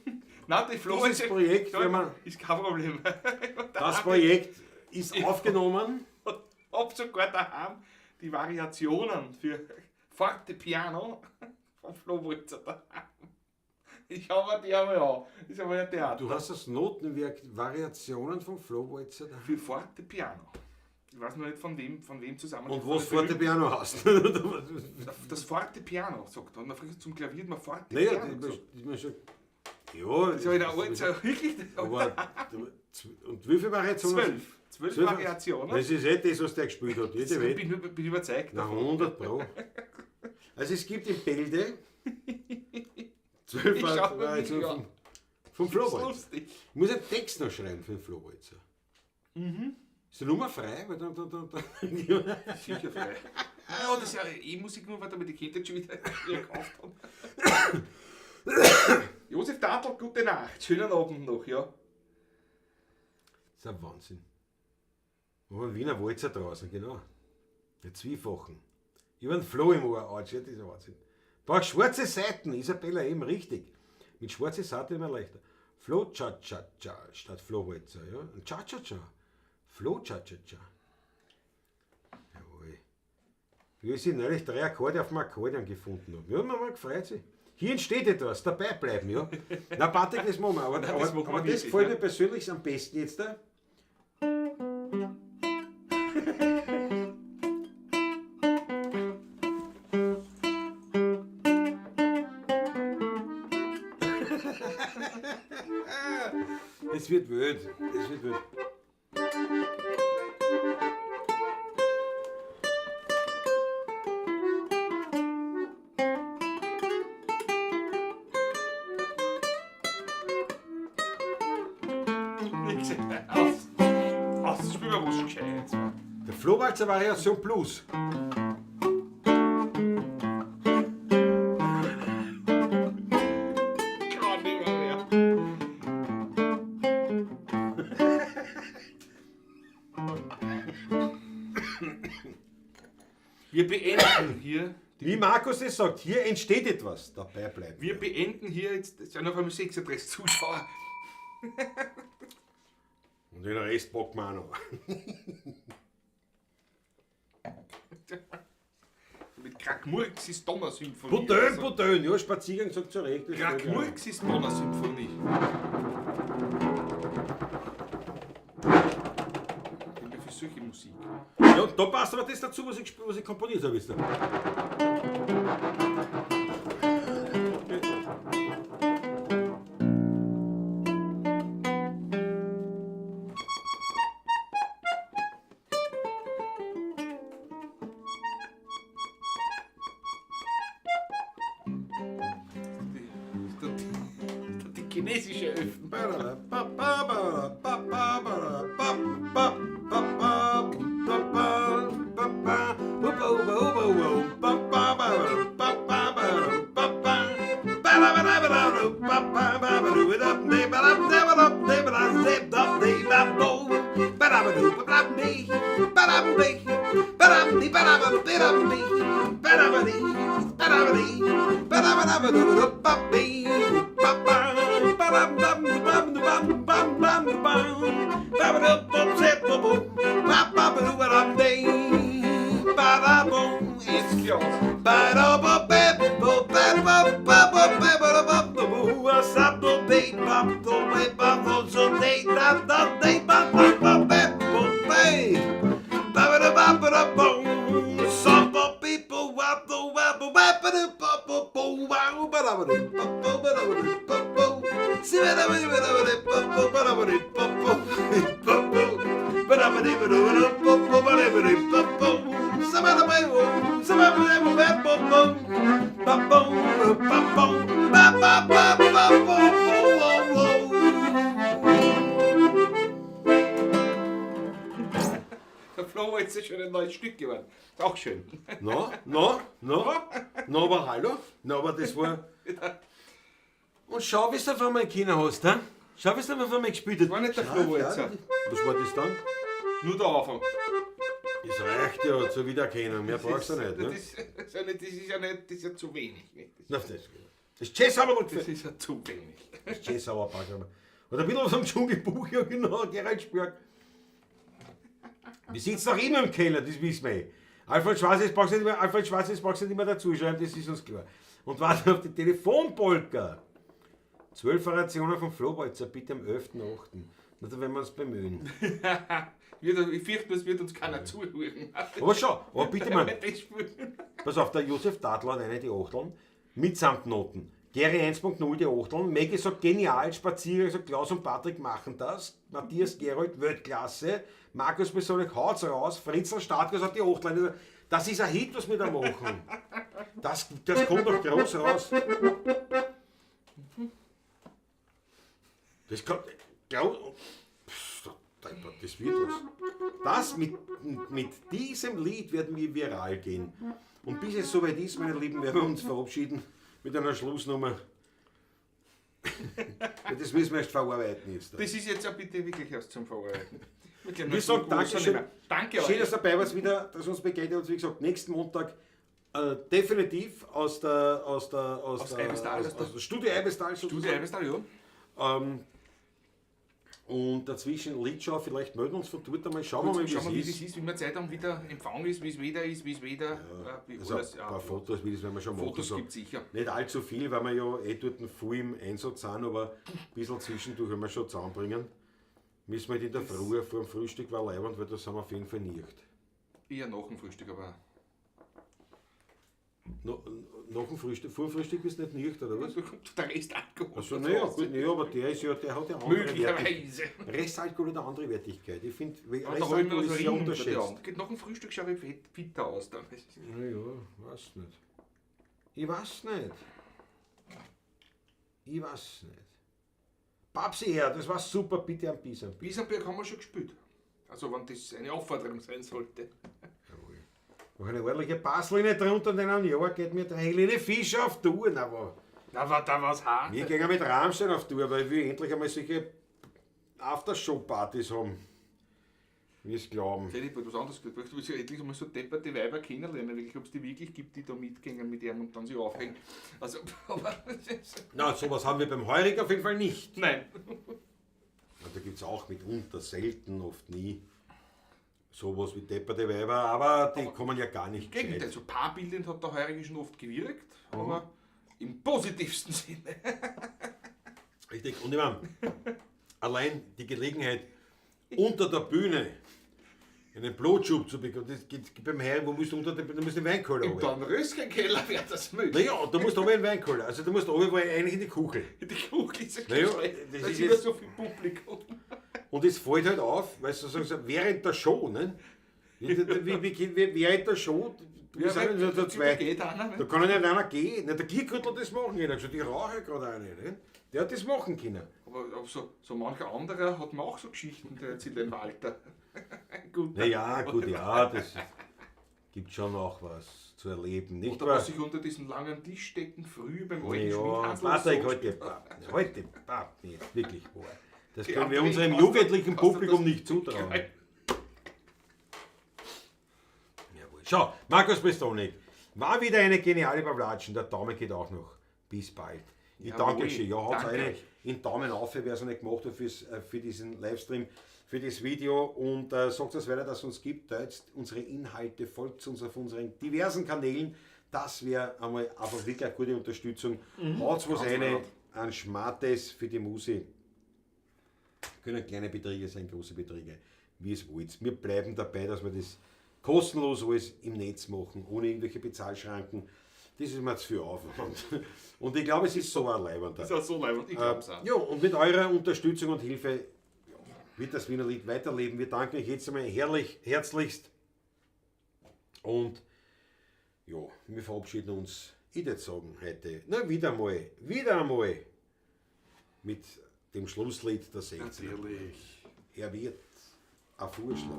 Nein, die Flo dieses ist, Projekt, wenn man, ist kein Problem. das Projekt ist aufgenommen. Hab sogar daheim die Variationen für Forte Piano vom Flo Walzer daheim. Ich habe die einmal an. Das ist aber ein Theater. Du hast das Notenwerk Variationen vom Flo Walzer daheim. Für Forte Piano. Ich weiß noch nicht von wem zusammen. Und was Forte Piano heißt. Das Forte Piano, sagt man. Früher zum Klavier hat man Forte Naja, Piano das gesagt. ist mir schon. Ja, Das habe ich da alles wirklich. Das Aber, und wie viele Variationen? 12. 12 Variationen. Das ist eh das, was der gespielt hat. Jede Ich Welt. bin überzeugt. Na, 100 Pro. Also es gibt in Bälde 12 Ich schau mir Variationen nicht an. vom Das ist Flohwalzer. lustig. Ich muss einen Text noch schreiben für den Flohwalzer. Mhm. Ist die Nummer frei? Weil dann Sicher frei. Ja, das ist ja E-Musik nur, weil damit die Kinder schon wieder gekauft haben. Josef Datl, gute Nacht. Schönen Abend noch, ja. Das ist ein Wahnsinn. Aber ein Wiener Walzer draußen, genau. Der Zwiefachen. Ich hab einen Floh im Ohr, Autsch, das ist ein Wahnsinn. Brauch schwarze Saiten, Isabella, eben richtig. Mit schwarzen Saiten immer leichter. Flo Cha Cha Cha statt Flohwalzer, ja. Und Cha Cha Cha. Flo Cha Cha Cha. Jawohl. Wie ich neulich 3 Akkorde auf dem Akkordeon gefunden habe. Ja, man mal gefreut sich. Hier entsteht etwas, dabei bleiben, ja. Na, Patrick, das machen wir. Aber, Nein, das aber, machen wir aber das wirklich, gefällt ja. mir persönlich am besten jetzt da. Es wird wild, es wird wild. Flohwalzer Variation Blues. Kann nicht mehr. Wir beenden hier. Wie Markus es sagt, hier entsteht etwas. Dabei bleiben. Wir beenden hier jetzt, es sind auf einmal 36 Zuschauer. Und den Rest packen wir auch noch. Mit Krakmurks ist Donnersymphonie. Butön, Also, Butön. Ja, Spaziergang sagt zu Recht. das steht ja. Krakmurks ist Donnersymphonie. Ich bin für solche Musik. Ja, und da passt aber das dazu, was ich, was ich komponiert habe. Jetzt. da. Die chinesische Öfen. Ist klar. Der Flo ist ja schon ein neues Stück geworden. Ist auch schön. No, no, no, no, aber hallo, no, aber das war. Und schau, wie du auf einmal können hast, hä? Schau, wie du auf einmal gespielt hast. War nicht der Schau, Flo jetzt. schau. Was war das dann? Nur der Anfang. Das reicht ja zur Wiedererkennung, mehr brauchst du nicht. Das Ne? ist, das ist ja nicht, das ist ja nicht, das ist ja zu wenig. Nicht? Das, Na, das, das Jazz haben wir noch das gefällt. ist ja zu wenig. Das Jazz haben wir Oder ein bisschen was am Dschungelbuch, ja genau, Gerald Spörk. Wir sitzen noch immer im Keller, das wissen wir eh. Alfred Schwarz ist, brauchst du nicht mehr, Alfred Schwarz ist, brauchst du nicht mehr dazu schreiben, das ist uns klar. Und warten auf die Telefonpolka. 12 Variationen von Flohwalzer, bitte am 11.8. Na, da werden wir uns bemühen. Ich fürchte, es wird uns keiner zuhören. Aber schau, aber bitte mal, Das spielen. pass auf, der Josef Tadler hat eine die Achteln, mitsamt Noten. Gary 1.0 die Achteln, Maggie sagt genial, Spaziergang sagt Klaus und Patrick machen das, Matthias Gerold Weltklasse, Markus Besolik haut's raus, Fritzl Startgas hat die Achteln. Das ist ein Hit, was wir da machen. Das, das kommt doch groß raus. Das kommt. Glaub, pff, das wird was. Das mit diesem Lied werden wir viral gehen. Und bis es soweit ist, meine Lieben, werden wir uns verabschieden mit einer Schlussnummer. Das müssen wir erst verarbeiten jetzt. Das ist jetzt ja bitte wirklich erst zum Verarbeiten. Wir sagen Dankeschön. Danke Schön, euch. dass ihr dabei wart wieder, dass ihr uns begleitet habt. Wie gesagt, nächsten Montag definitiv aus der aus der aus, Aus der, Eibestal, aus, aus der- aus der Studio Eibestal Studio sozusagen. Eibestal, ja. Und dazwischen Liedschau, vielleicht melden wir uns von dort einmal, schauen wir mal, wie Schauen wir, wie es das ist. ist, wie wir Zeit haben, wie der Empfang ist, wie es Wetter ist, wie es Wetter, wie Also alles. ein Ja, paar Fotos, wie das werden wir schon machen. Fotos So. gibt es sicher. Nicht allzu viel, weil wir ja eh dort voll im Einsatz sind, aber ein bisschen zwischendurch werden wir schon zusammenbringen. Müssen wir halt in der Früh, vor dem Frühstück war leibend, weil da sind wir auf jeden Fall nicht. Eher nach dem Frühstück, aber No, nach dem Frühstück, vor dem Frühstück bist du nicht nüchtern, oder was? da kommt der Rest Alkohol. Also naja, gut, naja, aber der ist ja, der hat ja andere Wertigkeit. Möglicherweise. Restalkohol hat eine andere Wertigkeit. Ich finde, Aber da habe ich mir Restalkohol noch so ist sehr Ring unter die unterschätzt. Augen. Geht nach dem Frühstück schaue ich fitter aus dann. Naja, weiß nicht. Ich weiß nicht. Ich weiß nicht. Babsi her, das war super, bitte am Bisamberg. Wiesenberg haben wir schon gespielt. Also wenn das eine Aufforderung sein sollte. Mach eine ordentliche Basslinie drunter und in einem Jahr geht mir der Helene Fischer auf Tour. Na, aber Na, war da was hart. wir gehen mit Rammstein auf Tour, weil wir endlich einmal solche Aftershow-Partys haben. Wir es glauben. Jetzt hätte ich bald was anderes gedacht. Du willst ja endlich einmal so depperte Weiber kennenlernen, wirklich, ob es die wirklich gibt, die da mitgehen mit ihm und dann sich aufhängen. Also, aber Na, sowas haben wir beim Heurigen auf jeden Fall nicht. nein. Und da gibt es auch mitunter selten, oft nie, sowas wie depperte Weiber, aber die kommen ja gar nicht Im Gegenteil, gescheit. so paarbildend hat der Heurige schon oft gewirkt, aber im positivsten Sinne. Richtig, und ich meine, allein die Gelegenheit, unter der Bühne einen Blutschub zu bekommen, das geht beim Herren, wo musst du unter der Bühne, du musst den Weinkeller Im runter. Dornröschenkeller wäre das möglich. Naja, du musst aber in den Weinkeller, also du musst runter, weil eigentlich in die Kuchel. Die Kugel ist ja Naja, schlecht. das Da ist ist immer jetzt- so viel Publikum. Und es fällt halt auf, weil sozusagen so während der Show, ne? Wie, während der Show, wir sind ja nur zu zweit. Geht einer, ne? Da kann ja nicht einer gehen. Na, der Gierkürtel hat das machen können. Er hat gesagt, ich rauche gerade eine. Ne? Der hat das machen können. Aber so, so mancher anderer hat mir auch so Geschichten, der erzählt, ein Walter. Gut. Naja, gut, ja, das gibt schon auch was zu erleben, nicht Oder wahr? was sich unter diesen langen Tischdecken früh beim alten Ja, Schmidhansl Patrick, so heute überhaupt nicht. Heute überhaupt nicht. Wirklich wahr. Das Die können wir André, unserem kannst du- jugendlichen kannst du Publikum das- nicht zutrauen. Jawohl. Schau, Markus Pistonik. War wieder eine geniale Pavlatschen. Der Daumen geht auch noch. Bis bald. Ich Jawohl. danke schön. Ja, haut's Danke eine euch. in Daumen auf, wer es noch nicht gemacht hat für diesen Livestream, für das Video und sagt es weiter, dass es uns gibt. Teilt unsere Inhalte, folgt uns auf unseren diversen Kanälen. Das wäre einmal einfach wirklich eine gute Unterstützung. Haut's was Ganz eine laut. an Schmates für die Musi. Können kleine Beträge sein, große Beträge, wie es wollt. Wir bleiben dabei, dass wir das kostenlos alles im Netz machen, ohne irgendwelche Bezahlschranken. Das ist mir zu viel Aufwand. Und ich glaube, es ist so ein Leibender. Ist auch so leibend, ich glaub's auch. Ja, und mit eurer Unterstützung und Hilfe ja, wird das Wiener Lied weiterleben. Wir danken euch jetzt einmal herrlich, herzlichst. Und ja, wir verabschieden uns, ich würde sagen, heute, na, wieder einmal mit dem Schlusslied der 16. Natürlich. Er wird ein Vorschlag.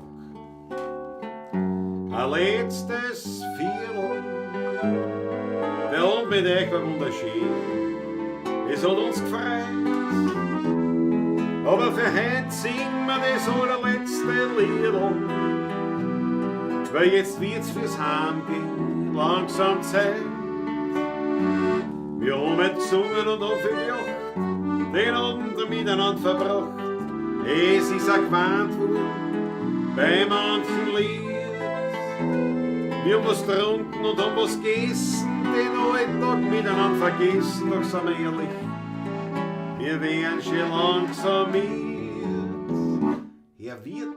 Ein letztes Viertel, der Abend mit euch war wunderschön. Es hat uns gefreut, aber für heute singen wir das allerletzte Liedl. Weil jetzt wird's fürs Heimgehen langsam Zeit. Wir haben heute gesungen und haben viel gelacht, den Abend miteinander verbracht. Es ist auch gewarnt worden bei manchen Lied. Wir haben was getrunken und haben was gegessen, den Alltag miteinander vergessen, doch sind wir ehrlich, wir wären schon langsam mit. Er wird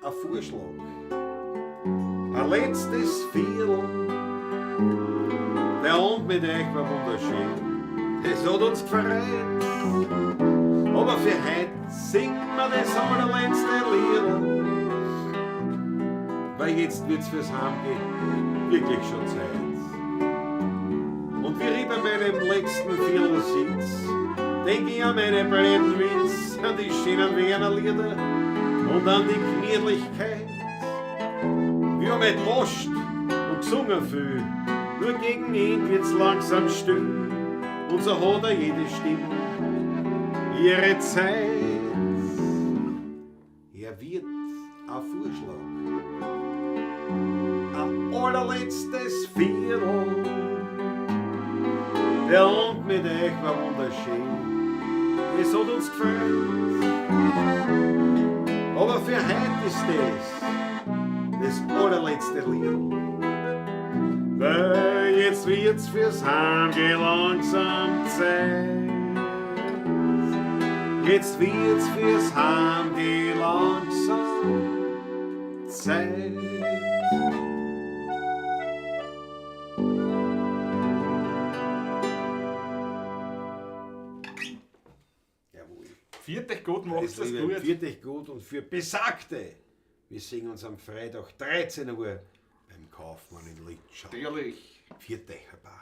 ein Vorschlag, ein letztes Viertel. Der Abend mit euch war wunderschön, es hat uns gefreut. Aber für heute singen wir das allerletzte Lied. Weil jetzt wird's fürs Heimgehen wirklich schon Zeit. Und wie ich bei meinem letzten Viertel sitz, denk ich an meine blöden Witz, an die schönen Wiener Lieder und an die Gemütlichkeit. Wir haben nicht lascht und gesungen viel, nur gegen ihn wird's langsam still. Und so hat er jede Stimme ihre Zeit. Er wird ein Vorschlag, ein allerletztes Viertel. Der Abend mit euch war wunderschön, es hat uns gefreut. Aber für heute ist das allerletzte Lied. Weil jetzt wird's fürs Heimgehen langsam Zeit. Jetzt wird's fürs Heimgehen langsam Zeit. Jawohl. Viert euch gut, macht's das Liebe, gut. Viert euch gut und für Besagte, wir sehen uns am Freitag 13 Uhr beim Kaufmann in Litschau. Natürlich. Viert euch, Baba.